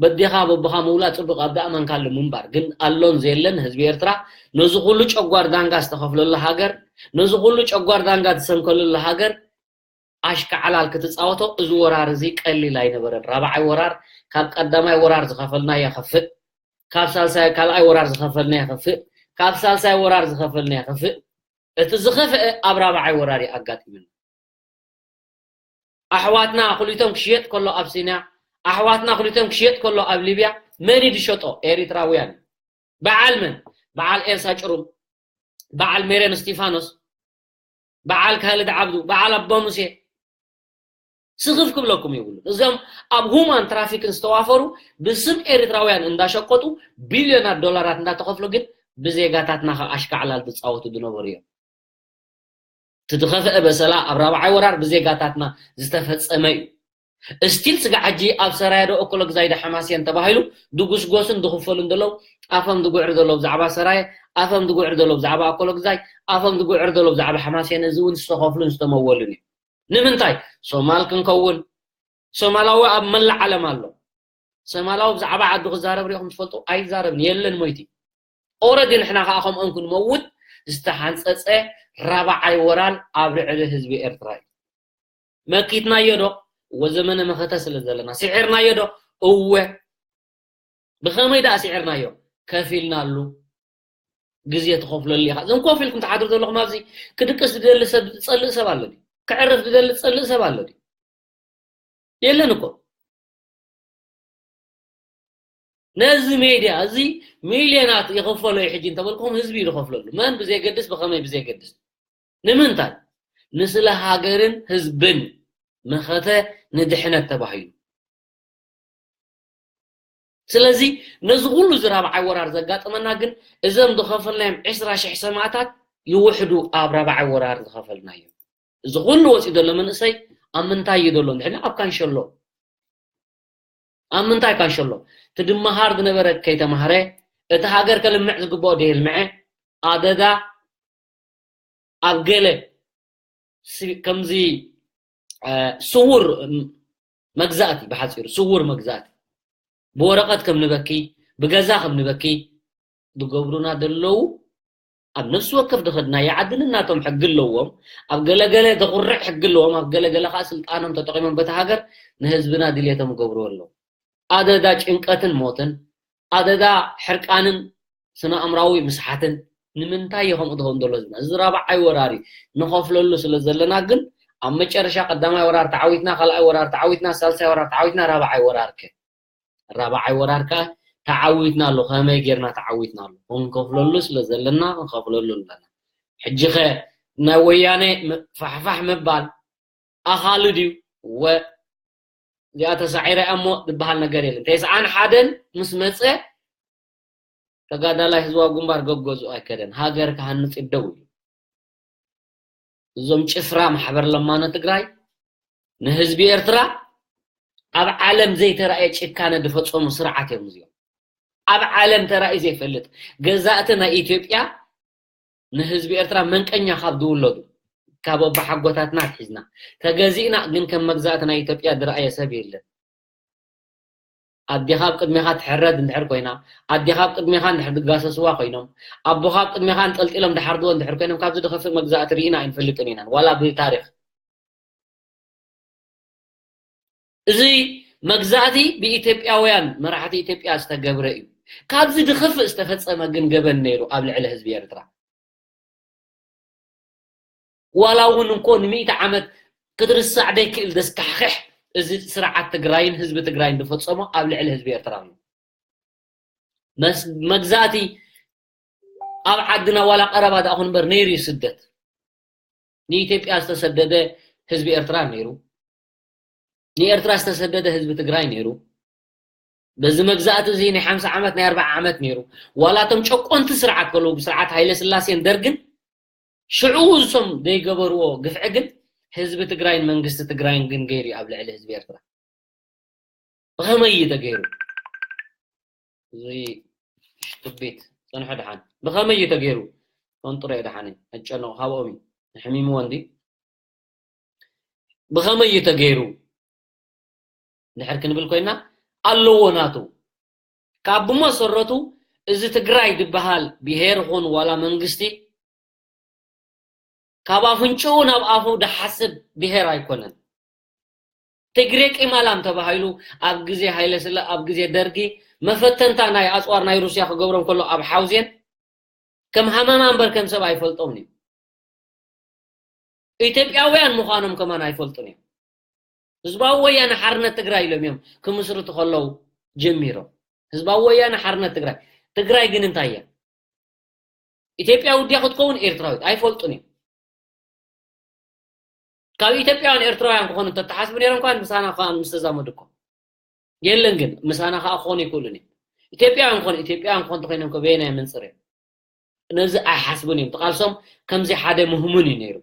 በዴኻ በቦኻ ምውላድ ፅቡቕ ኣብ ዳእመንካሉ ምንባር ግን ኣሎን ዘየለን ህዝቢ ኤርትራ ነዚ ኩሉ ጨጓር ዳንጋ ዝተኸፍለሉ ሃገር ነዚ ኩሉ ጨጓር ዳንጋ ዝሰንከለሉ ሃገር ኣሽካዕላል ክትፃወቶ እዚ ወራር እዚ ቀሊል ኣይነበረን። ራብዓይ ወራር ካብ ቀዳማይ ወራር ዝኸፈልናዮ ከፍእ፣ ካብ ሳልሳይ ካልኣይ ወራር ዝኸፈልናዮ ከፍእ፣ ካብ ሳልሳይ ወራር ዝኸፈልናዮ ከፍእ። እቲ ዝኸፍአ ኣብ ራብዓይ ወራር እዩ ኣጋጢሙና። ኣሕዋትና ክሊቶም ክሽየጥ ከሎ ኣብ ሲንያ ኣሕዋትና ክሊቶም ክሽየጥ ከሎ ኣብ ሊብያ መን እዩ ዝሸጦ? ኤሪትራውያን። በዓል መን? በዓል ኤልሳ ጭሩም፣ በዓል ሜሬን እስቲፋኖስ፣ በዓል ካልድ ዓብዱ፣ በዓል ኣባ ሙሴ። ስኽፍ ክብለኩም የብሉን። እዞም ኣብ ሁማን ትራፊክን ዝተዋፈሩ ብስም ኤሪትራውያን እንዳሸቀጡ ቢልዮናት ዶላራት እንዳተኸፍሉ ግን ብዜጋታትና ካብ ኣሽካዕላል ዝፃወቱ ዝነበሩ እዮም። እቲ ዝኸፍአ በሰላ ኣብ ራብዓይ ወራር ብዜጋታትና ዝተፈፀመ እዩ። እስቲል ስጋ ሕጂ ኣብ ሰራየ ዶ እኮሎ ግዛይ ዶ ሓማስየን ተባሂሉ ድጉስጎስን ድኽፈሉን ዘለዉ ኣፈም ድጉዕር ዘለዉ ብዛዕባ ሰራየ ኣፈም ድጉዕር ዘለዉ ብዛዕባ እኮሎ ግዛይ ኣፈም ድጉዕር ዘለዉ ብዛዕባ ሓማስየን እዚ እውን ዝተኸፍሉን ዝተመወሉን እዩ። ንምንታይ ሶማል ክንከውን? ሶማላዊ ኣብ መላእ ዓለም ኣሎ። ሶማላዊ ብዛዕባ ዓዱ ክዛረብ ሪኢኹም ትፈልጡ? ኣይዛረብን፣ የለን ሞይቲ። ኦረዲ ንሕና ከዓ ከምኦም ክንመውት ዝተሓንፀፀ ራብዓይ ወራር ኣብ ልዕሊ ህዝቢ ኤርትራ እዩ። መኪትናዮ ዶ? እወ፣ ዘመነ መኸተ ስለ ዘለና። ስዒርናዮ ዶ? እወ። ብኸመይ ደኣ ስዒርናዮ? ከፊልናሉ። ግዜ ትኸፍለሉ ኢኻ። እዞም ኮፍ ኢልኩም ትሓድሩ ዘለኹም ኣብዚ ክድቅስ ዝደሊ ሰብ ዝጸልእ ሰብ ኣሎ ድዩ? ክዕርፍ ዝደሊ ዝጸልእ ሰብ ኣሎ ድዩ? የለን እኮ። ነዚ ሜድያ እዚ ሚልዮናት ይኸፈሎ እዩ ሕጂ እንተበልኩም ህዝቢ እዩ ዝኸፍለሉ። መን ብዘይገድስ ብኸመይ ብዘይገድስ ንምንታይ? ንስለ ሃገርን ህዝብን መኸተ ንድሕነት ተባሂሉ። ስለዚ ነዚ ኩሉ እዚ ራብዓይ ወራር ዘጋጠመና ግን እዞም ዝኸፈልናዮም ዕስራ ሽሕ ሰማእታት ይውሕዱ ኣብ ራብዓይ ወራር ዝኸፈልናዮም። እዚ ኩሉ ወፂኡ ዘሎ መንእሰይ ኣብ ምንታይ እዩ ዘሎ? እንድሕና ኣብ ካንሸሎ ኣብ ምንታይ ካንሸሎ እቲ ድመሃር ዝነበረ ከይተማህረ እቲ ሃገር ከልምዕ ዝግብኦ ደየልምዐ ኣደዳ ኣብ ገለ ሲ- ከምዚ እ፣ ስውር ም- መግዛእቲ ብሓፂሩ ስውር መግዛእቲ ብወረቐት ከም ንበኪ ብገዛ ከም ንበኪ ዝገብሩና ዘለዉ ኣብ ነፍሲ ወከፍ ዝኸድናዮ ዓዲ ንናቶም ሕጊ ኣለዎም። ኣብ ገለገለ ዘኹርዕ ሕጊ ኣለዎም። ኣብ ገለገለ ከዓ ስልጣኖም ተጠቂሞም በቲ ሃገር ንህዝብና ድልየቶም ይገብሩ ኣለዉ። ኣደዳ ጭንቀትን ሞትን ኣደዳ ሕርቃንን ስነ ኣእምራዊ ምስሓትን ንምንታይ እዩ ከምኡ ዝኸውን ዘሎ ዝና እዚ ራብዓይ ወራር እዩ ንኸፍለሉ ስለ ዘለና ግን ኣብ መጨረሻ ቀዳማይ ወራር ተዓዊትና ካልኣይ ወራር ተዓዊትና ሳልሳይ ወራር ተዓዊትና ራብዓይ ወራር ከ ራብዓይ ወራር ከ ተዓዊትና ኣሎ ከመይ ጌርና ተዓዊትና ኣሎ ክንከፍለሉ ስለ ዘለና ክንከፍለሉ ኣለና ሕጂ ኸ ናይ ወያነ ም- ፋሕፋሕ ምባል ኣኻሊ ድዩ ወ እዚኣ ተሳዒራ እያ እሞ ዝበሃል ነገር የለን። ተስዓን ሓደን ምስ መፀ ተጋዳላይ ህዝባዊ ግንባር ገገዝኡ ኣይከደን። ሃገር ክሃንፅ ደው ኢሉ። እዞም ጭፍራ ማሕበር ለማኖ ትግራይ ንህዝቢ ኤርትራ ኣብ ዓለም ዘይተራእየ ጭካነ ዝፈፀሙ ስርዓት እዮም እዚኦም። ኣብ ዓለም ተራእዩ ዘይፈልጥ ገዛእቲ ናይ ኢትዮጵያ ንህዝቢ ኤርትራ መንቀኛ ካብ ዝውለዱ ካብ ኣቦሓጎታትና ኣትሒዝና ተገዚእና ግን ከም መግዛእቲ ናይ ኢትዮጵያ ዝረኣየ ሰብ የለን። ኣዴኻ ኣብ ቅድሜኻ ትሕረድ እንድሕር ኮይና፣ ኣዴኻ ኣብ ቅድሜኻ እንድሕር ዝጋሰስዋ ኮይኖም፣ ኣቦኻ ኣብ ቅድሜኻ እንጠልጢሎም ድሓርድዎ እንድሕር ኮይኖም፣ ካብዚ ድኸፍእ መግዛእቲ ርኢና ኣይንፈልጥን ኢና፣ ዋላ ብታሪኽ። እዚ መግዛእቲ ብኢትዮጵያውያን መራሕቲ ኢትዮጵያ ዝተገብረ እዩ። ካብዚ ድኸፍእ ዝተፈጸመ ግን ገበን ነይሩ ኣብ ልዕሊ ህዝቢ ኤርትራ። ዋላ እውን እንኮ ንሚእቲ ዓመት ክትርሳዕ ደይክእል ዘስካሕክሕ እዚ ስርዓት ትግራይን ህዝቢ ትግራይን ዝፈጸሞ ኣብ ልዕሊ ህዝቢ ኤርትራ እዩ። መስ-፣ መግዛእቲ ኣብ ዓድና ዋላ ቀረባ ደኣ ኹን እምበር ነይሩ እዩ ስደት። ንኢትዮጵያ ዝተሰደደ ህዝቢ ኤርትራ ነይሩ። ንኤርትራ ዝተሰደደ ህዝቢ ትግራይ ነይሩ። በዚ መግዛእቲ እዚ ናይ ሓምሳ ዓመት ናይ ኣርብዓ ዓመት ነይሩ። ዋላ እቶም ጨቆንቲ ስርዓት ከለዉ ብስርዓት ሃይለ ስላሴን ደርግን ሽዑ እሶም ዘይገበርዎ ግፍዒ ግን ህዝቢ ትግራይን መንግስቲ ትግራይን ግን ገይሩ እዩ ኣብ ልዕሊ ህዝቢ ኤርትራ። ብኸመይ እዩ ተገይሩ? እዚ ሽትቤት ጸንሖ ደሓን። ብኸመይ እዩ ተገይሩ? ፈንጥሮ እየ ደሓን። ኣጨነቑ ካብኦም እዩ። ንሕሚምዎ እንዲ። ብኸመይ እዩ ተገይሩ? እንድሕር ክንብል ኮይና ኣለዎ ናቱ። ካብ ብመሰረቱ እዚ ትግራይ ዝበሃል ብሄር ኹን ዋላ መንግስቲ ካብ ኣፍንጭኡ ናብ ኣፉ ድሓስብ ብሄር ኣይኮነን። ትግሬ ቂማላም ተባሂሉ ኣብ ግዜ ሃይለ ስላ-፣ ኣብ ግዜ ደርጊ መፈተንታ ናይ ኣጽዋር ናይ ሩስያ ክገብሮም ከሎ ኣብ ሓውዜን ከም ሃመማ እምበር ከም ሰብ ኣይፈልጦምን እዩ። ኢትዮጵያውያን ምዃኖም ከማን ኣይፈልጡን እዮም። ህዝባዊ ወያነ ሓርነት ትግራይ ኢሎም እዮም ክምስርቱ ከለዉ ጀሚሮም። ህዝባዊ ወያነ ሓርነት ትግራይ። ትግራይ ግን እንታይ እያ? ኢትዮጵያዊ ድያ ክትከውን ኤርትራዊት? ኣይፈልጡን እዮም። ካብ ኢትዮጵያውያን ኤርትራውያን ክኾኑ እንተተሓስቡ ነይሮም እኳ ምሳና እኳ ምስ ተዛመዱ እኮ። የለን ግን ምሳና ከዓ ክኾኑ ይክእሉን እዮም። ኢትዮጵያውያን ክኾኑ፣ ኢትዮጵያውያን ክኾኑ እንተኮይኖም እኮ በየናይ መንፅር እዮም? ነዚ ኣይሓስቡን እዮም። እቲ ቃልሶም ከምዚ ሓደ ምህሙን እዩ ነይሩ።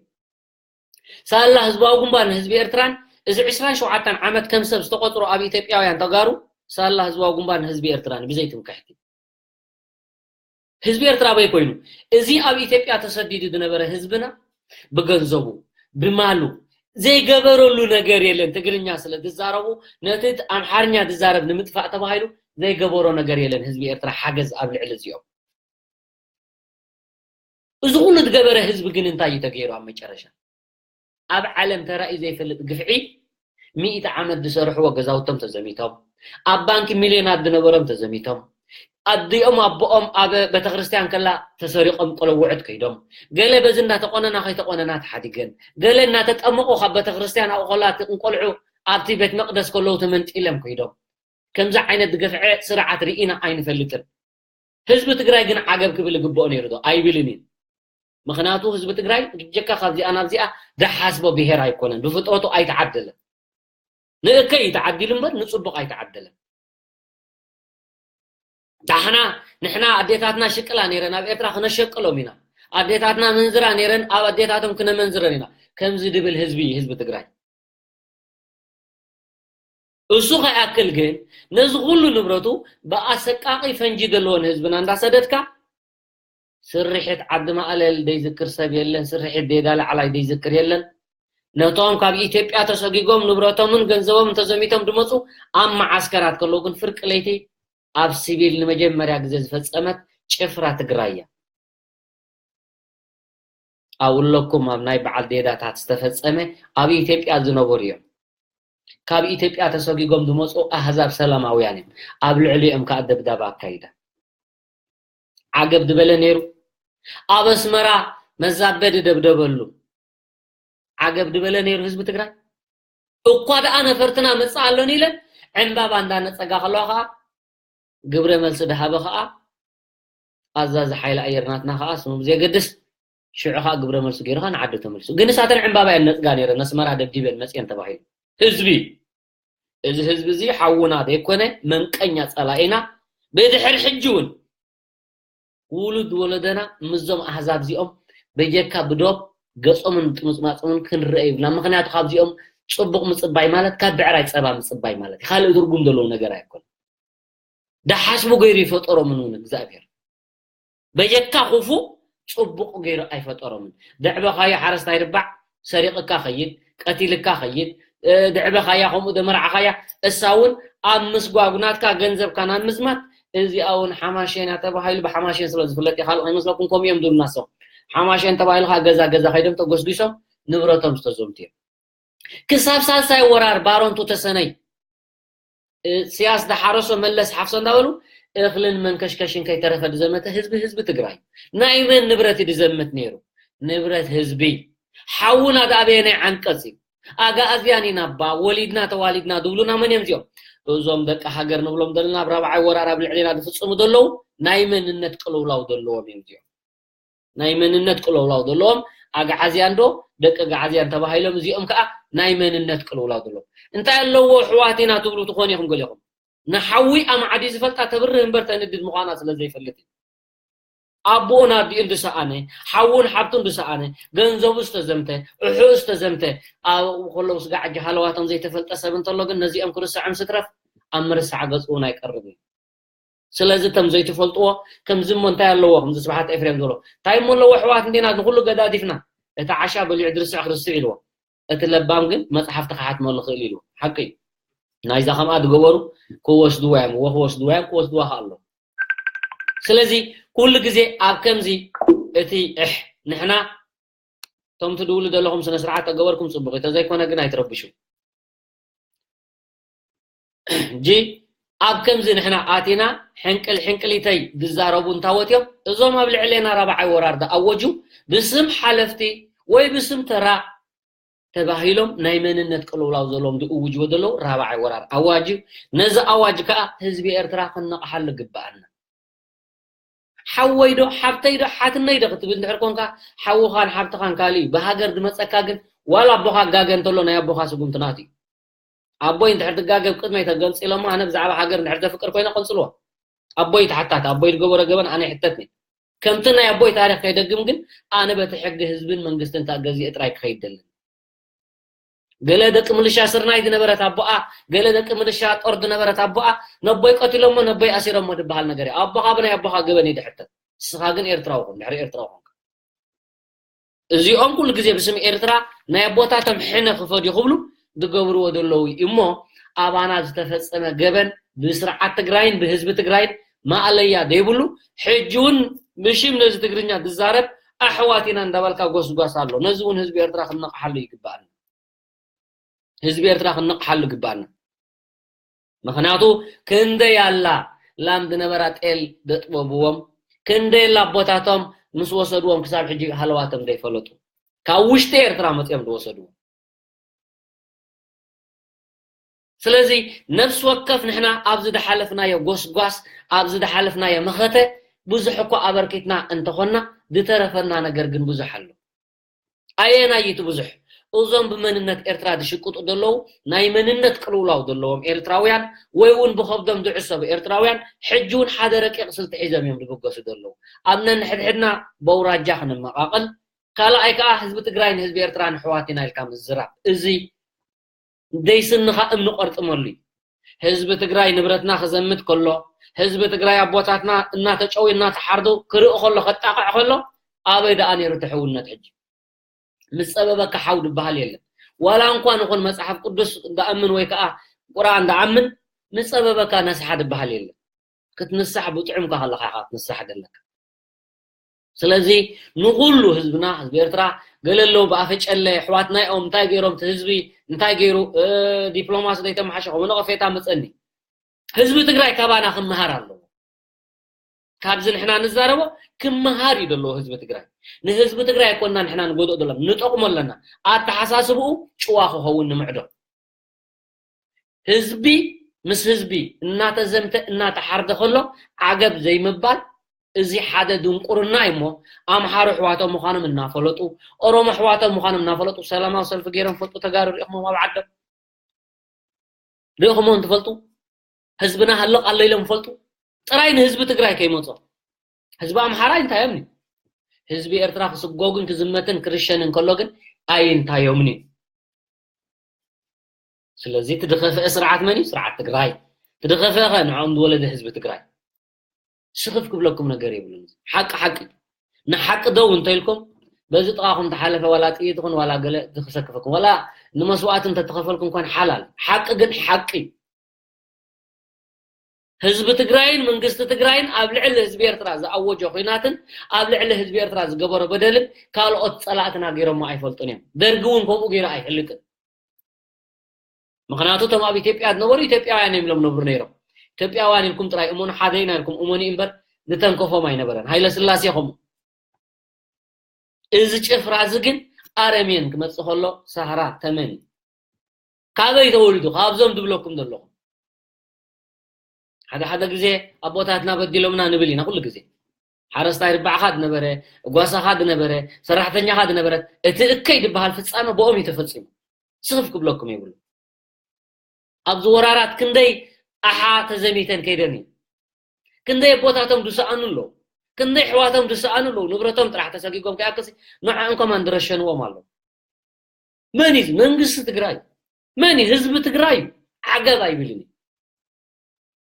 ሳላ ህዝባዊ ግንባር ንህዝቢ ኤርትራን እዚ ዕስራን ሸውዓተን ዓመት ከም ሰብ ዝተቆጽሩ ኣብ ኢትዮጵያውያን ተጋሩ ሳላ ህዝባዊ ግንባር ንህዝቢ ኤርትራን ብዘይ ትምክሕቲ። ህዝቢ ኤርትራ ኣበይ ኮይኑ? እዚ ኣብ ኢትዮጵያ ተሰዲዱ ዝነበረ ህዝብና ብገንዘቡ፣ ብማሉ ዘይገበረሉ ነገር የለን። ትግርኛ ስለ ዝዛረቡ ነቲ ኣምሓርኛ ዝዛረብ ንምጥፋእ ተባሂሉ ዘይገበሮ ነገር የለን። ህዝቢ ኤርትራ ሓገዝ ኣብ ልዕሊ እዚኦም። እዚ ኩሉ ዝገበረ ህዝቢ ግን እንታይ እዩ ተገይሩ ኣብ መጨረሻ? ኣብ ዓለም ተራእዩ ዘይፈልጥ ግፍዒ፣ ሚእቲ ዓመት ዝሰርሕዎ ገዛውቶም ተዘሚቶም፣ ኣብ ባንኪ ሚልዮናት ዝነበሮም ተዘሚቶም፣ ኣዲኦም ኣቦኦም ኣብ ቤተክርስትያን ከላ ተሰሪቖም ቆለውዕት ከይዶም፣ ገለ በዚ እናተቆነና ከይተቆነና ተሓዲገን፣ ገለ እናተጠመቑ ካብ ቤተክርስትያን ኣብኡ ከላ እንቆልዑ ኣብቲ ቤት መቅደስ ከለዉ ተመንጢሎም ከይዶም። ከምዚ ዓይነት ዝገፍዐ ስርዓት ርኢና ኣይንፈልጥን። ህዝቢ ትግራይ ግን ዓገብ ክብል ይግብኦ ነይሩ ዶ? ኣይብልን እዩ። ምኽንያቱ ህዝቢ ትግራይ ብጀካ ካብዚኣ ናብዚኣ ደሓስቦ ብሄር ኣይኮነን። ብፍጥረቱ ኣይተዓደለን። ንእከይ እዩ ተዓዲሉ እምበር ንጽቡቕ ኣይተዓደለን። ዳሕና ንሕና ኣዴታትና ሽቅላ ነይረን ኣብ ኤርትራ ክነሸቅሎም ኢና። ኣዴታትና መንዝራ ነይረን ኣብ ኣዴታቶም ክነመንዝረን ኢና። ከምዚ ድብል ህዝቢ እዩ ህዝቢ ትግራይ። እሱ ከይኣክል ግን ነዚ ኩሉ ንብረቱ ብኣሰቃቂ ፈንጂ ዘለዎን ህዝብና እንዳሰደድካ ስርሒት ዓዲ ማእለል ዘይዝክር ሰብ የለን፣ ስርሒት ዴዳ ላዕላይ ዘይዝክር የለን። ነቶም ካብ ኢትዮጵያ ተሰጊጎም ንብረቶምን ገንዘቦም እንተዘሚቶም ድመፁ ኣብ መዓስከራት ከለዉ ግን ፍርቂ ለይቲ ኣብ ሲቪል ንመጀመርያ ግዜ ዝፈጸመት ጭፍራ ትግራይ እያ። ኣብለኩም ኣብ ናይ በዓል ዴዳታት ዝተፈጸመ ኣብ ኢትዮጵያ ዝነበሩ እዮም። ካብ ኢትዮጵያ ተሰጊጎም ዝመፁ ኣህዛብ ሰላማውያን እዮም። ኣብ ልዕሊኦም ከዓ ደብዳብ ኣካይዳ። ዓገብ ዝበለ ነይሩ። ኣብ ኣስመራ መዛበዲ ደብደበሉ። ዓገብ ዝበለ ነይሩ ህዝቢ ትግራይ። እኳ ደኣ ነፈርትና መፅእ ኣሎን ኢለን ዕምባባ እንዳነፀጋ ከለዋ ከዓ ግብረ መልሲ ደሃበ ከዓ ኣዛዚ ሓይሊ ኣየር ናትና ከዓ ስሙ ብዘየገድስ ሽዑ ከዓ ግብረ መልሲ ገይሩ ከዓ ንዓዱ ተመልሱ። ግን ንሳተን ዕምባባ እየን ነፅጋ ነይረን፣ ነስመራ ደብዲበን መፅየን ተባሂሉ። ህዝቢ፣ እዚ ህዝቢ እዚ ሓውና ዘይኮነ መንቀኛ ፀላኢና፣ ብድሕሪ ሕጂ እውን ውሉድ ወለደና ምስዞም ኣህዛብ እዚኦም በጀካ ብዶብ ገፆምን ጥምፅማፆምን ክንረአ ይብልና። ምኽንያቱ ካብዚኦም ፅቡቕ ምፅባይ ማለት ካብ ብዕራይ ፀባ ምፅባይ ማለት እዩ። ካልእ ትርጉም ዘለዎ ነገር ኣይኮነን። ደሓስቡ ገይሩ ይፈጠሮምን እውን እግዚኣብሔር። በጀካ ክፉእ ፅቡቕ ገይሩ ኣይፈጠሮምን። ደዕበኻዮ ሓረስታይ ርባዕ፣ ሰሪቕካ ኸይድ፣ ቀቲልካ ኸይድ፣ ድዕበኻያ፣ ከምኡ ደመርዓኻያ፣ እሳ እውን ኣብ ምስጓጉ ናትካ ገንዘብካ ናብ ምዝማት፣ እዚኣ እውን ሓማሸን እያ ተባሂሉ ብሓማሸን ስለ ዝፍለጥ እዩ። ካልእ ከይመስለኩም፣ ከምኡ እዮም ዝብሉና እሶም። ሓማሸን ተባሂሉ ከዓ ገዛ ገዛ ከይዶም ተጎስጒሶም ንብረቶም ዝተዘምቱ እዮም። ክሳብ ሳልሳይ ወራር ባሮንቱ ተሰነይ፣ እ፣ ስያስ ዝሓረሶ መለስ ሓፍሶ እንዳበሉ እኽልን መንከሽከሽን ከይተረፈ ዝዘመተ ህዝቢ፣ ህዝቢ ትግራይ። ናይ መን ንብረት እዩ ዝዘምት ነይሩ? ንብረት ህዝቢ። ሓውና ደኣ ኣበየናይ ዓንቀጽ እዩ? ኣግኣዝያን ኢና እባ፣ ወሊድና ተዋሊድና ዝብሉና መን እዮም እዚኦም? እዞም ደቂ ሃገር ንብሎም ዘለና ኣብ ራብዓይ ወራር ኣብ ልዕሌና ዝፍጽሙ ዘለዉ ናይ መንነት ቅልውላው ዘለዎም እዮም እዚኦም። ናይ መንነት ቅልውላው ዘለዎም ኣግዓዝያን ዶ ደቂ ኣግዓዝያን ተባሂሎም፣ እዚኦም ከዓ ናይ መንነት ቅልውላው ዘለዎም። እንታይ ኣለዎ ኣሕዋት ኢና ትብሉ ትኾኑ ኢኹም ገሊኹም። ንሓዊ ኣማዕዲ ዝፈልጣ ተብርህ እምበር ተንድድ ምዃና ስለ ዘይፈልጥ እዩ። ኣቦኡን ኣዲኡን ዝሰኣነ፣ ሓዉን ሓብቱን ዝሰኣነ፣ ገንዘቡ ዝተዘምተ፣ እሑኡ ዝተዘምተ፣ ኣብኡ ከለዉ ስጋዕ እጂ ሃለዋቶም ዘይተፈልጠ ሰብ እንተሎ ግን ነዚኦም ክርስዖም ስትረፍ ኣብ ምርሳዕ ገጽ እውን ኣይቀርብን እዩ። ስለዚ እቶም ዘይትፈልጥዎ ከምዚ እሞ እንታይ ኣለዎ፣ ከምዚ ስብሓት ኤፍሬም ዝበሎ እንታይ እሞ ኣለዎ፣ ኣሕዋት እንዲና ንኹሉ ገዳዲፍና፣ እቲ ዓሻ በሊዑ ድርስዕ ክርስዕ ኢልዎ፣ እቲ ለባም ግን መጽሓፍቲ ክሓትመሉ ክእል ኢልዎ። ሓቂ እዩ። ናይዛ ከምኣ ዝገበሩ ክወስድዋ እዮም፣ እዎ ክወስድዋ እዮም፣ ክወስድዋ ከ ኣለዎ። ስለዚ ኩሉ ግዜ ኣብ ከምዚ እቲ እሕ ንሕና እቶም ትድውሉ ዘለኹም ስነ ስርዓት ተገበርኩም ጽቡቕ እዩ፣ ተዘይኮነ ግን ኣይትረብሹ። ጂ ኣብ ከምዚ ንሕና ኣቲና ሕንቅል ሕንቅሊተይ ዝዛረቡ እንታወት እዮም እዞም ኣብ ልዕሌና ራብዓይ ወራር ዝኣወጁ ብስም ሓለፍቲ ወይ ብስም ተራ ተባሂሎም ናይ መንነት ቅልውላው ዘለዎም ዝእውጅዎ ዘለዉ ራብዓይ ወራር ኣዋጅ እዩ። ነዚ ኣዋጅ ከዓ ህዝቢ ኤርትራ ክንነቕሓሉ ግብኣና። ሓወይ ዶ ሓብተይ ዶ ሓትነይ ዶ ክትብል እንድሕር ኮንካ ሓውኻን ሓብትኻን ካልእ እዩ። ብሃገር ዝመፀካ ግን ዋላ ኣቦኻ ጋገ እንተሎ ናይ ኣቦኻ ስጉምትናት እዩ። ኣቦይ እንድሕር ትጋገብ ቅድመይ ተገንፂሎሞ ኣነ ብዛዕባ ሃገር እንድሕር ዘፍቅር ኮይነ ቀንፅልዎ። ኣቦይ ተሓታት ኣቦይ ዝገበሮ ገበን ኣነ ይሕተትኒ። ከምቲ ናይ ኣቦይ ታሪክ ከይደግም ግን ኣነ በቲ ሕጊ ህዝብን መንግስትን ተገዚኤ ጥራይ ክኸይድ ደልን። ገለ ደቂ ምልሻ ስርናይ ዝነበረት ኣቦኣ፣ ገለ ደቂ ምልሻ ጦር ዝነበረት ኣቦኣ፣ ነቦይ ቀቲሎሞ ነቦይ ኣሲሮሞ ዝበሃል ነገር እዩ። ኣቦኻ ብናይ ኣቦኻ ገበን እዩ ዝሕተት። ንስኻ ግን ኤርትራዊ ኩን፣ ድሕሪ ኤርትራዊ ኮንካ። እዚኦም ኩሉ ግዜ ብስም ኤርትራ ናይ ኣቦታቶም ሕነ ክፈድዩ ክብሉ ዝገብርዎ ዘለዉ እዩ እሞ ኣባና ዝተፈጸመ ገበን ብስርዓት ትግራይን ብህዝቢ ትግራይን ማእለያ ዘይብሉ ሕጂ እውን ብሽም ነዚ ትግርኛ ዝዛረብ ኣሕዋት ኢና እንዳበልካ ጎስጓስ ኣሎ። ነዚ እውን ህዝቢ ኤርትራ ክንነቕሓሉ ይግባኣና። ህዝቢ ኤርትራ ክንነቕሓሉ ይግባኣና። ምኽንያቱ ክንደይ ኣላ ላም ዝነበራ ጤል ዘጥበብዎም፣ ክንደይ ኣላ ኣቦታቶም ምስ ወሰድዎም ክሳብ ሕጂ ሃለዋቶም ዘይፈለጡ፣ ካብ ውሽጢ ኤርትራ መፅኦም ዝወሰድዎም። ስለዚ ነፍሲ ወከፍ ንሕና ኣብዚ ዝሓለፍናዮ ጎስጓስ፣ ኣብዚ ዝሓለፍናዮ መኸተ ብዙሕ እኳ ኣበርኪትና እንተኾንና ዝተረፈና ነገር ግን ብዙሕ ኣሎ። ኣየናይ እዩ እቲ ብዙሕ? እዞም ብመንነት ኤርትራ ዝሽቅጡ ዘለዉ ናይ መንነት ቅልውላው ዘለዎም ኤርትራውያን ወይ እውን ብኸብዶም ዝዕሰቡ ኤርትራውያን ሕጂ እውን ሓደ ረቂቕ ስልቲ ሒዞም እዮም ዝብገሱ ዘለዉ። ኣብ ነንሕድሕድና በውራጃ ክንመቓቐል፣ ካልኣይ ከዓ ህዝቢ ትግራይ ንህዝቢ ኤርትራ ንሕዋት ኢና ኢልካ ምዝራብ፣ እዚ ዘይስንኻ እምኒ ቆርጥመሉ እዩ። ህዝቢ ትግራይ ንብረትና ክዘምት ከሎ፣ ህዝቢ ትግራይ ኣቦታትና እናተጨውዩ እናተሓርዱ ክርኢ ከሎ፣ ከጣቕዕ ከሎ፣ ኣበይ ደኣ ነይሩ እቲ ሕውነት ሕጂ? ምስ ጸበበካ ሓው ዝበሃል የለን። ዋላ እንኳ ንኹን መጽሓፍ ቅዱስ ደኣምን ወይ ከዓ ቁርኣን ደኣምን፣ ምስ ጸበበካ ነስሓ ዝበሃል የለን። ክትንሳሕ ብጥዑምካ ከለኻ ኢኻ ክትንሳሕ ዘለካ። ስለዚ ንኹሉ ህዝብና፣ ህዝቢ ኤርትራ፣ ገለ ኣለዉ ብኣፈጨለ ኣሕዋትና እዮም፣ እንታይ ገይሮም እቲ ህዝቢ፣ እንታይ ገይሩ፣ እ፣ ዲፕሎማሲ ዘይተመሓሸ ከምኡ ነቐፌታ መጸኒ። ህዝቢ ትግራይ ካባና ክመሃር ኣለዎ። ካብዚ ንሕና ንዛረቦ ክመሃር እዩ ዘለዎ ህዝቢ ትግራይ። ንህዝቢ ትግራይ ኣይኮንና ንሕና ንጎድኦ ዘለና፣ ንጠቕሞ ኣለና። ኣተሓሳስብኡ ጭዋ ክኸውን ንምዕዶ። ህዝቢ ምስ ህዝቢ እናተዘምተ እናተሓርደ ከሎ ዓገብ ዘይምባል፣ እዚ ሓደ ድንቁርና እዩ እሞ፣ ኣምሓሩ ኣሕዋቶም ምዃኖም እናፈለጡ፣ ኦሮሞ ኣሕዋቶም ምዃኖም እናፈለጡ ሰላማዊ ሰልፊ ገይሮም ፈልጡ ተጋሩ ሪኢኹሞም ኣብ ዓዶም? ሪኢኹሞም ትፈልጡ? ህዝብና ሃልቕ ኣሎ ኢሎም ይፈልጡ? ጥራይ ንህዝቢ ትግራይ ከይመጾ። ህዝቢ ኣምሓራ እንታይ እዮም? ህዝቢ ኤርትራ ክስጎግን ክዝመትን ክርሸንን ከሎ ግን ኣይንታዮምን እዩ። ስለዚ እቲ ዝኸፍአ ስርዓት መን እዩ? ስርዓት ትግራይ። እቲ ዝኸፍአ ኸ ንዕኦም ዝወለደ ህዝቢ ትግራይ። ስኽፍ ክብለኩም ነገር የብሉን። ሓቂ ሓቂ። ንሓቂ ደው እንተኢልኩም፣ በዚ ጥቓኹም ተሓለፈ ዋላ ጥይት ይኹን ዋላ ገለ ዝኽሰክፈኩም ዋላ ንመስዋእቲ እንተተኸፈልኩም እንኳን ሓላል ሓቂ ግን ሓቂ እዩ። ህዝቢ ትግራይን መንግስቲ ትግራይን ኣብ ልዕሊ ህዝቢ ኤርትራ ዝኣወጆ ኹናትን ኣብ ልዕሊ ህዝቢ ኤርትራ ዝገበሮ በደልን ካልኦት ጸላእትና ገይሮሞ ኣይፈልጡን እዮም። ደርጊ እውን ከምኡ ገይሩ ኣይፈልጥን። ምኽንያቱ እቶም ኣብ ኢትዮጵያ ዝነበሩ ኢትዮጵያውያን እዮም ኢሎም ነብሩ ነይሮም። ኢትዮጵያውያን ኢልኩም ጥራይ እመኑ፣ ሓደ ኢና ኢልኩም እመኑ እምበር ዝተንከፎም ኣይነበረን። ሃይለ ስላሴ ከምኡ። እዚ ጭፍራ እዚ ግን ኣረሜን ክመጽእ ከሎ ሳህራ ተመን እዩ። ካበይ ተወሊዱ? ካብዞም ዝብለኩም ዘለኹም። ሓደ ሓደ ግዜ ኣቦታትና በዲሎምና ንብል ኢና ኩሉ ግዜ። ሓረስታይ ርባዕኻ ዝነበረ፣ ጓሳኻ ዝነበረ፣ ሰራሕተኛኻ ዝነበረት፣ እቲ እከይ ዝበሃል ፍጻመ ብኦም እዩ ተፈጺሙ። ስኽፍ ክብለኩም የብሉ። ኣብዚ ወራራት ክንደይ ኣሓ ተዘሚተን ከይደን እዩ። ክንደይ ኣቦታቶም ዝሰኣኑ ኣለዉ። ክንደይ ኣሕዋቶም ዝሰኣኑ ኣለዉ። ንብረቶም ጥራሕ ተሰጊጎም ከይኣክሲ ንዕኦም ከማን ዝረሸንዎም ኣለዉ። መን እዩ እዚ? መንግስቲ ትግራይ። መን እዩ? ህዝቢ ትግራይ እዩ። ዓገብ ኣይብልን እዩ።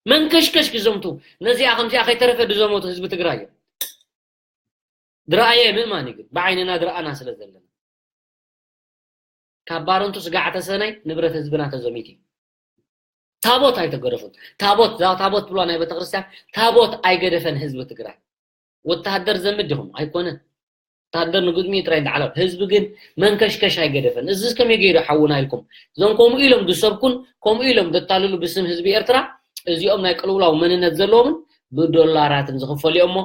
መንከሽከሽ ክዘምቱ ነዚኣ ከምዚኣ ከይተረፈ ዝዘመቱ ህዝቢ ትግራይ እዮም። ዝረኣየ ምእማን እዩ ግን ብዓይንና ዝረኣና ስለ ዘለና። ካብ ባረንቱ ስጋዕ ተሰነይ ንብረት ህዝብና ተዘሚቱ እዩ። ታቦት ኣይተገደፉን። ታቦት፣ እዛ ታቦት ትብላ ናይ ቤተክርስትያን ታቦት ኣይገደፈን ህዝቢ ትግራይ። ወተሃደር ዘምት ዲኹም? ኣይኮነን። ወተሃደር ንግጥሚ ጥራይ እንዳዓለብ ህዝቢ ግን መንከሽከሽ ኣይገደፈን። እዚ ከመይ ገይሩ ሓውና ኢልኩም እዞም ከምኡ ኢሎም ዝሰብኩን ከምኡ ኢሎም ዘታልሉ ብስም ህዝቢ ኤርትራ እዚኦም ናይ ቅልውላው መንነት ዘለዎምን ብዶላራትን ዝኽፈሉ እዮም እሞ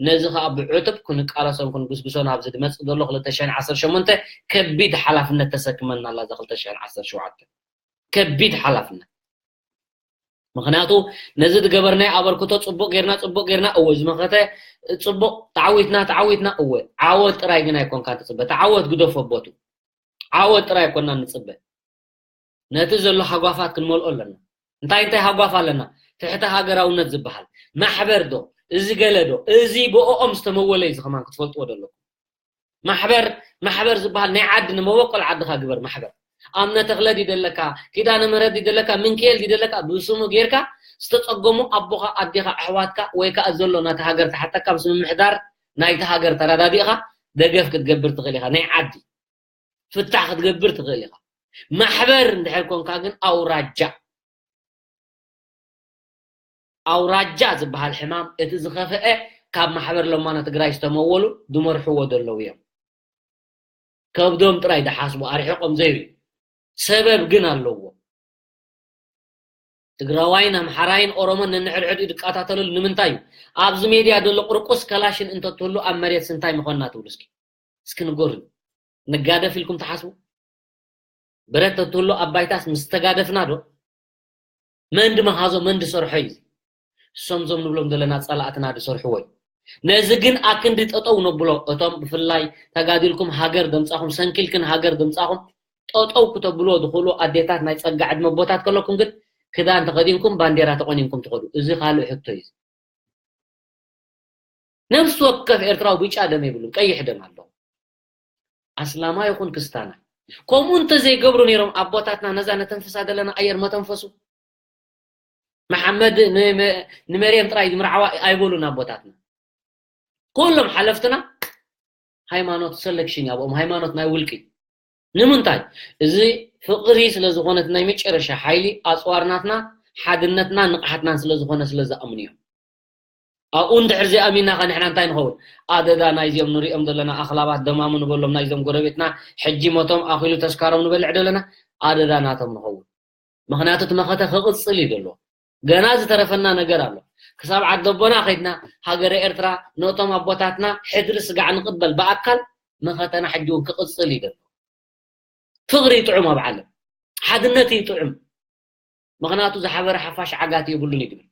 ነዚ ከዓ ብዕቱብ ክንቃለሶን ክንጉስጉሶን ኣብዚ ዝመፅእ ዘሎ ክልተ ሽሕን ዓሰርተ ሸሞንተ ከቢድ ሓላፍነት ተሰክመና ኣላ እዛ ክልተ ሽሕን ዓሰርተ ሸውዓተ ከቢድ ሓላፍነት። ምኽንያቱ ነዚ ዝገበርናዮ ኣበርክቶ ፅቡቅ ጌርና ፅቡቅ ጌርና እወ ዝመኸተ ፅቡቅ ተዓዊትና ተዓዊትና እወ ዓወት ጥራይ ግን ኣይኮንካ ትፅበ ተዓወት ግደፎ ቦቱ ዓወት ጥራይ ኣይኮንና ንፅበ ነቲ ዘሎ ሃጓፋት ክንመልኦ ኣለና እንታይ እንታይ ሃጓፍ ኣለና ትሕተ ሃገራውነት ዝበሃል ማሕበር ዶ እዚ ገለ ዶ እዚ ብኦም ዝተመወለ እዩ ዝኸማን ክትፈልጥዎ ዘለኩም ማሕበር ማሕበር ዝበሃል ናይ ዓዲ ንመበቆል ዓድኻ ግበር ማሕበር ኣምነ ተኽለ ድዩ ደለካ ኪዳነ ምህረት ድዩ ደለካ ምንክኤል ድዩ ደለካ ብስሙ ጌርካ ዝተፀገሙ ኣቦኻ ኣዴኻ ኣሕዋትካ ወይ ከዓ ዘሎ ናቲ ሃገር ተሓተካ ምስ ምምሕዳር ናይቲ ሃገር ተረዳዲእኻ ደገፍ ክትገብር ትኽእል ኢኻ ናይ ዓዲ ፍታሕ ክትገብር ትኽእል ኢኻ ማሕበር እንድሕር ኮንካ ግን ኣውራጃ ኣውራጃ ዝበሃል ሕማም እቲ ዝኸፍአ ካብ ማሕበር ለማኖ ትግራይ ዝተመወሉ ዝመርሕዎ ዘለዉ እዮም። ከብዶም ጥራይ ዝሓስቡ ኣርሒቆም ዘይርእዩ ሰበብ ግን ኣለዎ። ትግራዋይን ኣምሓራይን ኦሮሞን ነንሕድሕድ ዝቃታተሉሉ ንምንታይ እዩ? ኣብዚ ሜድያ ዘሎ ቁርቁስ ከላሽን እንተትህሉ ኣብ መሬት ስንታይ ምኾንና ትብሉ እስኪ? እስኪ ንገሩኒ። ንጋደፍ ኢልኩም ትሓስቡ? ብረት ተትህሉ ኣብ ባይታስ ምስ ተጋደፍና ዶ? መን ድመሃዞ መን ድሰርሖ እዩ? እሶም ዞም ንብሎም ዘለና ጸላእትና ድሰርሕዎ እዩ። ነዚ ግን ኣክንዲ ጠጠው ነብሎ እቶም ብፍላይ ተጋዲልኩም ሃገር ደምጻኹም ሰንኪልክን ሃገር ደምጻኹም ጠጠው ክተብልዎ ዝኽእሉ ኣዴታት ናይ ጸጋ ዕድመ ኣቦታት ከለኩም ግን ክዳን ተኸዲንኩም ባንዴራ ተቆኒንኩም ትኸዱ። እዚ ካልእ ሕቶ እዩ። ነፍሲ ወከፍ ኤርትራዊ ብጫ ደም የብሉን፣ ቀይሕ ደም ኣለዎ። ኣስላማ ይኹን ክስታና። ከምኡ እንተዘይገብሩ ነይሮም ኣቦታትና ነዛ ነተንፍሳ ዘለና ኣየር መተንፈሱ። መሓመድ ንመ- ንመርየም ጥራይ ዝምርዓዋ ኣይበሉን ኣቦታትና። ኩሎም ሓለፍትና ሃይማኖት ሰለክሽን ኣብኦም ሃይማኖት ናይ ውልቂ ንምንታይ እዚ ፍቕሪ ስለ ዝኾነት ናይ መጨረሻ ሓይሊ ኣፅዋርናትና ሓድነትና ንቕሓትናን ስለ ዝኾነ ስለ ዝኣምኑ እዮም ኣብኡ እንድሕር ዘይኣሚንና ኸ ንሕና እንታይ ንኸውን ኣደዳ ናይዚኦም ንሪኦም ዘለና ኣኽላባት ደማሙ ንበሎም ናይዞም ጎረቤትና ሕጂ ሞቶም ኣኺሉ ተስካሮም ንበልዕ ዘለና ኣደዳ ናቶም ንኸውን ምኽንያቱ እቲ መኸተ ክቕፅል እዩ ዘሎ ገና ዝተረፈና ነገር ኣሎ ክሳብ ዓደቦና ኸድና ሃገረ ኤርትራ ነቶም ኣቦታትና ሕድሪ ስጋዕ ንቕበል ብኣካል መኸተና ሕጂ እውን ክቕፅል እዩ ዘሎ ፍቕሪ ይጥዑም ኣብ ዓለም ሓድነት ይጥዑም ምኽንያቱ ዝሓበረ ሓፋሽ ዓጋት የብሉን እዩ ዝብል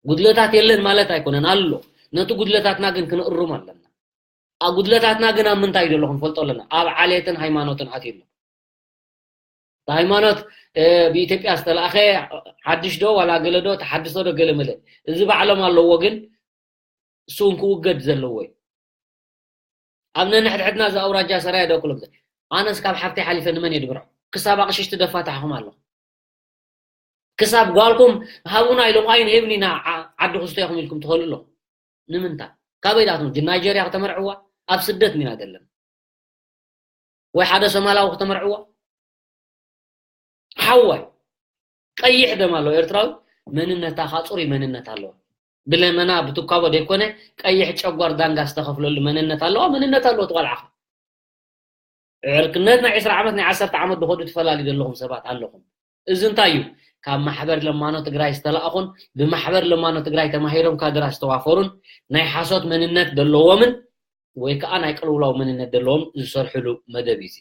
ጉድለታት የለን ማለት ኣይኮነን ኣሎ ነቲ ጉድለታትና ግን ክንእርም ኣለና ኣብ ጉድለታትና ግን ኣብ ምንታይ ዘሎ ክንፈልጦ ኣለና ኣብ ዓሌትን ሃይማኖትን ኣትዩ ኣሎ ሃይማኖት ብኢትዮጵያ ዝተላእኸ ሓድሽ ዶ ዋላ ገለ ዶ ተሓድሶ ዶ ገለ መለ እዚ ባዕሎም ኣለዎ ግን እሱ እውን ክውገድ ዘለዎ እዩ ኣብ ነንሕድሕድና እዚ ኣውራጃ ሰራየ ዶ ክሎም ኣነስ ካብ ሓፍተይ ሓሊፈ ንመን እየ ድብርዖ ክሳብ ኣቕሽሽቲ ደፋታሕኹም ኣለኹ ክሳብ ጓልኩም ሃቡና ኢሎም ኣይንህብን ኢና ዓዲ ክስቶ ኢኹም ኢልኩም ትኸሉ ኣለኹም ንምንታይ ካበይ ዳትም ናይጀርያ ከተመርዕዋ ኣብ ስደት ኢና ዘለና። ወይ ሓደ ሶማላዊ ክተመርዕዎ? ሓዋይ፣ ቀይሕ ደም ኣለዎ ኤርትራዊ። መንነታ ኻኣ ጽሩይ መንነት ኣለዎ። ብለመና ብትኳቦ ዘይኮነ፣ ቀይሕ ጨጓር ዳንጋ ዝተኸፍለሉ መንነት ኣለዋ። መንነት ኣለዎ ትቆልዓኻ። ዕርክነት ናይ ዕስራ ዓመት ናይ ዓሰርተ ዓመት ድኸዱ ትፈላልዩ ዘለኹም ሰባት ኣለኹም። እዚ እንታይ እዩ? ካብ ማሕበር ለማኖ ትግራይ ዝተላእኹን ብማሕበር ለማኖ ትግራይ ተማሂሮም ካድራ ዝተዋፈሩን ናይ ሓሶት መንነት ዘለዎምን ወይ ከዓ ናይ ቅልውላው መንነት ዘለዎም ዝሰርሕሉ መደብ እዩ።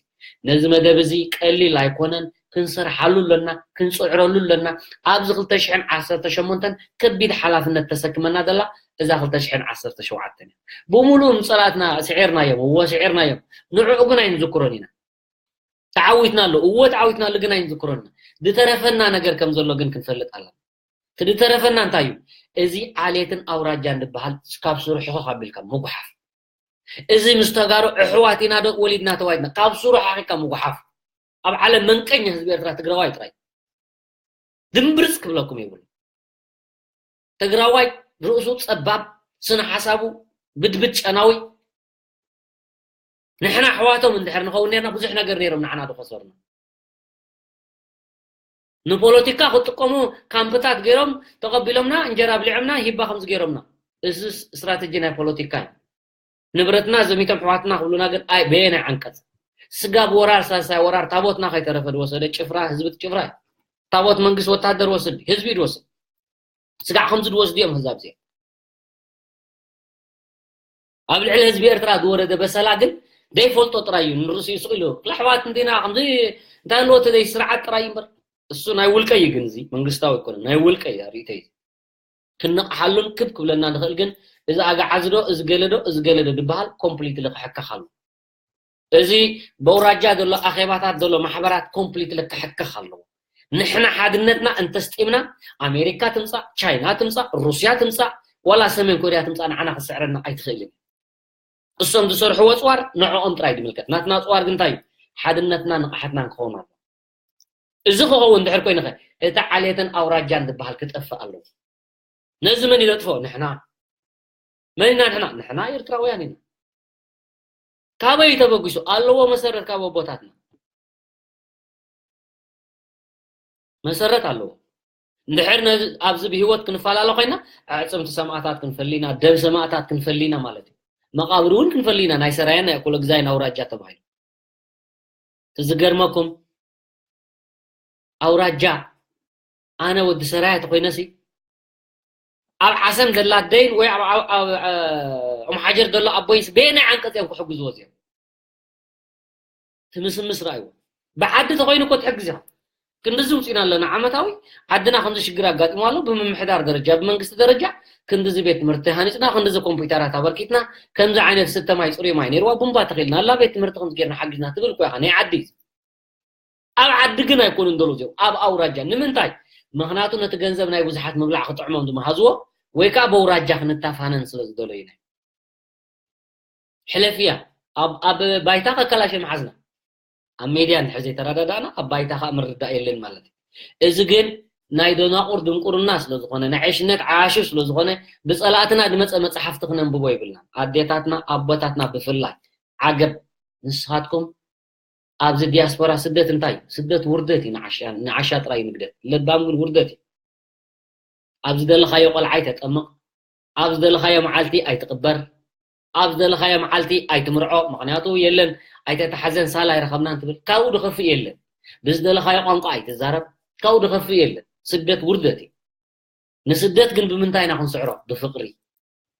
ነዚ መደብ እዚ ቀሊል ኣይኮነን። ክንሰርሓሉ ኣለና፣ ክንፅዕረሉ ኣለና። ኣብዚ ክልተ ሽሕን ዓሰርተ ሸሞንተን ከቢድ ሓላፍነት ተሰክመና ዘላ እዛ ክልተ ሽሕን ዓሰርተ ሸውዓተን እያ። ብምሉእ ምፀላትና ስዒርናዮም፣ እወ ስዒርናዮም። ንዕኡ ግን ኣይንዝክሮን ኢና። ተዓዊትና ኣሎ፣ እወ ተዓዊትና ኣሎ፣ ግን ኣይንዝክሮን ኢና። ዝተረፈና ነገር ከም ዘሎ ግን ክንፈልጥ ኣለና። እቲ ዝተረፈና እንታይ እዩ? እዚ ዓሌትን ኣውራጃን ዝበሃል ካብ ስርሑ ካብ ኢልካ ምጉሓፍ። እዚ ምስ ተጋሩ ኣሕዋት ኢና ዶ ወሊድና ተዋሊድና ካብ ስርሑ ኣኺልካ ምጉሓፍ። ኣብ ዓለም መንቀኛ ህዝቢ ኤርትራ ትግራዋይ ጥራይ ድምብርፅ ክብለኩም የብሉ። ትግራዋይ ርእሱ ፀባብ፣ ስነ ሓሳቡ ብድብድ ጨናዊ። ንሕና ኣሕዋቶም እንድሕር ንኸውን ነርና ብዙሕ ነገር ነይሮም ንዓና ዝኸሰሩና። ንፖለቲካ ክጥቀሙ ካምፕታት ገይሮም ተቐቢሎምና፣ እንጀራ ኣብሊዖምና፣ ሂባ ከምዚ ገይሮምና። እዚ ስትራተጂ ናይ ፖለቲካ እዩ። ንብረትና ዘሚቶም ኣሕዋትና ክብሉና ግን ኣይ በየናይ ዓንቀፅ? ስጋብ ወራር ሳልሳይ ወራር ታቦትና ከይተረፈ ዝወሰደ ጭፍራ ህዝቢ ጭፍራ እዩ። ታቦት መንግስቲ ወታደር ወስድ ህዝቢ እዩ ዝወስድ። ስጋዕ ከምዚ ዝወስዱ እዮም ህዛብ እዚኦም። ኣብ ልዕሊ ህዝቢ ኤርትራ ዝወረደ በሰላ ግን ዘይፈልጦ ጥራይ እዩ። ንርእሱ ይስቕ ኢሉ ኣሕዋት እንዲና ከምዚ እንታይ ኣለዎ እቲ ዘይስርዓት ጥራይ እዩ እምበር። እሱ ናይ ውልቀ እዩ ግን እዚ መንግስታዊ ኣይኮነን ናይ ውልቀ እዩ ርእይተይ። ክንነቕሓሉን ክብ ክብለና ንኽእል ግን እዚ ኣግዓዚ ዶ እዚ ገለ ዶ እዚ ገለ ዶ ዝበሃል ኮምፕሊትሊ ክሕከኽ ኣሎ። እዚ በውራጃ ዘሎ ኣኼባታት ዘሎ ማሕበራት ኮምፕሊትሊ ክሕከኽ ኣለዎ። ንሕና ሓድነትና እንተስጢምና ኣሜሪካ ትምፃእ ቻይና ትምፃእ ሩስያ ትምፃእ ዋላ ሰሜን ኮርያ ትምፃእ ንዓና ክስዕረና ኣይትኽእልን። እሶም ዝሰርሕዎ ኣፅዋር ንዕኦም ጥራይ ዝምልከት ናትና ኣፅዋር ግን እንታይ እዩ? ሓድነትና ንቕሓትናን ክኸውን ኣሎ። እዚ ክኸውን ድሕር ኮይንኸ እቲ ዓሌትን ኣውራጃን ዝበሃል ክጠፍእ ኣለዎ። ነዚ መን ይለጥፎ? ንሕና። መን ኢና ንሕና? ንሕና ኤርትራውያን ኢና። ካበይ እዩ ተበጊሱ? ኣለዎ መሰረት ካብ ኣቦታትና። መሰረት ኣለዎ። እንድሕር ነዚ ኣብዚ ብህይወት ክንፈላለ ኮይና ኣዕፅምቲ ሰማእታት ክንፈሊ ኢና፣ ደም ሰማእታት ክንፈሊ ኢና ማለት እዩ። መቓብር እውን ክንፈሊ ኢና፣ ናይ ሰራየን ናይ ኣኮለግዛይን ኣውራጃ ተባሂሉ። ዝገርመኩም ኣውራጃ ኣነ ወዲ ሰራየ ተኮይነሲ ኣብ ዓሰም ዘላ ደይን ወይ ኣብ ኦምሓጀር ዘሎ ኣቦይንስ በየናይ ዓንቀፅ እዮም ክሕግዝዎ እዚኦም? ትምስምስ ረኣይዎ። ብዓዲ ተኮይኑ እኮ ትሕግዝ ኢኻ። ክንድዚ ውፂና ኣለና ዓመታዊ ዓድና ከምዚ ሽግር ኣጋጢሞ ኣሎ ብምምሕዳር ደረጃ ብመንግስቲ ደረጃ ክንድዚ ቤት ትምህርቲ ሃኒፅና ክንድዚ ኮምፒውተራት ኣበርኪትና ከምዚ ዓይነት ስተ ማይ ፅሩይ ማይ ነይርዋ ቡምባ ተኺልና ኣላ ቤት ትምህርቲ ከምዚ ጌርና ሓጊዝና ትብል እኮ ኢኻ ናይ ዓዲ ኣብ ዓዲ ግን ኣይኮኑን ደሎ እዚኦም ኣብ ኣውራጃ ንምንታይ? ምክንያቱ ነቲ ገንዘብ ናይ ብዙሓት ምብላዕ ክጥዕሞም ዝመሃዝዎ ወይ ከዓ በውራጃ ክንታፋነን ስለ ዝደለዩ ናይ ሕለፍያ ኣብ ኣብ ባይታ ከከላሸ መሓዝና ኣብ ሜድያ እንድሕር ዘይተረዳዳእና ኣብ ባይታ ከዓ ምርዳእ የለን ማለት እዩ። እዚ ግን ናይ ደናቁር ድንቁርና ስለዝኾነ ናይ ዕሽነት ዓያሹ ስለዝኾነ ብፀላእትና ዝመፀ መፅሓፍቲ ክነንብቦ ይብልና ኣዴታትና ኣቦታትና ብፍላይ ዓገብ ንስኻትኩም ኣብዚ ዲያስፖራ ስደት እንታይ እዩ? ስደት ውርደት እዩ ንዓሻ ንዓሻ ጥራይ እዩ ንግደት ለባም ግን ውርደት እዩ። ኣብ ዝደለኻዮ ቆልዓ ኣይተጠምቕ ኣብ ዝደለኻዮ መዓልቲ ኣይትቕበር ኣብ ዝደለኻዮ መዓልቲ ኣይትምርዖ ምኽንያቱ የለን ኣይተተሓዘን ሳላ ኣይረኸብናን ትብል ካብኡ ድኸፍእ የለን ብዝደለኻዮ ቋንቋ ኣይትዛረብ ካብኡ ድኸፍእ የለን ስደት ውርደት እዩ። ንስደት ግን ብምንታይ ኢና ክንስዕሮ ብፍቕሪ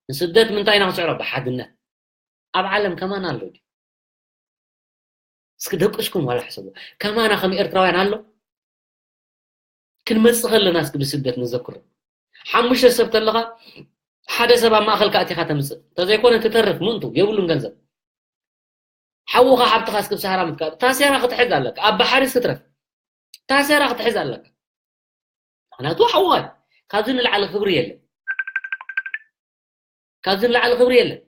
ንስደት ምንታይ ኢና ክንስዕሮ ብሓድነት ኣብ ዓለም ከማን ኣሎ ድዩ እስኪ ደቂስኩም ዋላ ሕሰቡ ከማና ከም ኤርትራውያን ኣሎ ክንመጽእ ከለና እስኪ ብስደት ንዘክሮ ሓሙሽተ ሰብ ተለኻ ሓደ ሰብ ኣብ ማእኸል ካእቲኻ ተምጽእ ተዘይኮነ ትተርፍ ምእንቱ የብሉን ገንዘብ ሓውኻ ሓብትኻ እስኪ ብሳህራ ምትካ ታሴራ ክትሕዝ ኣለካ ኣብ ባሕሪ እስኪ ትረፍ ታሴራ ክትሕዝ ኣለካ ምክንያቱ ሓውኻ ካብዚ ንላዕሊ ክብሪ የለን ካብዚ ንላዕሊ ክብሪ የለን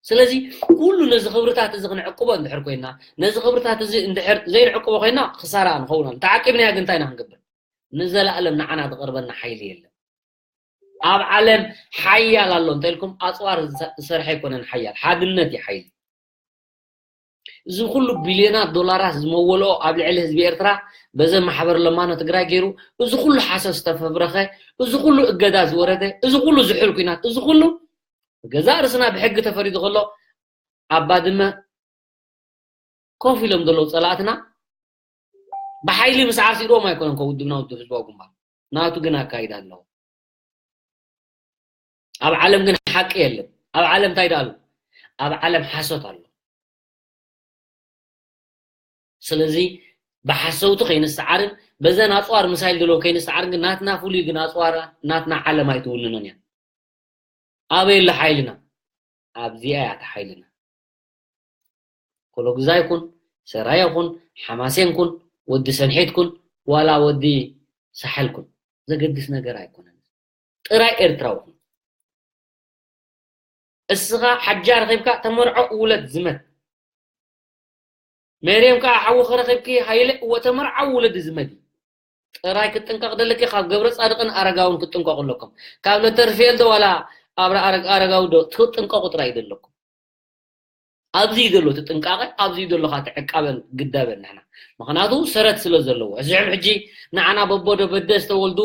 ስለዚ ኩሉ ነዚ ክብርታት እዚ ክንዕቅቦ እንድሕር ኮይና ነዚ ክብርታት እዚ እንድሕር ዘይንዕቅቦ ኮይና ክሳራ ንኸውን ተዓቂብናያ ግን እንታይ ኢና ክንገብር ንዘላእለም ንዓና ዝቐርበና ሓይሊ የለን ኣብ ዓለም ሓያል ኣሎ እንተልኩም ኣፅዋር ዝሰርሐ ኣይኮነን ሓያል፣ ሓድነት እዩ ሓይሊ። እዚ ኩሉ ቢልዮናት ዶላራት ዝመወልኦ ኣብ ልዕሊ ህዝቢ ኤርትራ በዘ ማሕበር ለማኖ ትግራይ ገይሩ፣ እዚ ኩሉ ሓሰብ ዝተፈብረኸ፣ እዚ ኩሉ እገዳ ዝወረደ፣ እዚ ኩሉ ዝሑል ኩናት፣ እዚ ኩሉ ገዛእ ርእስና ብሕጊ ተፈሪዱ ከሎ ኣብ ባድመ ኮፍ ኢሎም ዘለዉ ጸላእትና ብሓይሊ ምስዓር ስኢርዎም ኣይኮነን ከ ውድብና ውድብ ህዝባዊ ግንባር ናቱ ግን ኣካይዳ ኣለዎ። ኣብ ዓለም ግን ሓቂ የለን። ኣብ ዓለም እንታይ ደኣ ኣሎ? ኣብ ዓለም ሓሶት ኣሎ። ስለዚ ብሓሰውቲ ከይንሰዓርን በዘን ኣፅዋር ምሳይል ዘለዎ ከይንሰዓርን ግን ናትና ፍሉይ ግን ኣፅዋር ናትና ዓለም ኣይትውንንን እያ። ኣበይ ኣሎ ሓይልና? ኣብዚኣ እያ እታ ሓይልና። ኮሎግዛ ይኹን፣ ሰራየ ይኹን፣ ሓማሴን ኩን፣ ወዲ ሰንሒት ኩን፣ ዋላ ወዲ ሳሕል ኩን ዘገድስ ነገር ኣይኮነን። ጥራይ ኤርትራዊ ኩን። እስኻ ሓጃ ረኺብካ ተመርዖ ውለድ ዝመት። ሜርየም ከኣ ሓዊ ከረኺብኪ ሃይለ እወ ተመርዓዊ ውለድ ዝመት። ጥራይ ክትጥንቀቕ ደለኪ ካብ ገብረ ጻድቕን ኣረጋውን ክትጥንቀቑ ኣለኩም። ካብ ለተርፌልዶ ዋላ ኣብረ ኣረግ ኣረጋዊ ዶ ክትጥንቀቑ ጥራይ እዩ ደለኩም። ኣብዚ እዩ ዘሎ እቲ ጥንቃቐ፣ ኣብዚ እዩ ዘሎ ከዓ እቲ ዕቃበን ግዳበን ንሕና። ምኽንያቱ ሰረት ስለ ዘለዎ። እዚ ሕም ሕጂ ንዓና በቦ ዶ በደ ዝተወልዱ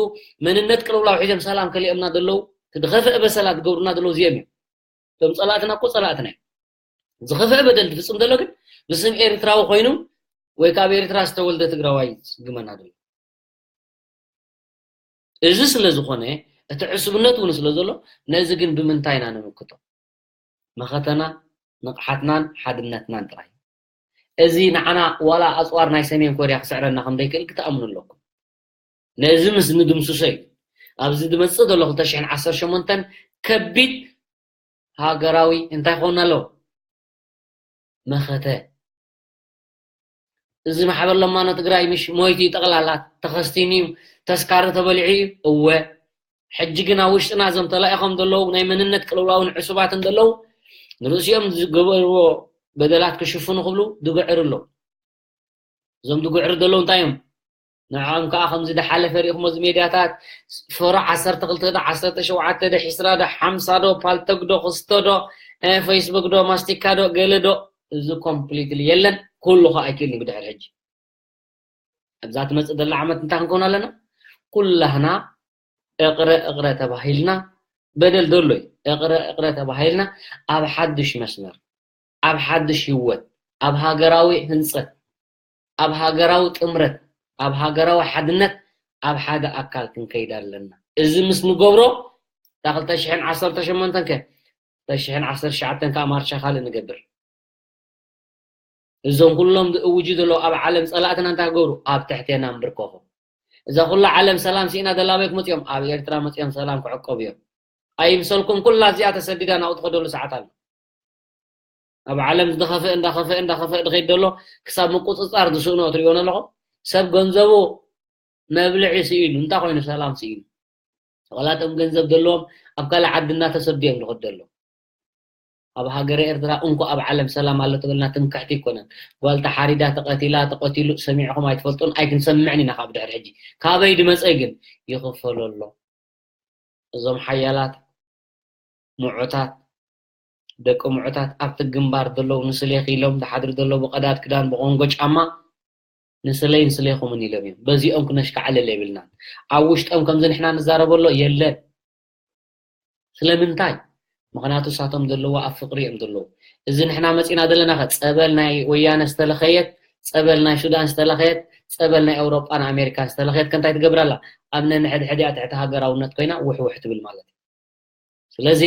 መንነት ቅልውላው ሒዞም ሰላም ከሊኦምና ደለዉ፣ እቲ ዝኸፍአ በሰላ ዝገብሩና ደለዉ እዚኦም እዮም። እቶም ጸላእትና እኮ ጸላእትና እዮም። ዝኸፍአ በደል ዝፍጽም ዘሎ ግን ብስም ኤርትራዊ ኮይኑ ወይ ካብ ኤርትራ ዝተወልደ ትግራዋይ ዝስግመና ዘሎ። እዚ ስለ ዝኾነ እቲ ዕሱብነት እውን ስለ ዘሎ ነዚ ግን ብምንታይ ኢና ንምክቶ? መኸተና ንቕሓትናን ሓድነትናን ጥራይ። እዚ ንዓና ዋላ ኣጽዋር ናይ ሰሜን ኮርያ ክስዕረና ከም ዘይክእል ክትኣምኑ ኣለኩም። ነዚ ምስ ንድምስሶ እዩ ኣብዚ ዝመጽእ ዘሎ ክልተ ሽሕን ዓሰርተ ሸሞንተን ከቢድ ሃገራዊ እንታይ ክኸውን ኣለዎ? መኸተ። እዚ ማሕበር ለማኖ ትግራይ ምሽ ሞይቱ እዩ፣ ጠቕላላ ተኸስቲኑ እዩ፣ ተስካሪ ተበሊዑ እዩ። እወ፣ ሕጂ ግን ኣብ ውሽጥና እዞም ተላኢኾም ዘለዉ ናይ መንነት ቅልውላውን ዕሱባትን ዘለዉ ንርእሲኦም ዝገበርዎ በደላት ክሽፍኑ ክብሉ ድግዕሩ ኣለዉ። እዞም ድግዕሩ ዘለዉ እንታይ እዮም? ንዕኦም ከዓ ከምዚ ድሓለፈ ሪኢኹሞ እዚ ሜድያታት ፈሮ ዓሰርተ ክልተ ዶ ዓሰርተ ሸውዓተ ዶ ሒስራ ዶ ሓምሳ ዶ ፓልቶግ ዶ ክስቶ ዶ እ፣ ፌስቡክ ዶ ማስቲካ ዶ ገለ ዶ እዚ ኮምፕሊትሊ የለን። ኩሉ ከዓ ኣይክእልን እዩ ብድሕሪ ሕጂ። ኣብዛ ትመፅእ ዘላ ዓመት እንታይ ክንከውን ኣለና? ኩላህና እቕረ እቕረ ተባሂልና በደል ዘሎ እዩ። እቕረ እቕረ ተባሂልና ኣብ ሓዱሽ መስመር፣ ኣብ ሓዱሽ ህይወት፣ ኣብ ሃገራዊ ህንፀት፣ ኣብ ሃገራዊ ጥምረት፣ ኣብ ሃገራዊ ሓድነት፣ ኣብ ሓደ ኣካል ክንከይድ ኣለና። እዚ ምስ ንገብሮ እታ ክልተ ሽሕን ዓሰርተ ሸሞንተን ከ ክልተ ሽሕን ዓሰርተ ትሽዓተን ከዓ ማርሻ ካልእ ንገብር። እዞም ኩሎም ዝእውጁ ዘለዉ ኣብ ዓለም ጸላእትና እንታይ ክገብሩ? ኣብ ትሕቴና እንብርከኹ። እዛ ኩላ ዓለም ሰላም ስኢና ዘላ ኣበይ ክመጽኦም? ኣብ ኤርትራ መጽኦም ሰላም ክዕቀቡ እዮም። ኣይምሰልኩም ኩላ እዚኣ ተሰዲዳ ናብኡ ትኸደሉ ሰዓት ኣሎ። ኣብ ዓለም ዝኸፍእ እንዳኸፍእ እንዳኸፍእ ድኸይድ ዘሎ ክሳብ ምቁጽጻር ዝስእኖ ትሪእዎ ኣለኹም። ሰብ ገንዘቡ መብልዒ ስኢኑ እንታይ ኮይኑ ሰላም ስኢኑ? ዋላ እቶም ገንዘብ ዘለዎም ኣብ ካልእ ዓዲ እናተሰዱ እዮም ዝኸዱ ዘለዉ። ኣብ ሃገረ ኤርትራ እንኮ ኣብ ዓለም ሰላም ኣሎ ተበልና ትምክሕቲ ኣይኮነን። ጓል ተሓሪዳ ተቐቲላ ተቐቲሉ ሰሚዕኹም ኣይትፈልጡን ኣይክንሰምዕን ኢና ካብ ድሕሪ ሕጂ። ካበይ ድመጸ ግን ይኽፈሎ ኣሎ። እዞም ሓያላት ምዑታት ደቂ ምዑታት ኣብቲ ግንባር ዘለዉ ንስሌኺ ኢሎም ዝሓድሩ ዘለዉ ብቐዳድ ክዳን ብቆንጎ ጫማ ንስለይ ንስሌኹምን ኢሎም እዮም። በዚኦም ክነሽካዕልል የብልናን። ኣብ ውሽጦም ከምዚ ንሕና ንዛረበሎ የለን። ስለምንታይ? ምኽንያቱ እሳቶም ዘለዉ ኣብ ፍቕሪ እዮም ዘለዉ። እዚ ንሕና መፂና ዘለና ኸ ፀበል ናይ ወያነ ዝተለኸየት፣ ፀበል ናይ ሱዳን ዝተለኸየት፣ ፀበል ናይ ኣውሮጳን ኣሜሪካን ዝተለኸየት ከ እንታይ ትገብር ኣላ? ኣብ ነንሕድሕዲኣ ትሕቲ ሃገራውነት ኮይና ውሕውሕ ትብል ማለት እዩ። ስለዚ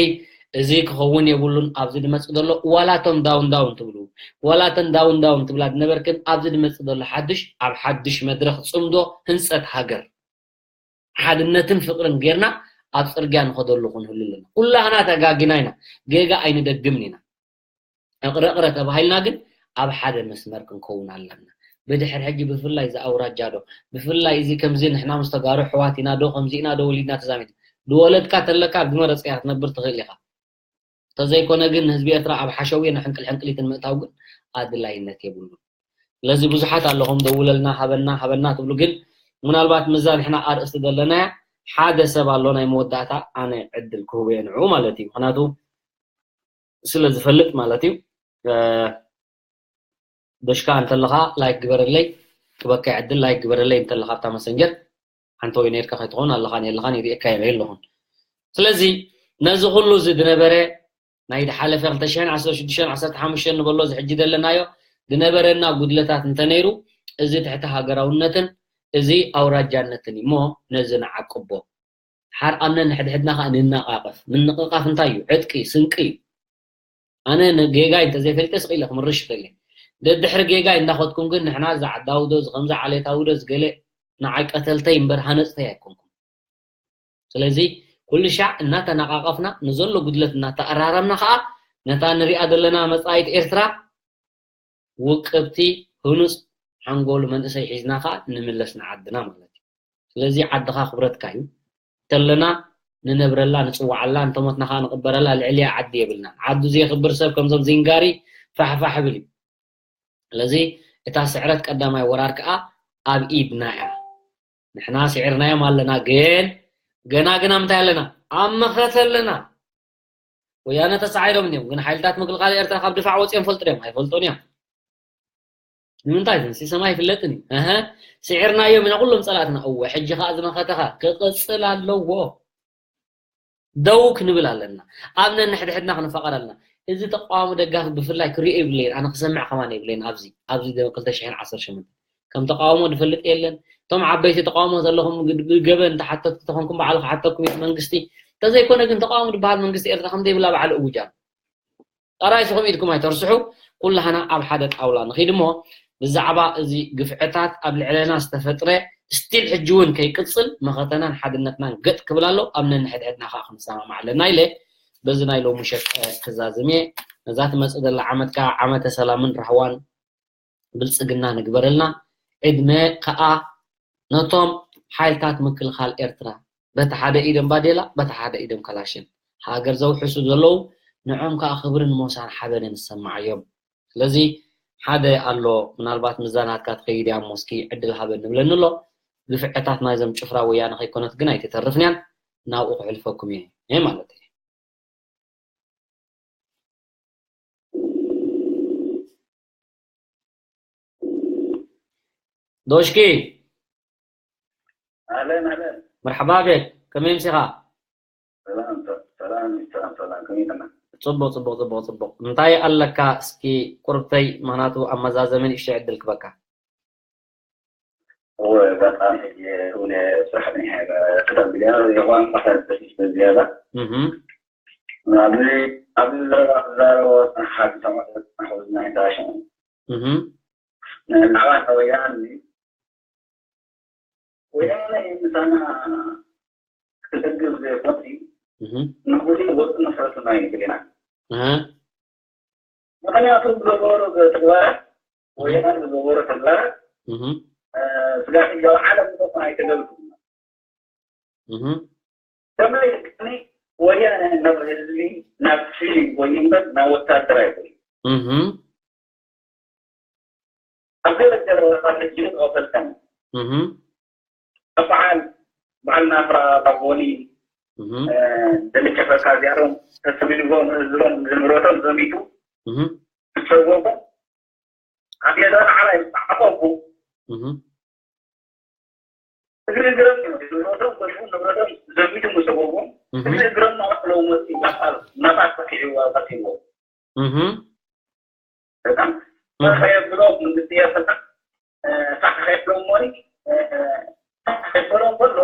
እዚ ክኸውን የብሉን። ኣብዚ ዝመፅእ ዘሎ ዋላ እቶም ዳውን ዳውን ትብሉ ዋላ እተን ዳውን ዳውን ትብላ ዝነበርክን ኣብዚ ዝመፅእ ዘሎ ሓዱሽ ኣብ ሓዱሽ መድረኽ ፅምዶ ህንፀት ሃገር ሓድነትን ፍቕርን ጌርና ኣብ ፅርግያ ንኸደሉ ክንህሉ ኣለና። ኩላህና ተጋጊና ኢና፣ ጌጋ ኣይንደግምን ኢና። እቕረ እቕረ ተባሂልና ግን ኣብ ሓደ መስመር ክንከውን ኣለና። ብድሕሪ ሕጂ ብፍላይ እዚ ኣውራጃ ዶ ብፍላይ እዚ ከምዚ ንሕና ምስ ተጋሩ ኣሕዋት ኢና ዶ ከምዚ ኢና ዶ ወሊድና ተዛሚድ ዝወለድካ ተለካ ኣብ ዝመረፅካ ክትነብር ትኽእል ኢኻ። እንተዘይኮነ ግን ንህዝቢ ኤርትራ ኣብ ሓሸውየ ንሕንቅልሕንቅሊትን ምእታው ግን ኣድላይነት የብሉን። ስለዚ ብዙሓት ኣለኹም ደውለልና ሃበና ሃበና ትብሉ ግን ምናልባት ምዛ ንሕና ኣርእስቲ ዘለናያ ሓደ ሰብ ኣሎ ናይ መወዳእታ ኣነ ዕድል ክህቦ እየ ንዕኡ ማለት እዩ። ምኽንያቱ ስለ ዝፈልጥ ማለት እዩ። እ፣ ዶሽካ እንተለኻ ላይክ ግበረለይ፣ ክበካ ዕድል ላይክ ግበረለይ እንተለኻ ኣብታ መሰንጀር ሓንቲ ወይ ነርካ ከይትኸውን ኣለኻን የለኻን ይርእየካ እየ ኣለኹን። ስለዚ ነዚ ኩሉ እዚ ዝነበረ ናይ ዝሓለፈ ክልተ ሽሕን ዓሰርተ ሽዱሽተን ዓሰርተ ሓሙሽተን ንበሎ እዚ ሕጂ ዘለናዮ ዝነበረና ጉድለታት እንተነይሩ እዚ ትሕቲ ሃገራውነትን እዚ ኣውራጃነትን እዩ እሞ ነዚ ንዓቅቦ። ሓር ኣነ ንሕድሕድና ከዓ ንናቃቀፍ። ምንቅቃፍ እንታይ እዩ? ዕጥቂ፣ ስንቂ እዩ። ኣነ ንጌጋይ እንተዘይፈልጠ ስቕ ኢለ ክምርሽ ይኽእል እየ። ደድሕሪ ጌጋይ እንዳኸድኩም ግን ንሕና እዚ ዓዳዊ ዶ፣ እዚ ከምዚ ዓሌታዊ ዶ፣ እዚ ገለ ንዓይ ቀተልተይ እምበር ሃነፅተይ ኣይኮንኩም። ስለዚ ኩሉ ሻዕ እናተናቃቀፍና ንዘሎ ጉድለት እናተኣራረምና ከዓ ነታ ንሪኣ ዘለና መፃኢት ኤርትራ ውቅብቲ፣ ህኑፅ ሓንጎል መንእሰይ ሒዝና ከዓ ንምለስ ንዓድና ማለት እዩ። ስለዚ ዓድኻ ክብረትካ እዩ። እንተለና ንነብረላ፣ ንፅዋዓላ፣ እንተሞትና ከዓ ንቅበረላ፣ ልዕሊያ ዓዲ የብልናን። ዓዱ ዘየኽብር ሰብ ከምዞም ዚንጋሪ ፋሕፋሕ ይብል እዩ። ስለዚ እታ ስዕረት ቀዳማይ ወራር ከዓ ኣብ ኢድና እያ። ንሕና ስዒርናዮም ኣለና፣ ግን ገና ግና ምንታይ ኣለና? ኣብ መኸተ ኣለና። ወያነ ተሳዒሮም እንዲዮም፣ ግን ሓይልታት ምክልኻል ኤርትራ ካብ ድፋዕ ወፂኦም ፈልጡ ድዮም? ኣይፈልጡን እዮም። ንምንታይ? እዚ ሰማይ ይፍለጥን እዩ። እሀ፣ ስዒርናዮም ኢና ኩሎም ፀላእትና። እወ፣ ሕጂ ከዓ ዝመኸተኻ ክቕፅል ኣለዎ። ደው ክንብል ኣለና። ኣብ ነንሕድሕድና ክንፋቐር ኣለና። እዚ ተቃዋሚ ደጋፊ ብፍላይ ክሪኦ የብለይን፣ ኣነ ክሰምዕ ከማን የብለይን። ኣብዚ፣ ኣብዚ ክልተ ሽሕን ዓሰርተ ሸሞንተን ከም ተቃውሞ ዝፈልጥ የለን። እቶም ዓበይቲ ተቃውሞ ዘለኹም ግ-፣ ብገበን ተሓተትቲ ተኾንኩም ባዕሉ ክሓተኩም እዩ መንግስቲ። እንተዘይኮነ ግን ተቃውሞ ዝበሃል መንግስቲ ኤርትራ ከም ዘይብላ ባዕሉ እውጅ ኣሎ። ጥራይ ስኹም ኢድኩም ኣይተርስሑ። ኩላህና ኣብ ሓደ ጣውላ ንኺድ እሞ ብዛዕባ እዚ ግፍዕታት ኣብ ልዕለና ዝተፈጥረ ስቲል ሕጂ እውን ከይቅጽል መኸተናን ሓድነትናን ገጥ ክብል ኣሎ። ኣብ ነንሕድሕድና ከዓ ክንሰማማዕ ኣለና ኢለ በዚ ናይ ሎሚ ምሸት፣ እ፣ ክዛዝም እየ። ነዛ ትመጽእ ዘላ ዓመት ከዓ ዓመተ ሰላምን ራህዋን ብልጽግና ንግበረልና። ዕድመ ከኣ ነቶም ሓይልታት ምክልኻል ኤርትራ፣ በቲ ሓደ ኢዶም ባዴላ፣ በቲ ሓደ ኢዶም ካላሽን፣ ሃገር ዘውሕሱ ዘለዉ፣ ንዖም ከኣ ክብርን ሞሳን ሓበንን ይሰማዓዮም። ስለዚ ሓደ ኣሎ፣ ምናልባት ምስዛ ናትካ ትኸይድ እያ እሞ እስኪ ዕድል ሃበኒ ብለኒ ኣሎ። ግፍዕታት ናይዞም ጭፍራ ወያነ ከይኮነት ግን ኣይትተርፍን እያን፣ ናብኡ ክሕልፈኩም እየ ማለት እየ። ዶሽኪ። ኣለን፣ ኣለን። መርሓባ ቤክ፣ ከመይ ምሲኻ? ሰላም፣ ሰላም፣ ሰላም፣ ሰላም፣ ከመይ ኢኻ? ጽቡቕ፣ ጽቡቕ፣ ጽቡቕ፣ ጽቡቕ። እንታይ ኣለካ እስኪ ቁርብተይ፣ ምኽንያቱ ኣብ መዛዘሚ ንእሽተይ ዕድል ክበካ። እወ፣ በጣም ሕጂ እውን ስራሕ እኒሀ፣ ክተብል እያ፣ የኳን ፋታ ደስ ዝብል ዝያዳ። እህ። ኣብዚ፣ ኣብዚ ዘረባ ክዛረቦ ጽንሓ፣ ክሰምዖ ጽንሓ፣ ወዝና ይንታሽን። እህ። ንዓባት ወያነ፣ ወያነ ምሳና ክልግብ ዘይኮነ፣ እህ። ንኹሉ ወጥ መስረትና ይብል ኢና። እህ። ምኽንያቱ ዝገበሮ ተግባራት፣ እህ። ወያነ ዝገበሮ ተግባራት፣ እህ። እ፣ ስጋት ህዝባዊ ዓለም ዝኾነ ኣይተገብሩን። እህ። ከመይ ከመይ ወያነ ናብ ህዝቢ፣ ናብ ሲቪል ኮይኑ እምበር ናብ ወታደር ኣይኮኑን። እህ። ኣብ ገለ ገለ ወረቐት ሕጂ ዝቐበልካን። እህ። በዓል፣ በዓል ናፍራ ባቦኒ፣ እህ። እ፣ ደለቸፈካ እዚኣቶም ተስቢልዎም ህዝቦም ንብረቶም ዘሚቱ እህ። ዝሰወቦም ኣብ ገዛ ንዓላይ ዝዓቐቡ እህ። እግሪ እግሮም እዩ። ንብረቶም ገዝኡ ንብረቶም ዘሚቱ ምስ ሰወቦም እህ። እግሪ እግሮም እናባዕለው መፂኡ ናብ፣ ናብ ኣርባዕቲኡ ኣባቲዎ። እህ። በጣም እህ። ከየብሎም መንግስቲ ኤርትራ፣ እ፣ ሳዕ ከየብሎም ሞኒ፣ እ፣ ሳዕ ከየብሎም ከሎ፣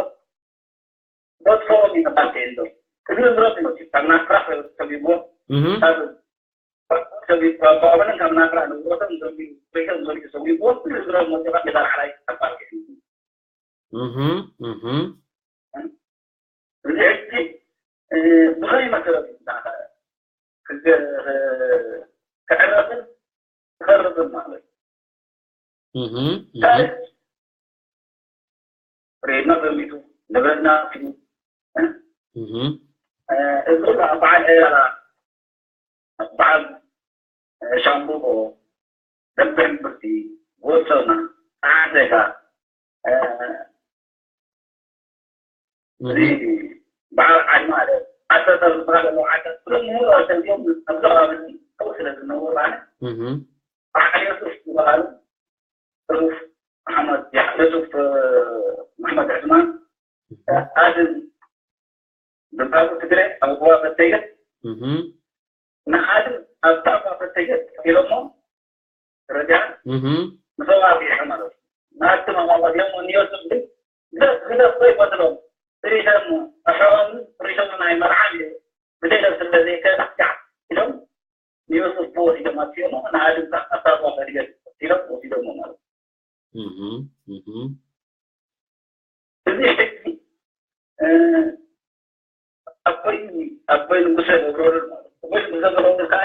በፅኦም እዩ መባልቲ የሎ። እግሪ እግሮም እዩ መፂኡ። ካብ ናፍራ ሰቢቦም፣ እህ። ካብ ሰቢቦም፣ ካብ ናፍራ ንብረቶም ዘሚቱ፣ ቤቶም ዘሚቱ ሰቢቦም፣ እግሪ እግሮም መፂኡ፣ ካብ ገዛ ንዓላይ ኣባቲዎ። እህ፣ እህ። እዚ ሕጂ፣ እ፣ ብኸመይ መሰረት እዩ ዝዓኸ-፣ ክገ-፣ ክዕረፍን ክኸርብን ማለት እዩ። እህ፣ እህ። ታሪኽ ሬድና ዘሚቱ፣ ንብረትና ኣጥፊኡ፣ እ? እህ። እ፣ እዚ በዓል ዕያላ፣ በዓል፣ እ፣ ሻምብቆ፣ ደንበ ሕምብርቲ፣ ጎሶና፣ ጸዓሰካ፣ እ፣ እዚ በዓል ዓሊ ማለት ዓሰርተ ዝበሃለሉ ዓዲ፣ ኩሎም ምሁር ኣሰልዮም ኣብዚ ከባቢ እዚ ኣብኡ ስለ ዝነብሩ ማለት እህ። በዓል ዮሱፍ ዝበሃሉ ዮሱፍ መሓመድ፣ ያ፣ ዮሱፍ፣ እ፣ መሓመድ ዕስማን፣ ኣድም ድባቡ ትግረ ኣብ ጎባ በተየት እህ። ንሓድም ኣብታ እኳ ፈተሸት ኢሎሞ ረጃ እህ። ንሰባት ይሕ ማለት እዩ። ንኣትም ኣማዋት እዮም ንዮስፍ ግን ግደፍ፣ ግደፍ፣ ዘይፈትሎም። ሪሸም ኣሕዋም፣ ሪሸም ናይ መርዓን እዩ። ብደይለ ስለ ዘይከ ኢሎም ንዮስፍ ወሲዶም ኣትዮሞ፣ ንሓድም ኣብታ እኳ ፈተሸት ኢሎም ወሲዶሞ ማለት እዩ። እህ፣ እህ። እዚ ሕጂ፣ እ፣ ኣቦይ፣ ኣቦይ ንጉሰ ገብረወልድ ማለት እዩ። ኣቦይ ንጉሰ ገብረወልድ ከኣ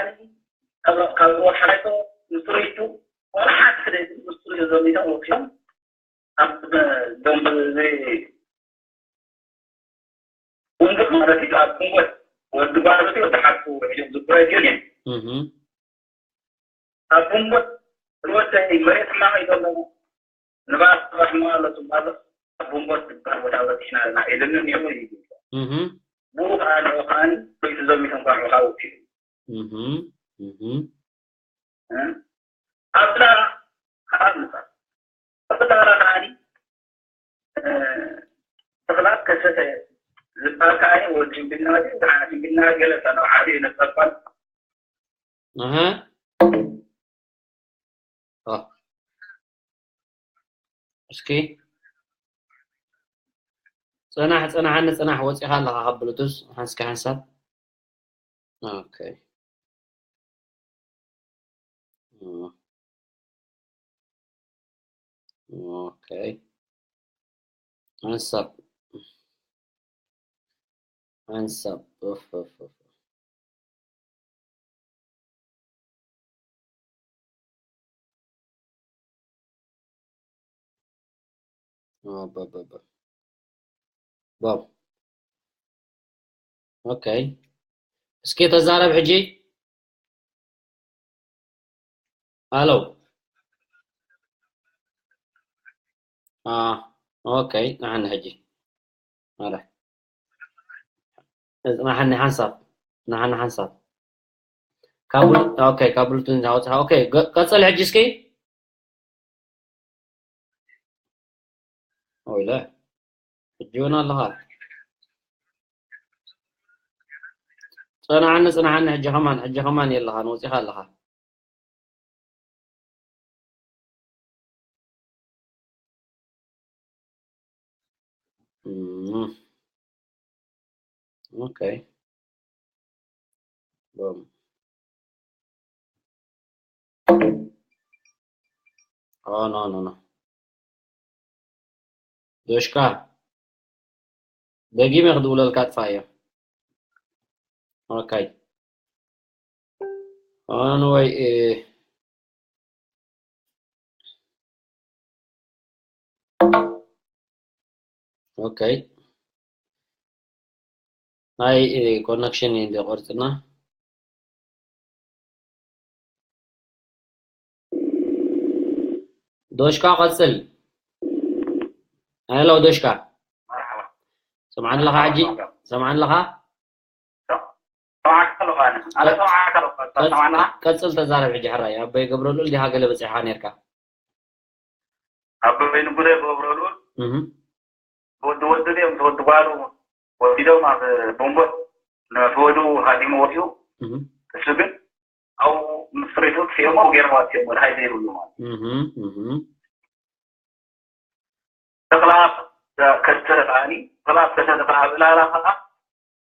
ካብ፣ ካብ ሩባ ሓራይቶ ምስ ሪቱ ዋላ ሓንቲ ክደይ ምስ ሪቱ ዘሚቶም ወፂኦም ኣብ ደንበ ዘይ-፣ ጉንጉት ማለት እዩ። ኣብ ጉንጎት ወዲ ጓል ወዲ ሓቁ እዮም ዝጉረዩ እዮም። እህ። ኣብ ጉንጎት ወደይ መሬት ሕማቕ እዩ ዘለዎ። ንባር ጽባሕ ማለት ማለት ኣብ ጉንጎት ዝበሃል ቦታ በጺሕና ኣለና ኢሉኒ ነይሩ እዩ። እህ። ብኡ ከዓ ንዑ ከዓ ሪቱ ዘሚቶም ከዓ ንዑ ከዓ ወሲዱ። እህ። እህ። እ? ኣብ ዳራ ኣብ ምጻ። ኣብ ዳራ ከዓኒ፣ እ፣ ተኽላት ከሰተ ዝበሃል ከዓኒ ወዲ ጅንግና ድዩ? ዝዓይነት ጅንግና ገለ እታ ናብ ዓዲ ነጸርፋል። እህ። ኦ። እስኪ ጽናሕ፣ ጽናሓኒ፣ ጽናሕ፣ ወጺኻ ኣለኻ ካብ ብሉቱዝ፣ ሓንስኪ ሓንሳብ። ኦኬ። ኦ። ኦኬ። ሓንሳብ። ሓንሳብ። ኡፍ፣ ኡፍ፣ ኡፍ። ኦ፣ ባ፣ ባ፣ ባ። ዋው። ኦኬ። እስኪ ተዛረብ ሕጂ። ኣሎ። አ፣ ኦኬ። ንሓኒ ሕጂ። ኣረ። ንሓኒ ሓንሳብ። ንሓኒ ሓንሳብ። ካብ ብሉ-፣ ኦኬ፣ ካብ ብሉቱዝ እንዳወጽኻ። ኦኬ፣ ገ-፣ ቀጽል ሕጂ እስኪ። ኦይለ፣ ሕጂ እውን ኣለኻ። ጽናሓኒ፣ ጽናሓኒ፣ ሕጂ ከማን፣ ሕጂ ከማን የለኻን፣ ወጺኻ ኣለኻ። እም። ኦኬ። ቦም። ኦ፣ ኖ፣ ኖ፣ ኖ። ዶሽካ፣ ደጊመ ክድውለልካ ኣጥፋእዮ። ኦኬ። ኣን ወይ፣ እ፣ ኦኬ። ናይ፣ እ፣ ኮነክሽን እዩ እንደ ቆርጽና። ዶሽካ ቀጽል። ሄሎ ዶሽካ። መርሓባ። ሰምዓኒ ኣለኻ ሕጂ? መርሓባ። ሰምዓኒ ኣለኻ? ሰምዓካ ኣለኹ ኣነ። ኣነ ሰምዓካ ኣለኹ። ቀጽ-፣ ሰምዓና? ቀጽል ተዛረብ ሕጂ ሕራይ። ኣቦይ ገብረልኡል ዲኻ ገለ በጺሕኻ ኔርካ? ኣቦይ ንጉሰ ገብረልኡል እህ። ወዲ ወዲ ድዮም፣ ወዲ ጓሉ ወሲዶም ኣብ ቦምቦት ነቲ ወዱ ሃዲሙ ወዲኡ። እህ። እሱ ግን ኣብኡ ምስ ሪቱ ክስዮሞ ገይሮም ኣስዮሞ፣ ድሃይ ዘይብሉ ማለት እዩ። እህ፣ እህ። ተኽለኣብ ከሰተ ከዓኒ፣ ተኽለኣብ ከሰተ ከኣ ኣብ ዕላላ ከኣ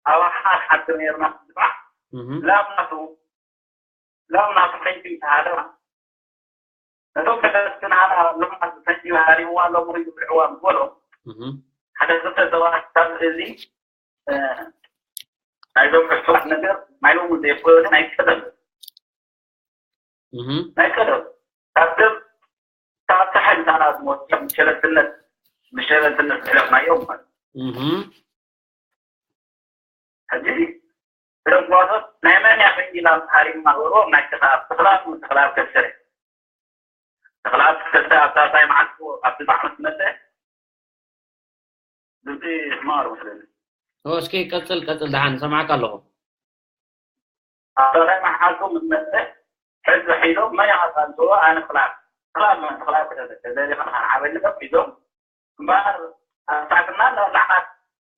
ኣባኻ ንሓድር ነይርና ንጽባሕ። እህ። ላም ናቱ፣ ላም ናቱ ከይዱ ይተሃደራ። ነቶም ተጋደልቲ ንዓና ኣብ ልምዓት ፈንጂ ሃሪምዋ ኣሎ፣ ሙሪዱ ብልዕዋ ዝበሎ። እህ። ሓደ ክልተ ሰባት ካብ እዚ፣ እ፣ ናይዞም ሕሱራት ነገር ናይ ሎሚ ዘይኮነ ናይ ቀደም። እህ። ናይ ቀደም። ካብ ደም፣ ካብ ጸሓይ ምሳና ዝሞት፣ ከም ሸለልትነት፣ ብሸለልትነት ዘሕለፍናዮም ማለት። እህ። ሕጂ እዞም ጓሶት ናይ መን እያ ፈንጂ ኢላ ሃሪማ ዝበልዎም ናይ ተኽለኣብ፣ ተኽለኣብ፣ ተኽለኣብ ከሰተ። ተኽለኣብ ከሰተ ኣብ ሳልሳይ መዓልቱ ኣብቲ ባሕሪ ምስ መጸ፣ ብ-፣ ማሩ መስለኒ። እስኪ ቀጽል ቀጽል፣ ደሓን ሰማዕካ ኣለኹ። ኣብ ራይ መሓልኩም ዝመፀ ሕዚ ሒዞም መን ይቐፃልዎ? ኣነ ክላብ ክላብ መን ክላብ ክተዘ ተዘሪ ከዓበልም ሒዞም እምበኣር ኣብ ሳዕትና ለዓት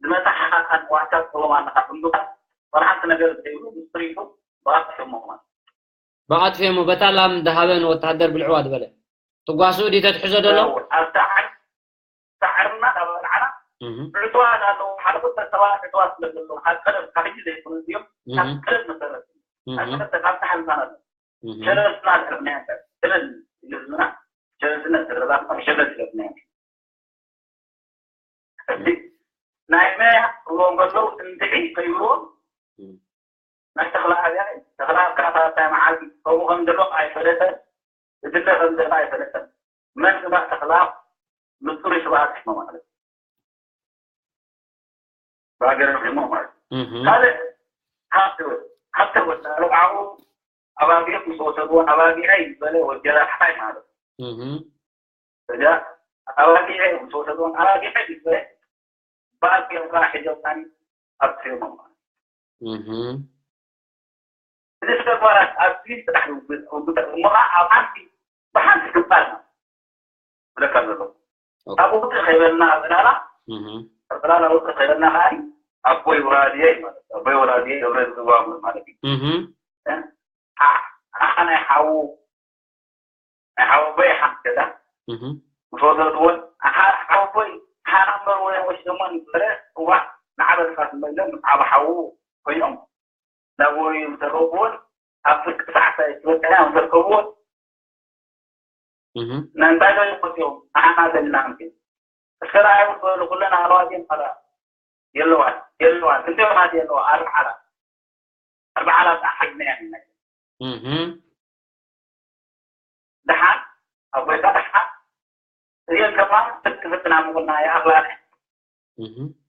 ዝመፃ ሓኻት ዋታ ትህቦም ኣለካ ብምባል ወላ ሓንቲ ነገር ዘይብሉ ምስጢር ኢሉ ብኣፍ ሒዞሞ ማለት ብኣጥፌሞ በታ ላም ደሃበን ወታደር ብልዕዋ ዝበለ ትጓስኡ ዲ ተትሕዞ ደሎ? ኣብ ሳዕር ሳዕርና ካብ በልዓና ዕፅዋት ኣለዉ ሓደ ክልተ ሰባት ዕፅዋት ስለ ዘለዉ ካብ ቀደም ካብ ሕጂ ዘይኮኑ እዮም ካብ ቀደም መሰረት ካብ ቀደም ተካብቲ ሓልፋና ኣለዉ ሸለስና ዝሕብናያ ሸለል ህዝብና ሸለስነት ዝረዳትና ሸለል ዝገብናያ ናይ መያ ክብሎም ከለዉ እንድዒ ከይብልዎም ናይ ተኽለ ኣብያ ተኽለ ኣብካ እንታይ መዓልቲ ከምኡ ከም ዘሎ ኣይፈለጠን እድለ ከም ዘሎ ኣይፈለጠን መን ግባእ ተኽለ ኣብ ምፅሩ ሽባኣት ሕሞ ማለት ብሃገር ሕሞ ማለት ካልእ ሃብተ ወዳ ኣብዓኡ ኣባቢዕ ምስ ወሰድዎ ኣባቢዐይ ዝበለ ወጀራ ሓይ ማለት እዛ ኣባጊዐ ምስ ወሰድዎም ኣባጊዐ ዝበለ ብኣቢዕካ ሒዞምካኒ ኣብ ትሪሞ እዚ ተግባራት ኣብዚ ስራሕ እሞ ኣብ ሓንቲ ብሓንቲ ግባር ብለካ ዘሎ ኣብ ውፅእ ከይበልና ኣብ ዕላላ ዕላላ ውፅእ ከይበልና ከዓ ኣቦይ ወላድየ ማለት ኣቦይ ወላድየ ደብረ ዝግባሙ ማለት እዩ ኣሓ ናይ ሓዉ ናይ ሓወቦይ ሓፍ ገዛ ምስ ወሰድዎን ሓወቦይ ሓራ እምበር ወይ ወሲዶሞን ዝበለ እዋ ንዓበልካ ስመሎም ምስ ዓብ ሓዉ ኮይኖም ናብ ወይ ምስ ረከብዎን ኣብ ፍርቂ ሰዓት ዝበቀና ምስ ረከብዎን ነንታይ ገይሩ እዮም ንዓና ዘለና እንትን እስከ ረኣዩ ዝበሉ ኩለን ኣለዋት እዮም ካላ የለዋን የለዋን ክንደይ ወናት የለዋ ኣርብዓ ኣርብዓ ኣርብዓ ሓይና እዮም ናይ ድሓን ኣብ ጎይታ ድሓን እዚኦም ከማን ፍትፍትና ምቁና ይኣኽላና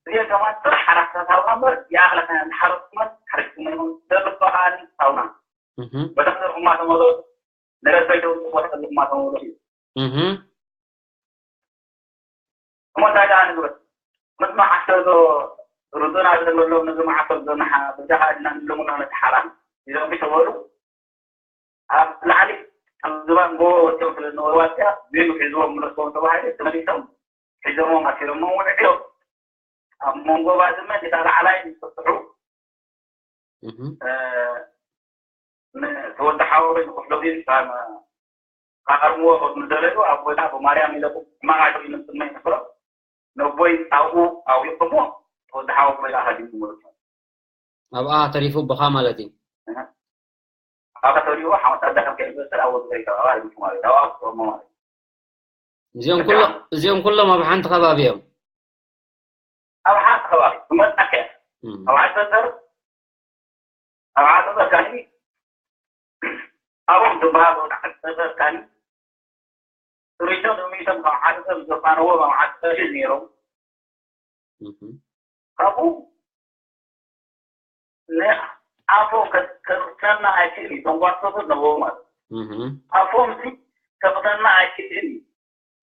እዚኦም ከማን ጥራሕ ሓራክታት ሃብና እምበር ይኣኽለና ንሓረስኩመን ሓሪስኩመን ዘርባኻኒ ሃውና በተክተርኩማ ተመለሱ ንረበይተው ጽፎ ተልኩማ ተመለሱ እዩ እሞ እንታይ ደኣ ንግበር ምስ መዓሰ ዶ ርዱና ዘለሎም ነዚ መዓሰ ዶ ንሓ በጃኻ ኢልና ንብለሙና ነቲ ሓራም ኢሎም ተበሉ ኣብ ላዕሊ ኣብ ዝባን ጎቦ ወጥቶም ስለ ዝነበሩ ዋልያ ቢሉ ሒዝዎም ምለስዎም ተባሂሉ ተመሊሶም ሒዞሞም ኣሲሮሞም ውዒሎም ኣብ መንጎ ባድመ ጌታ ላዕላይ ዝፍትሑ ተወዲ ሓወቦይ ንክሕሎ ግን ኣርምዎ ከም ዝደለዩ ኣብ ጎይታ ብማርያም ኢለኩም ሕማቕ ኣይትሪኡ ንስመይ ንፍሮ ነቦይ ኣብኡ ኣውሪኹሞ ተወዲ ሓወቦይ ኣኸዲሙ ማለት እዩ ኣብኣ ተሪፉ ብኻ ማለት እዩ ኣብኣ ተሪፉ ሓመት ኣዳኸም ከይበሰል ኣብ ወዲ ዘይተባባ ይብሱ ማለት እዩ ኣብኣ ክጥሞ ማለት እዩ እዚኦም ኩሎም እዚኦም ኩሎም ኣብ ሓንቲ ከባቢ እዮም ኣብ ሓንቲ ከባቢ ትመጣከ ኣብ ዓሰርተ ኣብ ዓሰርተ ካኒ ኣብኦም ዝበሃሉ ዓሰርተ ካኒ ሪቶም ሪቶም ካብ ዓሰርተ ዝፋነዎ ኣብ ዓሰርተ ነይሮም ካብኡ ኣፎም ከጥፈና ኣይክእል እዩ ተንጓሶቱ ነበሩ ማለት ኣፎም ሲ ከጥፈና ኣይክእል እዩ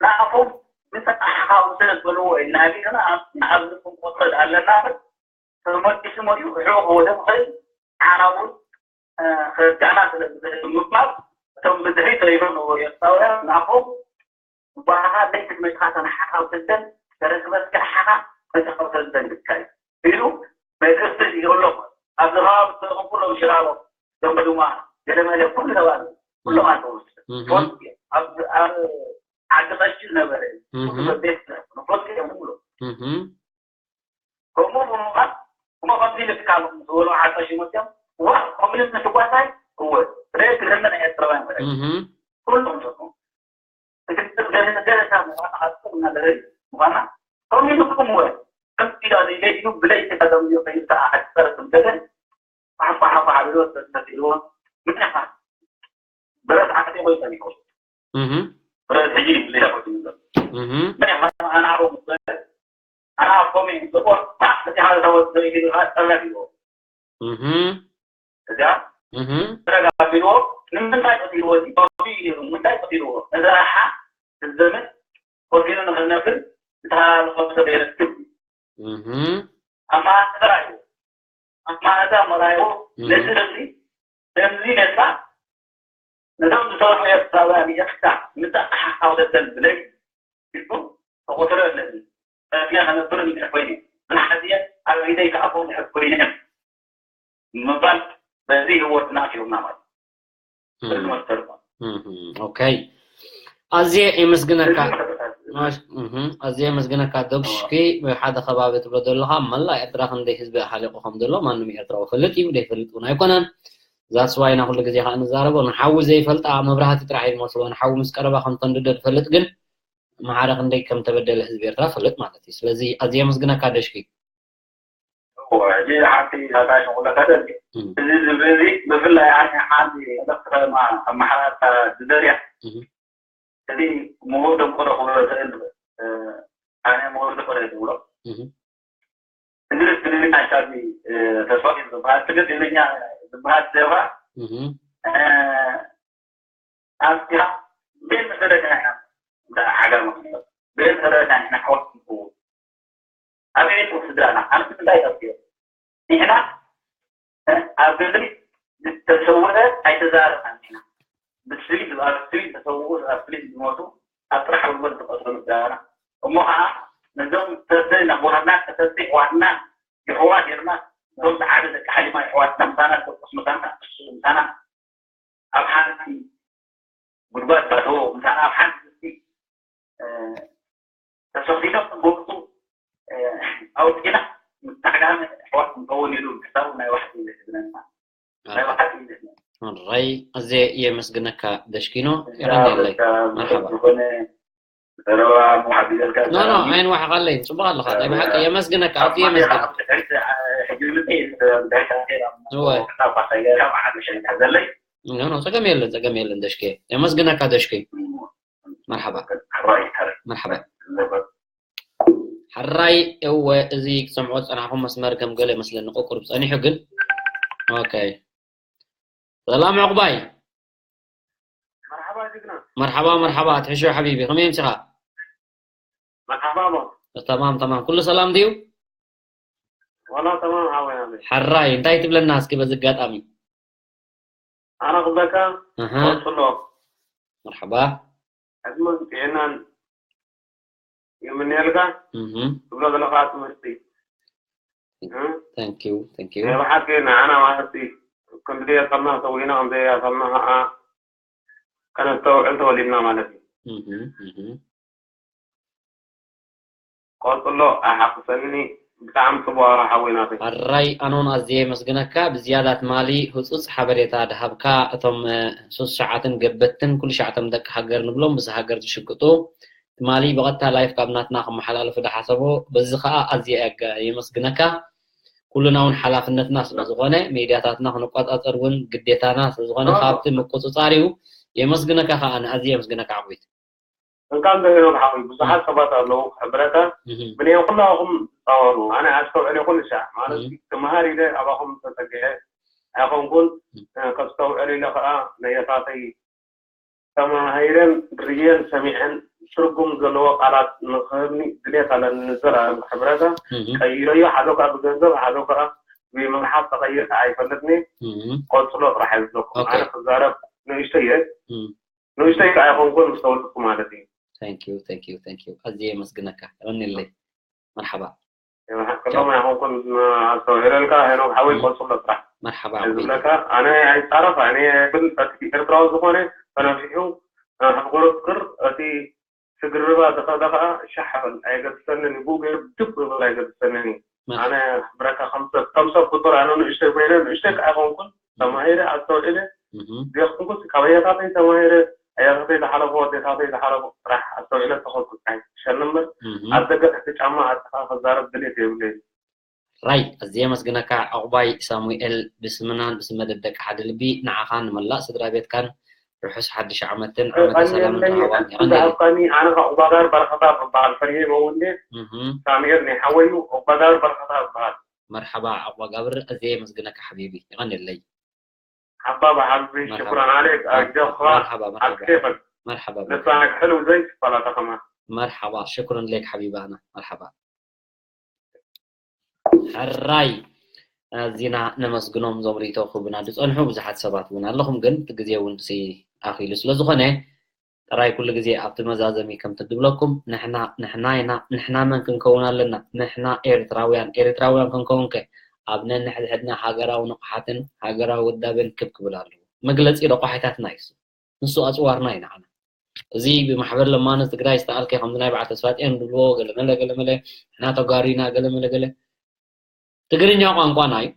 ንኣፎም ምሰሓሓቡ ስለ ዝበልዎ እዩ ናቢልና ኣብዚ ክንቆሰል ኣለና ተመሊሱ መሪኡ ርሑቕ ወደ ምኸድ ዓና እውን ከርጃዕና ስለ ዝኽእል ምባል እቶም ብድሕሪ ተሪፎም ነበሩ ኤርትራውያን ንኣፎም ባኻ ለይቲ መጽኻ ተነሓኻ ውሰደን ተረክበትካ ሓኻ መጽኻ ውሰደን ብቻ እዩ ኢሉ መልእኽቲ ይህበሎም ኣብዚ ከባቢ ዝረኸቡ ኩሎም ሽራሮ ደንበ ድማ ገለመለ ኩሉ ተባሉ ኩሎም ኣለዉ ፈልጡ እዮም ኣብ ዓዲ ቀሺ ዝነበረ እዩ ኩሉ ሰብ ቤት ዝነበረ ፈልጡ እዮም ኩሎም ከምኡ ብምባል እሞ ከምዚ ኢልካ ዝበሉ ዓርሰ ሽሞት እዮም ዋ ከምኡ ኢልካ ትጓሳይ እወ ርእ ክደመ ናይ ኤርትራውያን ማለት ኩሎም ሰሙ እቲ ገለሳ ምዃና ሓጥር እናገረ ምዃና ከምኡ ኢልኩም እወ ከምዚ ኢላ ዘይለዩ ብለይቲ ከደምዩ ከይልካ ኣሕፀረ ትምደገን ሓፋ ሓፋ ሓቢሮ ተስመሲልዎ ምንኻ ብረት ዓርሰ ወይ ጸኒሑ ብረት ሕጂ ሌላ ኮቲ ምዘ ምንኻ ኣናሮ ምዘ ኣናፎሚ ጽቡቅ እቲ ሓደ ተወስደ ይግባ ጠለብ ይዎ እዚኣ ተረጋቢልዎ ንምንታይ ቀቲልዎ እዚ ባቢ ምንታይ ቀቲልዎ ነዚ ረሓ ዘመን ኮፊኑ ንክነፍል እታ ዝኸፍተ ቤረት ኣማራ እዩ። ኣማራ ኣማራ እዩ። ነዚ ደምዚ ደምዚ ነፃ ነቶም ዝሰርሑ ኤርትራውያን ይቕጣዕ ምጣሕ ሓወደተን ብለይ ኢሉ ተቆተረ ኣለኒ። ሰፊያ ከነብር እንድሕር ኮይኑ ዝሓዝየ ኣብ ኢደይ ክኣትዎ እንድሕር ኮይኑ ምባል በዚ ህይወትና ሂብና ማለት ኦኬ። ኣዝየ የመስግነካ። ኣዝየ የመስግነካ። ዶግሽኪ ሓደ ከባቢ ትብሎ ዘለኻ መላእ ኤርትራ ክንደይ ህዝቢ ኣሃሊቑ ከም ዘሎ ማንም ኤርትራዊ ፈልጥ እዩ ዘይፈልጥ እውን ኣይኮነን። ዛስዋይና ኩሉ ግዜ ከዓ ንዛረቦ ንሓዊ ዘይፈልጣ መብራህቲ ጥራሕ እዩ ዝመስሎ። ንሓዊ ምስ ቀረባ ከም ተንድዶ ዝፈልጥ ግን ማዕረ ክንደይ ከም ተበደለ ህዝቢ ኤርትራ ፈልጥ ማለት እዩ። ስለዚ ኣዝየ የመስግነካ ደሽኪ። ሕጂ ሓንቲ ናታ ሽቁለ ከደል እዚ ዝብሪ እዚ ብፍላይ ኣነ ሓንቲ ዕለፍቲ ከተማ ኣመሓዳርታ ዝደርያ እዚ ምሁር ደንቆሮ ክብሎ ዝእል ኣነ ምሁር ደንቆሮ ዝብሎ እዚ ትግርኛ ሻቢ ተስፋፊ ዝበሃል ትግርኛ ዝበሃል ዘባ ኣብዚኣ ብኤል መሰረትና ኢና እንዳ ዓጋመ ክንብል ብኤል መሰረትና ኢና ኣሕዋት ክንኸውን ኣበየት ስድራና ኣንስ እንታይ ጠፍዮ ንሕና ኣብ ግብሪ ዝተሰወረ ኣይተዛረብናን ኢና ብስቢል ኣብ ስቢል ተሰውኡ ኣብ ስቢል ዝሞቱ ኣብ ጥራሕ ወልወል ዝቀተሉ ስድራና እሞ ከዓ ነዞም ተሰይ ናቦታትና ተሰይ ዋና የሕዋ ጌርና እዞም ዝዓበ ደቂ ሓሊማ የሕዋትና ምሳና ደቁስ ምሳና እሱ ምሳና ኣብ ሓንቲ ጉድጓድ ባዶ ምሳና ኣብ ሓንቲ ስቲ ተሰኺሎም ጎብጡ ኣውፂና ምስ ዓጋመ ኣሕዋት ክንከውን ኢሉ ክሳቡ ናይ ዋሕዲ ዝሕዝነና ናይ ዋሕዲ ዝሕዝነና ራይ ኣዘ የመስግነካ ደሽኪኖ የቀንየለይ መርሓባ ዝኾነ ዘረባ ምሓግዘልካ ኖ ኖ ኣይንዋሕቃለይ ፅቡቅ ኣለካ ናይ ብሓቂ የመስግነካ ኣዚ የመስግነካ ሕጂ ምጥይ ድሕሪ እወ ሓሳብ ሓሳብ ሓዘለይ ኖ ኖ ፀገም የለን ፀገም የለን ደሽከ የመስግነካ ደሽከ መርሓባ መርሓባ ሕራይ እወ እዚ ክሰምዖ ዝፀናሕኩም መስመር ከም ገለ መስለኒ ቁቁር ፀኒሑ ግን ኦኬ ሰላም ዕቁባይ መርሓባ ጅግና መርሓባ መርሓባ ትሕሾ ሓቢቢ ከመይ ምሲኻ መርሓባ ሞ ተማም ተማም ኩሉ ሰላም ድዩ ዋላ ተማም ሓወይ ኣለ ሓራይ እንታይ ትብለና እስኪ በዚ ኣጋጣሚ ኣነ ክብለካ ኣሃ ቀጽሎ መርሓባ ዕድመን ጥዕናን ይምንየልካ እህ ትብሎ ዘለካ ትምህርቲ እ? thank you thank you ናይ ብሓቂ ንዓና ማለት ክንድየቀልና ሰዊና ክንዘያቀልና ከዓ ከነስተውዕል ተወሊድና ማለት እዩ እህ እህ ቀፅሎ ኣይሓፍሰኒ ብጣዕሚ ፅቡቅ ሓወይ ናተይ ኣራይ ኣነ እውን ኣዝየ የመስግነካ ብዝያዳ ትማሊ ህፁፅ ሓበሬታ ድሃብካ እቶም ሱስ ሸዓትን ገበትን ኩሉ ሸዓቶም ደቂ ሃገር ንብሎም ምስ ሃገር ዝሽቅጡ ትማሊ ብቐጥታ live ካብ ናትና ክመሓላለፉ ድሓሰቦ በዚ ከዓ ኣዝየ የመስግነካ ኩልና እውን ሓላፍነትና ስለ ዝኾነ ሜድያታትና ክንቆፃፀር እውን ግዴታና ስለ ዝኾነ ካብቲ ምቁፅፃር እዩ የመስግነካ ከዓ ኣነ ኣዝየ የመስግነካ ዓቦይት እንኳን ዘሄኖክ ሓወይ ብዙሓት ሰባት ኣለዉ ክሕብረካ ብናይ ኩላኹም ትፃወሩ ኣነ ኣስተውዕል ይኹን ሻዕ ማለት ክመሃር ኢለ ኣባኹም ተፀጊዐ ኣይኮንኩን ከስተውዕል ኢለ ከዓ ነየታተይ ተማሂረን ርየን ሰሚዐን ትርጉም ዘለዎ ቃላት ንክህብኒ ድሌት ኣለኒ ንዘለኣለም ክሕብረካ ቀይረዮ ሓደ ከዓ ብገንዘብ ሓደ ከዓ ብመርሓት ተቀይርካ ኣይፈልጥኒ ቀፅሎ ጥራሕ እየ ዝብለኩም ኣነ ክዛረብ ንእሽተየ ንእሽተይ ከዓ ይኮንኩን ምስ ተወልድኩ ማለት እዩ thank you thank you thank you ኣዝየ የመስግነካ የቀንየለይ መርሓባ ቅድም ኣይኮንኩን ኣስተውዕለልካ ሄኖክ ሓወይ ቆፅሎ ጥራሕ መርሓባ ዝብለካ ኣነ ኣይፃረፍ ኣነ ብል እቲ ኤርትራዊ ዝኮነ ተነፊሑ ሕጉርቅር እቲ ስግርባ ዝኸደ ከዓ ሻሕ በል ኣይገድሰንን እዩ ብኡ ገይሩ ድብ ይብል ኣይገድሰንን እዩ ኣነ ብረካ ከም ሰብ ከም ሰብ ፍጡር ኣነ ንእሽተይ ኮይነ ንእሽተይ ከዓ ይኮንኩን ተማሂረ ኣስተውዒለ ዲኹምኩስ ካብ ኣያታተይ ተማሂረ ኣያታተይ ዝሓለፎ ኣዴታተይ ዝሓለፎ ጥራሕ ኣስተውዒለ ተኸልኩ ጥራሕ ይሸኒ እምበር ኣብ ደገ ትሕቲ ጫማ ኣጥኻ ክዛረብ ድሌት የብለይን ራይ ኣዝየ የመስግነካ ዕቑባይ ሳሙኤል ብስምናን ብስም መደብ ደቂ ሓደ ልቢ ንዓኻን ንመላእ ስድራ ቤትካን ርሑስ ሓድሽ ዓመትን ዓመተ ሰላምን ራህዋን የቐንየለይ ዝሃብካኒ ኣነ ከዓ ዑባጋር በረኸታ በበሃል ፈሪሄ መወንዴ ሳሙኤል ናይ ሓወዩ ዑባጋር በረኸታ በበሃል መርሓባ ዕቑባ ጋብር ኣዝየ የመስግነካ ሓቢቢ የቐንየለይ ሓባባ ሓቢቢ ሽኩራን ዓሌክ ኣጆኻ ኣብ ኬፈክ መርሓባ ልሳንክ ሕልው ዘይትፈላተ ከማን መርሓባ ሽኩርን ሌክ ሓቢባና መርሓባ ሕራይ ኣዚና ነመስግኖም፣ እዞም ርእይቶ ክህቡና ዝጸንሑ ብዙሓት ሰባት እውን ኣለኹም፣ ግን እቲ ግዜ እውን ሲ ኣኺሉ ስለ ዝኾነ ጥራይ ኩሉ ግዜ ኣብቲ መዛዘሚ ከምቲ ድብለኩም ንሕና ንሕና ኢና። ንሕና መን ክንከውን ኣለና? ንሕና ኤርትራውያን። ኤርትራውያን ክንከውን ከ ኣብ ነንሕድሕድና ሃገራዊ ንቕሓትን ሃገራዊ ውዳቤን ክብ ክብል ኣለዎ። መግለጺ ደቋሒታትና እዩ እሱ። ንሱ ኣጽዋርና እዩ ንዓና። እዚ ብማሕበር ለማኖት ትግራይ ዝተኣልከ ከምዚ ናይ በዓል ተስፋጽዮን ድብልዎ ገለመለ ገለመለ ንሕና ተጋሩ ኢና ገለመለ ገለ ትግርኛ ቋንቋና እዩ።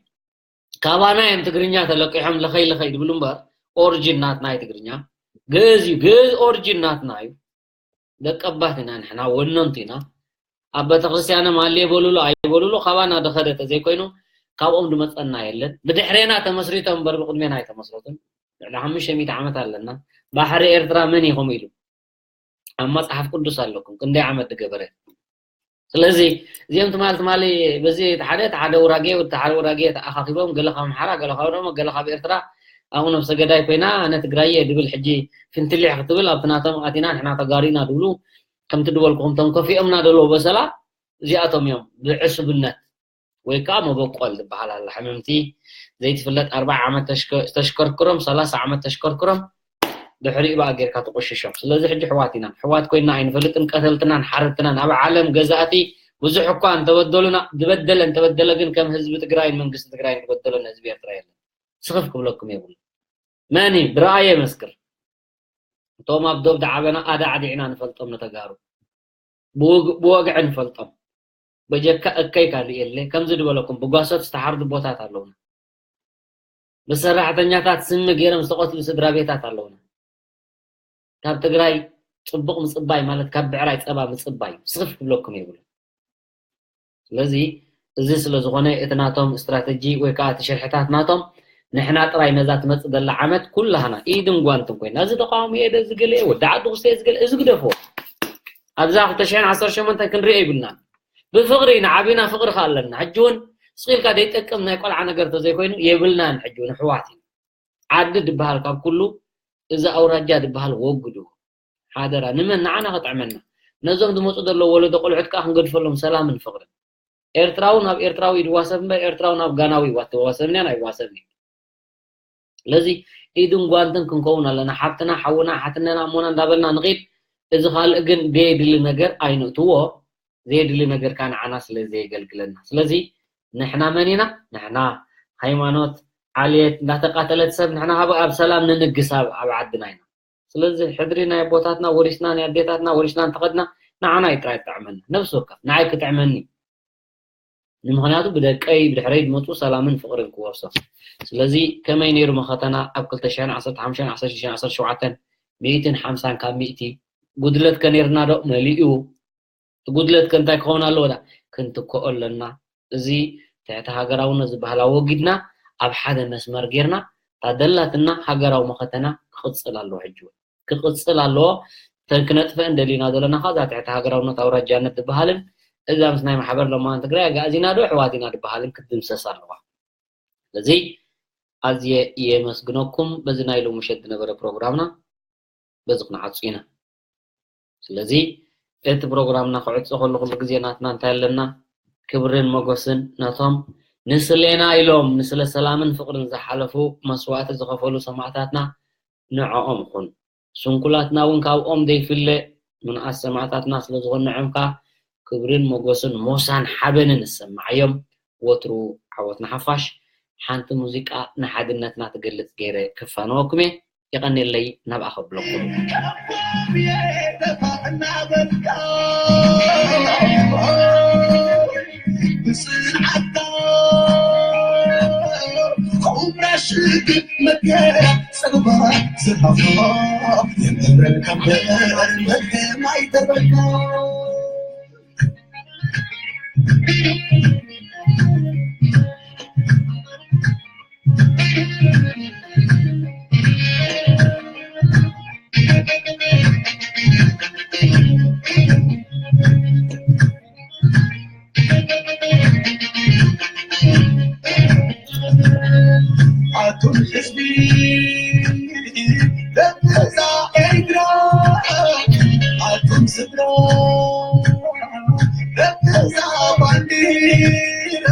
ካባና እዮም ትግርኛ ተለቂሖም ልኸይ ልኸይ ድብሉ እምበር ኦሪጂን ናትና እዩ ትግርኛ። ግእዝ እዩ፣ ግእዝ ኦሪጂን ናትና እዩ። ደቀባት ኢና ንሕና፣ ወነንቲ ኢና። ኣብ ቤተክርስትያኖም ኣለ ይበሉሉ ኣይበሉሉ ካባና ድኸደ ተዘይኮይኑ ካብኦም ድመጸና የለን። ብድሕሬና ተመስሪቶም እምበር ብቅድሜና ኣይተመስረቱን። ልዕሊ ሓሙሽተ ሚእቲ ዓመት ኣለና። ባሕሪ ኤርትራ መን ኢኹም ኢሉ ኣብ መጽሓፍ ቅዱስ ኣለኩም ክንደይ ዓመት ድገበረ። ስለዚ እዚኦም ትማል ትማሊ በዚ እቲ ሓደ እቲ ሓደ ውራጌ እቲ ሓደ ውራጌ ተኣኻኺቦም ገለ ካብ ኣምሓራ ገለ ካብ ኦሮሞ ገለ ካብ ኤርትራ ኣብኡ ነብሰ ገዳይ ኮይና ኣነ ትግራይ እየ ድብል ሕጂ ፍንትሊሕ ክትብል ኣብቲ ናቶም ኣቲና ንሕና ተጋሩ ኢና ድብሉ ከምቲ ድበልኩኹም እቶም ከፊኦምና ደለዉ በሰላ እዚኣቶም እዮም ብዕሱብነት ወይ ከዓ መበቆል ዝበሃል ኣላ ሕምምቲ ዘይትፍለጥ ኣርባዓ ዓመት ተሽከ- ተሽከርክሮም ሰላሳ ዓመት ተሽከርክሮም ድሕሪኡ በኣ ጌርካ ትቆሽሾም። ስለዚ ሕጂ ሕዋት ኢና። ሕዋት ኮይና ኣይንፈልጥን። ቀተልትናን ሓረድትናን ኣብ ዓለም ገዛእቲ ብዙሕ እኳ እንተበደሉና ዝበደለ እንተበደለ ግን ከም ህዝቢ ትግራይን መንግስቲ ትግራይን ዝበደለን ህዝቢ ኤርትራ የለን። ስኽፍ ክብለኩም የብሉ። መን እዩ? ብረኣየ መስክር። እቶም ኣብ ዶብ ደዓበና ኣዳዕዲዕና ንፈልጦም ንተጋሩ። ብወግ- ብወግዒ ንፈልጦም። በጀካ እከይ ካልእ የለ። ከምዚ ዝበለኩም ብጓሶት ዝተሓርዱ ቦታት ኣለውና። ብሰራሕተኛታት ስሚ ገይሮም ዝተቐትሉ ስድራ ቤታት ኣለውና። ካብ ትግራይ ፅቡቕ ምፅባይ ማለት ካብ ብዕራይ ፀባ ምፅባይ እዩ። ስኽፍ ክብለኩም የብሉ። ስለዚ እዚ ስለ ዝኾነ እቲ ናቶም ስትራተጂ ወይ ከዓ እቲ ሽርሕታት ናቶም ንሕና ጥራይ ነዛ ትመፅእ ዘላ ዓመት ኩላህና ኢድን ጓንትን ኮይና እዚ ተቃዋሚ እየ እዚ ገለ እየ ወዲ ዓዲ ኩስተ እየ ዝገለ እዚ ግደፍዎ። ኣብዛ ክልተ ሽሕን ዓሰርተ ሸሞንተን ክንሪኦ ይብልናን። ብፍቕሪ ኢና ዓቢና ፍቕሪ ከ ኣለና። ሕጂ እውን ስቕ ኢልካ ዘይጠቅም ናይ ቆልዓ ነገር ተዘይኮይኑ የብልናን። ሕጂ እውን ኣሕዋት ኢና። ዓዲ ድበሃል ካብ ኩሉ እዚ ኣውራጃ ድበሃል ወግዱ ሓደራ። ንመን ንዓና ከጥዕመና ነዞም ዝመፁ ዘለዉ ወለዶ ቆልዑት ከዓ ክንገድፈሎም ሰላምን ፍቕርን። ኤርትራዊ ናብ ኤርትራዊ ድዋሰብ እምበር ኤርትራዊ ናብ ጋናዊ ዋተዋሰብንያን ኣይዋሰብን እዩ። ስለዚ ኢድን ጓንትን ክንከውን ኣለና። ሓብትና ሓውና ሓትነና እሞና እንዳበልና ንኺድ። እዚ ካልእ ግን ዘየድሊ ነገር ኣይንእትዎ። ዘየድሊ ነገር ከዓ ንዓና ስለ ዘየገልግለና። ስለዚ ንሕና መን ኢና? ንሕና ሃይማኖት ዓልየት እንዳተቃተለት ሰብ ንሕና ሃበ ኣብ ሰላም ንንግስ ኣብ ኣብ ዓድና ኢና። ስለዚ ሕድሪ ናይ ኣቦታትና ወሪስና ናይ ኣዴታትና ወሪስና እንተኸድና ንዓና እዩ ጥራይ ዝጥዕመና። ነብሲ ወከፍ ንዓይ ክጥዕመኒ ንምኽንያቱ ብደቀይ ብድሕረይ ዝመፁ ሰላምን ፍቕርን ክወርሶ። ስለዚ ከመይ ነይሩ መኸተና ኣብ ክልተ ሽሕን ዓሰርተ ሓሙሽተን ዓሰርተ ሽዱሽተን ዓሰርተ ሸውዓተን ሚእትን ሓምሳን ካብ ሚእቲ ጉድለት ከነይርና ዶ መሊኡ እቲ ጉድለት ከ እንታይ ክኸውን ኣለዎ ዳ ክንትክኦ ኣለና። እዚ ትሕቲ ሃገራውነት ዝበሃል ኣወጊድና ኣብ ሓደ መስመር ጌርና እታ ደላትና ሃገራዊ መኸተና ክቕፅል ኣለዎ። ሕጂ እውን ክቕፅል ኣለዎ። እተን ክነጥፍአን ደሊና ዘለና ከ እዛ ትሕቲ ሃገራውነት ኣውራጃነት ዝበሃልን እዛ ምስ ናይ ማሕበር ለማን ትግራይ ኣጋእዚና ዶ ኣሕዋት ኢና ዝበሃልን ክትድምሰስ ኣለዋ። ስለዚ ኣዝየ የመስግነኩም። በዚ ናይ ሎሚ ምሸት ዝነበረ ፕሮግራምና በዚ ክንዓጹ ኢና። ስለዚ እቲ ፕሮግራምና ክዕጾ ከሎ ኩሉ ግዜ ናትና እንታይ ኣለና? ክብርን ሞገስን ነቶም ንስሌና ኢሎም ንስለ ሰላምን ፍቕርን ዝሓለፉ መስዋእቲ ዝኸፈሉ ሰማእታትና ንዕኦም ይኹን። ስንኩላትና እውን ካብኦም ዘይፍለ ምንኣስ ሰማእታትና ስለ ዝኾኑ ንዕኦም ከኣ ክብርን ሞገስን ሞሳን ሓበንን ይሰማዓዮም። ወትሩ ዓወት ንሓፋሽ። ሓንቲ ሙዚቃ ንሓድነትና ትገልጽ ገይረ ክፋነወኩም እየ። የቐንየለይ፣ ናብኣ ከብለኩም። ኣቱም ህዝቢ ደብዛ ኤርትራ ኣቱም ስድራ ደብዛ ባንዲራ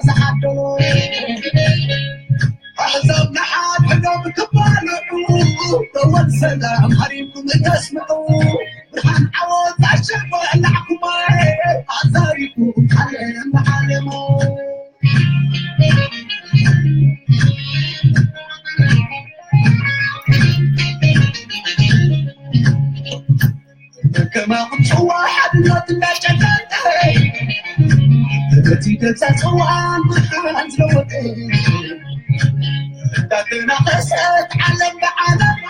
ዝሓደሩ ኣሕዛብ ንሓድሕዶም ክባልዑ፣ ደወል ሰላም ሃሪምኩም እተስምዑ፣ ብርሃን ዓወት ኣሸበላዕኩማ፣ ኣዛሪብኩም ዓለም ብዓለሙ። ከማኹም ጽዋ ሓድነት እንዳጨለጠ፣ እቲ ገዛ ጽዋን ብርሃን ዝለወጠ፣ እንዳተናኸሰት ዓለም ብዓለማ፣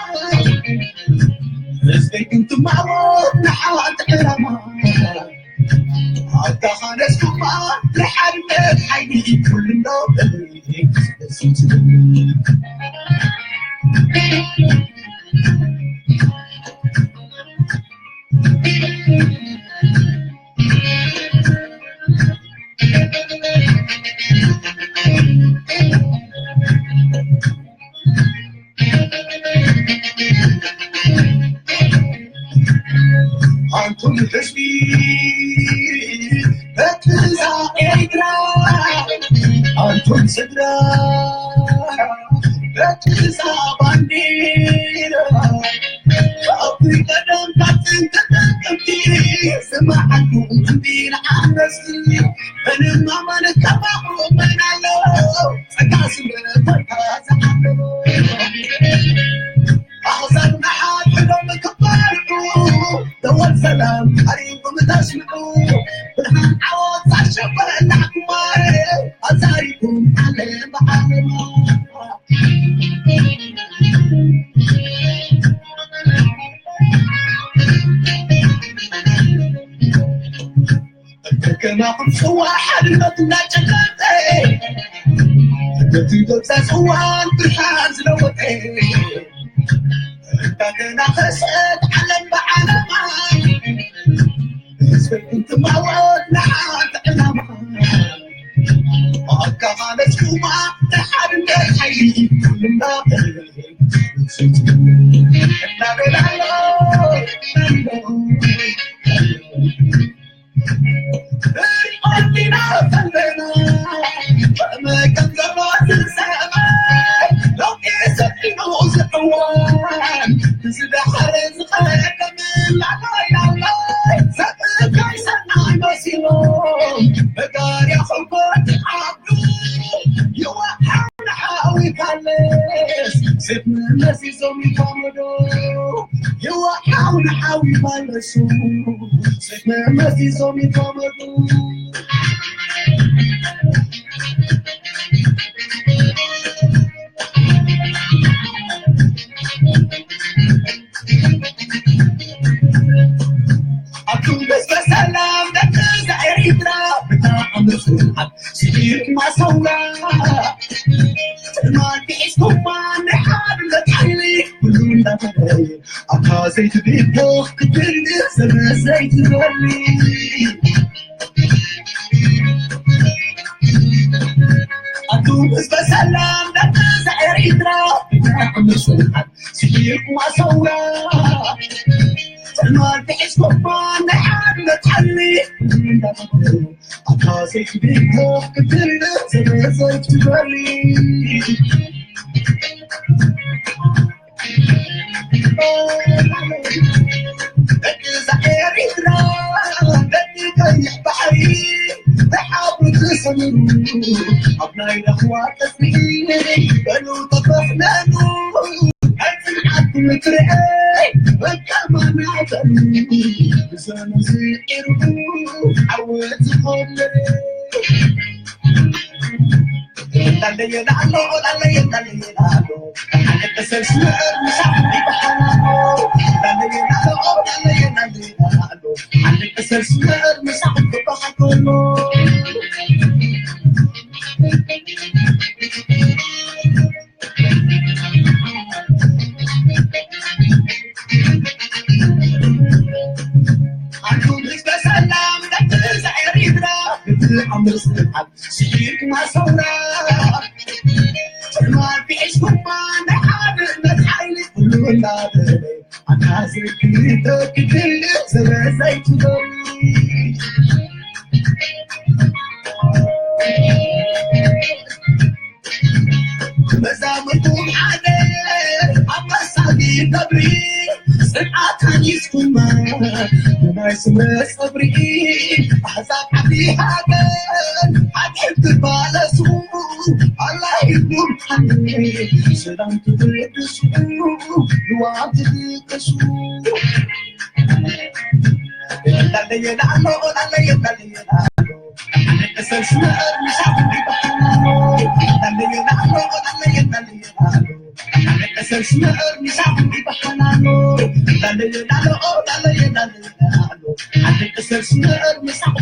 ህዝበይ ክንትማወት ንሓንቲ ዕላማ። ኣታ ኻነስኩማ ንሓድነት ሓይሊ ኩሉ እንዶ ኣንቱም ህዝቢ በትዛ ኤርትራ፣ ኣንቱም ስድራ በትዛ ባንዲራ፣ ካብ ቀደም ካብ ጥንቲ ተጠቀምቲ ዝመዓልኩም እንዲና ኣንበስቲ፣ ምንም ኣማን ከማኹም መን ኣሎ? ጸጋ ስለ ኮንካ ዝዓለሙ ኣሕዛብ ንሓድሕዶም ክባልዑ፣ ደወል ሰላም ሃሪምኩም ተስምዑ፣ ብርሃን ዓወት ኣሸበላዕኩማ፣ ኣዛሪብኩም ዓለም ብዓለማ። ከማኹም ጽዋ ሓድነት እንዳጨለጠ፣ ነቲ ገዛ ጽዋን ብርሃን ዝለወጠ፣ እንዳተናኸሰት ዓለም ብዓለማ፣ ህዝበይ እንትማወት ንሓንቲ ዕላማ፣ ኣካፋለስኩማ ንሓድነት ሓይሊ ኩልና እናበላሎ ሪኦቲና ፈለና ከመይ ከም ዘሎ ዝሰማይ ሎሚ ሰፊኑ ዝዕዋን ዝደሓረ ዝቐደም ላላይ ላላይ ሰብ እንታይ ሰናይ መሲሎም መጋርያ ኸንኮት ዓብዱ ይወሓ ንሓዊ ካለስ ሴት መመሲሶም ይፋመዶ ይወሓው ንሓዊ ማለሱ ሴት መመሲሶም ይፋመዶ ኣቱም በስበ ሰላም ደቂ ኤሪትራ ብጣዕሚ ጽንዓት ስኢልኩማ ሰውራ ጽልማት ሒዝኩማ ናይ ሓድነት ሓይሊ ኩሉ እንዳተለየ ኣታ ዘይትብድኽ ክትብል ዘመን ዘይትበሊ ኣቱም ህዝበ ሰላም ደቂ ኤሪትራ ብጣዕሚ ጽንዓት ስኢልኩማ ሰውራ ጽልማት ሒዝኩማ ናይ ሓድነት ሓይሊ ኩሉ እንዳተለየ ኣታ ዘይትብድኽ ክትብል ዘመን ዘይትበሊ ደቂ እዛ ኤሪትራ ደቂ ቀይሕ ባሕሪ ብሓቡ ተሰሚሩ ኣብ ናይ ራህዋ ቀጽሪ በሉ ተፈሕለሉ ናይ ጽንዓትኩም ክትርኢ በቃ ማናተን ብዘመን ስዒሩ ዓወት ዝኾነ ኣንቱም ህዝበ ሰላም ደቂ እዛ ኤሪትራ ብትዓምር ስርዓት ስዒርኩማ ሰውራ ጽልማት ሒዝኩማ ናይ ሓድነት ሓይሊ ኩሉ እንዳበለ ኣታ ዘይክልተ ክትልእ ስለ ዘይትደሊ ብናይ ስመ ጸብሪ ኣሕዛብ ዓዲ ሃገር ሓድሕድ ትባለሱ ኣላይኩም ሓኒ ሰላም ትብድሱ ንዋት ትጥቀሱ ላለየ ላሎ ላለየ ላለየ ላሎ ሰልስመ ሚሳብ ይባሃላሎ ላለየ ላሎ ላለየ ላለየ ላሎ ሰልስመ ሚሳብ ይባሃላሎ ላለየ ላሎ ላለየ ላለየ ላሎ ሰልስመ ሚሳብ